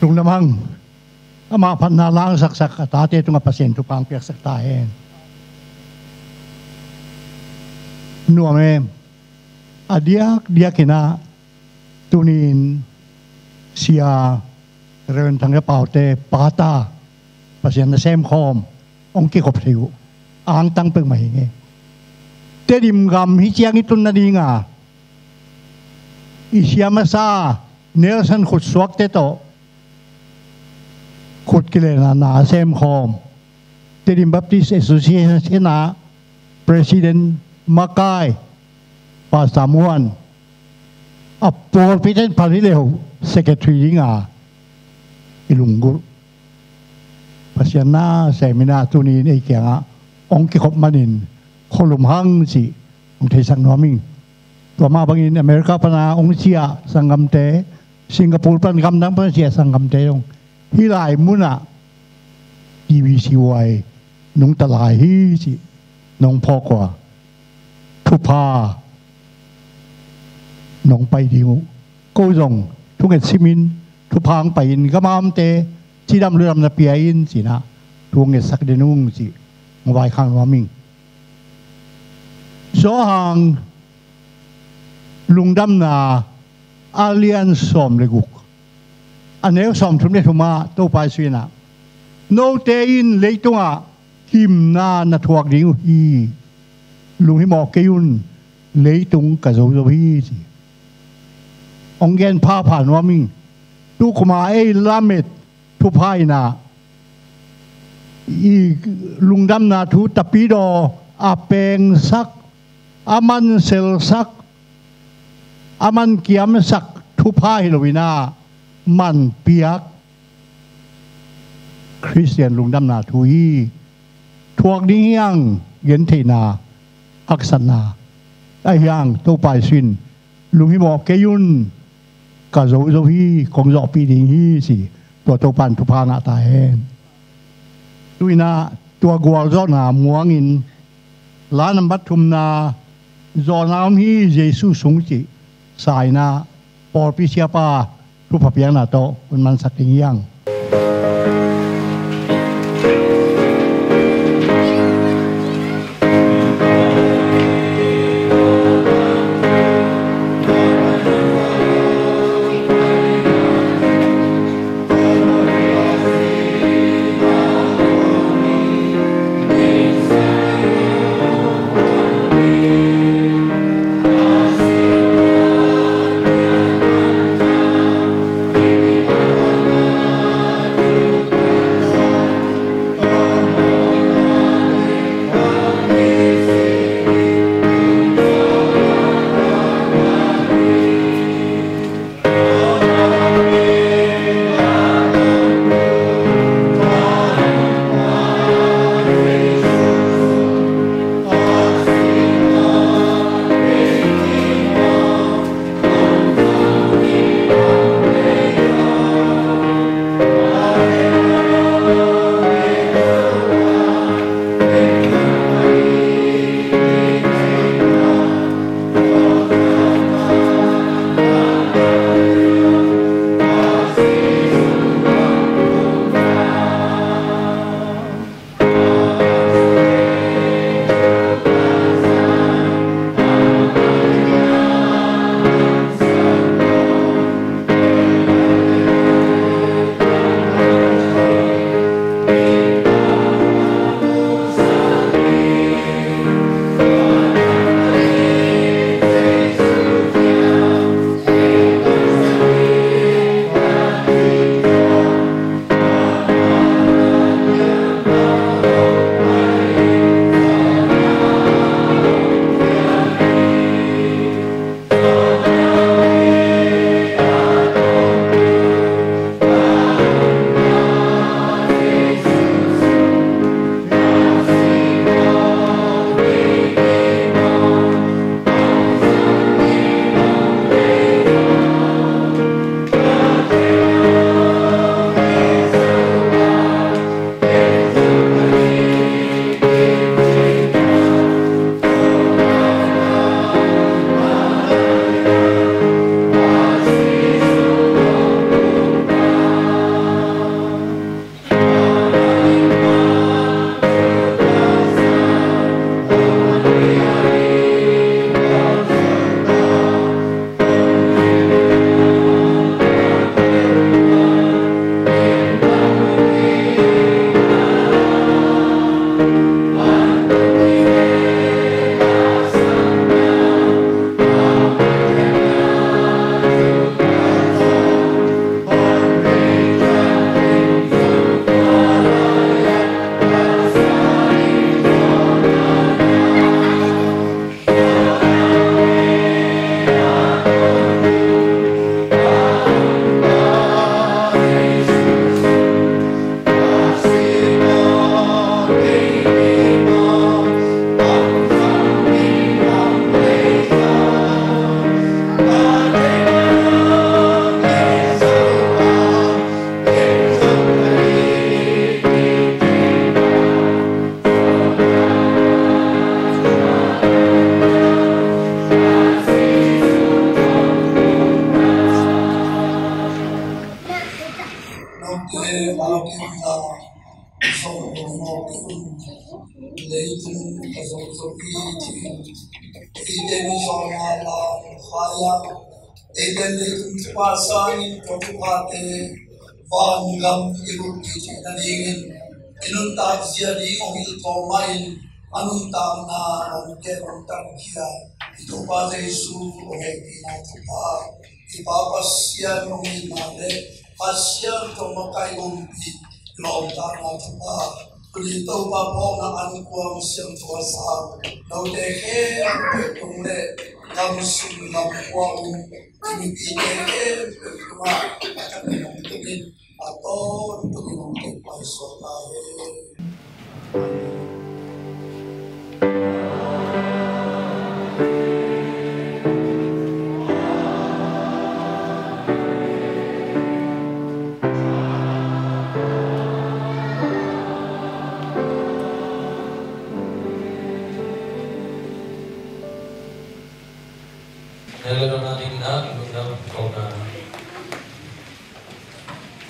Lungdam hang. amah phatna langsaksak a tate tungah Pasian thupha hong piaksak ta hen. Nuam e. A diakdiakin ah tuni-in Sia Rev. Thang Gia Pau te pata Pasian nasem khawm hong kikhop thei uh angtang peuhmah hi ing e. Tedim gam hih ciang i tun nadinga i sia masa Nelson Khutsuakte tawh khut kilenna na a sem khawm, Tedim Baptist Association ah President makai Pastor Muan, a pawlpi ten pal hi leh Secretary dinga i lunggulh. Pasian nasem in ah tuni-in ei kiangah hong kikhop manin khualum hang cih hong theisak nuam ing. Tua mah bangin America pana hong ciah sanggamte, Singapore pan, gamdang pana ciah sanggamte zong hih lai munah T V C Y nungta lai hi cih nong phawk uh a, thupha nong pai ding uh. Ko zong thunget simin thupha hong pai-in gam a omte cidam ludam na pia in ci-in ah thu hong ngetsak den ung cih hong vaikhak nuam ing. Johan Lungdamna a lian sawm le guk, a neu sawmthum le thum ah Topa Jesu in ah, note in leitungah gimna na thuak ding uh hi. Lunghimawh kei un, leitung ka zo zo hi, ci. Hong gen phapha nuam ing. Tu kuma ei lamet thupha in ah i lungdamna thu tapidaw a pengsak, a manselsak, a mankiamsak thupha hi lo-in ah manpiak Khristian lungdamna thu hi. Thuak ding hi hang gentheihna, haksatna. Ahi hang Topa Jesu in lunghimawh kei un, ka zo zo hi, kong zawhpih ding hi, ci. Tua Topa in thupha ngah ta hen. Tu-in ah tua gualzawhna muangin la nambat thumna, zawhna om hi Jesu sung cih sa-in ah pawlpi siapa thupha piakna tawh hun mansak ding hi hang. Ka zong zong hi ci. Eite ni zong a la khai a, eite ni tung pa sangin tua thupha te van gam i lut kik nadingin i nuntak zia ding hong hilh tawm mahin a nuntakna hong kem hong tangkhia i Topa Jesu hong hehpihna thupha, i Pa Pasian hong itna le Pasian tawh makaih umpi lawmtatna thupha, tuni Topa phawkna ankuang siangtho a sang note khempeuh tung le gam sung gam khua um i mipite khempeuh tungah a kan hong tukin a tawntung in hong tei paisuak ta hen.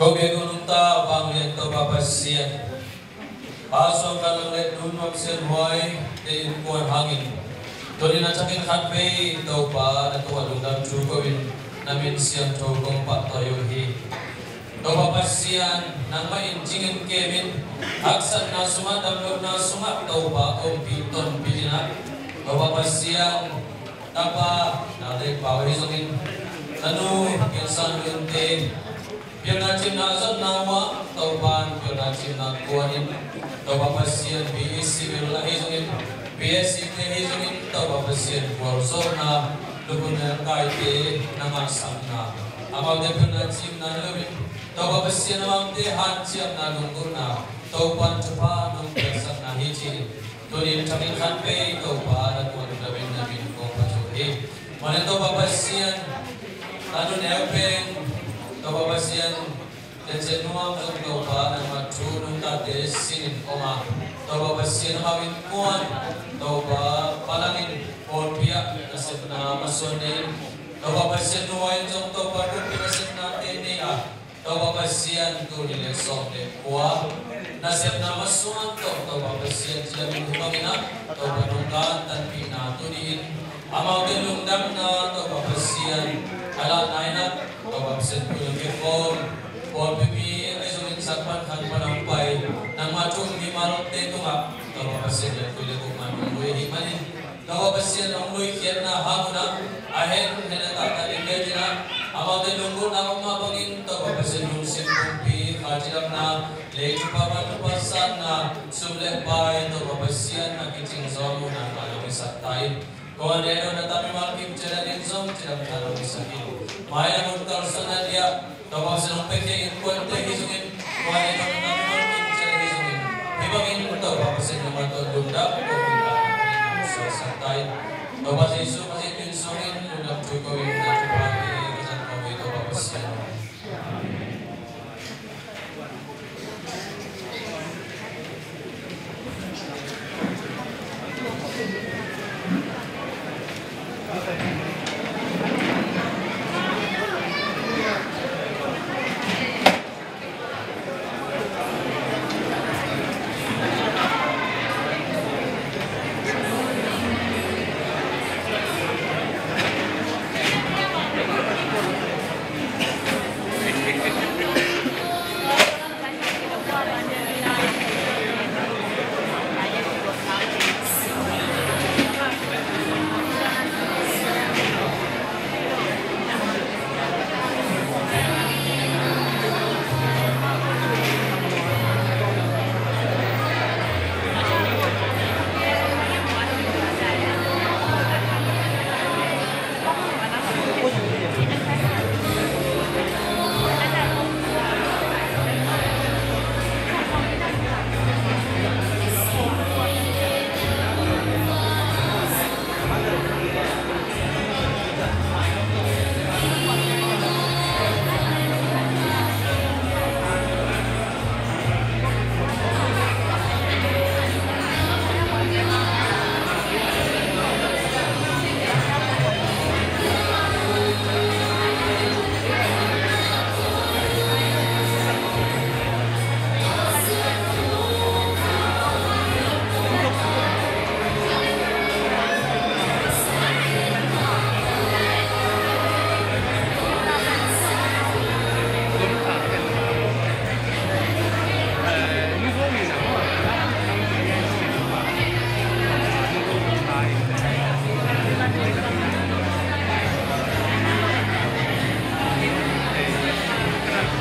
Ko biak ko nungta vanglian Topa Pasian, Pa suang kan lang le nun nuam sianhuai te in kuan hangin, tuni na thakin khat vei Topa na tungah lungdam thu ko in, na min siangtho kong pahtawi uh hi. Topa Pasian, nangmah in cingin kemin, haksatna sungah damlohna sungah Topa ompih tonpih in ah, Topa Pasian, tapa Nalei Pau ahi zongin, tanu Piansan Lunte, pilna cimna a zotna uh ah Topa in pilna cimna kuan in, Topa Pasian B E C bel ahi zongin, B S C te ahi zongin Topa Pasian gualzawhna, lukun nangkaite na ngahsakna, amaute pilna cimna hi loin, Topa Pasian amaute hanciamna lunggulhna Topa in thupha nong piaksakna hi ci-in, tuni in thakin khat vei Topa na kuan lungdamin na min kong phat uh hi. Mane Topa Pasian, tanu neu pen Topa Pasian, Tencet nuam zong Topa nangmah thu nungtate sinin om a, Topa Pasian amau innkuan, Topa palangin pawlpi ah nasepna masuan nei in, Topa Pasian nuai in zong Topa pawlpi nasepnate nei a, Topa Pasian tuni le sawm le kua nasepna masuan tawh Topa Pasian ciamin hi bangin ah Topa nungkan tanpihna tuni in amaute lungdamna Topa Pasian a lahna in ah Topa Pasian pui lungkim khawm pawlpi mi ahi zongin sak pan khang pan hong pai nangmah thu mimalte tungah Topa Pasian le pui le kuk man hong lui ahih manin Topa Pasian hong luikhiatna hang un ah a hen hen a taktak in lecin ah amaute lunggulhna om mah bangin Topa Pasian lungsim pumpi kha cidamna lei thupha pan thupha satna sum le pai Topa Pasian a kicing zawh uh nangmah lo hisak ta in. Ko a deh dawh na tami mal kim cian a din zong cidam ta lo hisak in. Mai a mun kalsuanna dia Topa Pasian hong pia kei innkuante hi zongin, ko a deh dawh na tami mal kim cian a hi zongin, hi bangin Topa Pasian nangmah tawh lungdam ko in a suaksak ta in. Topa Jesu Khazih min sungin lungdam thu ko in na thupha hi ka zang ko hi Topa Pasian.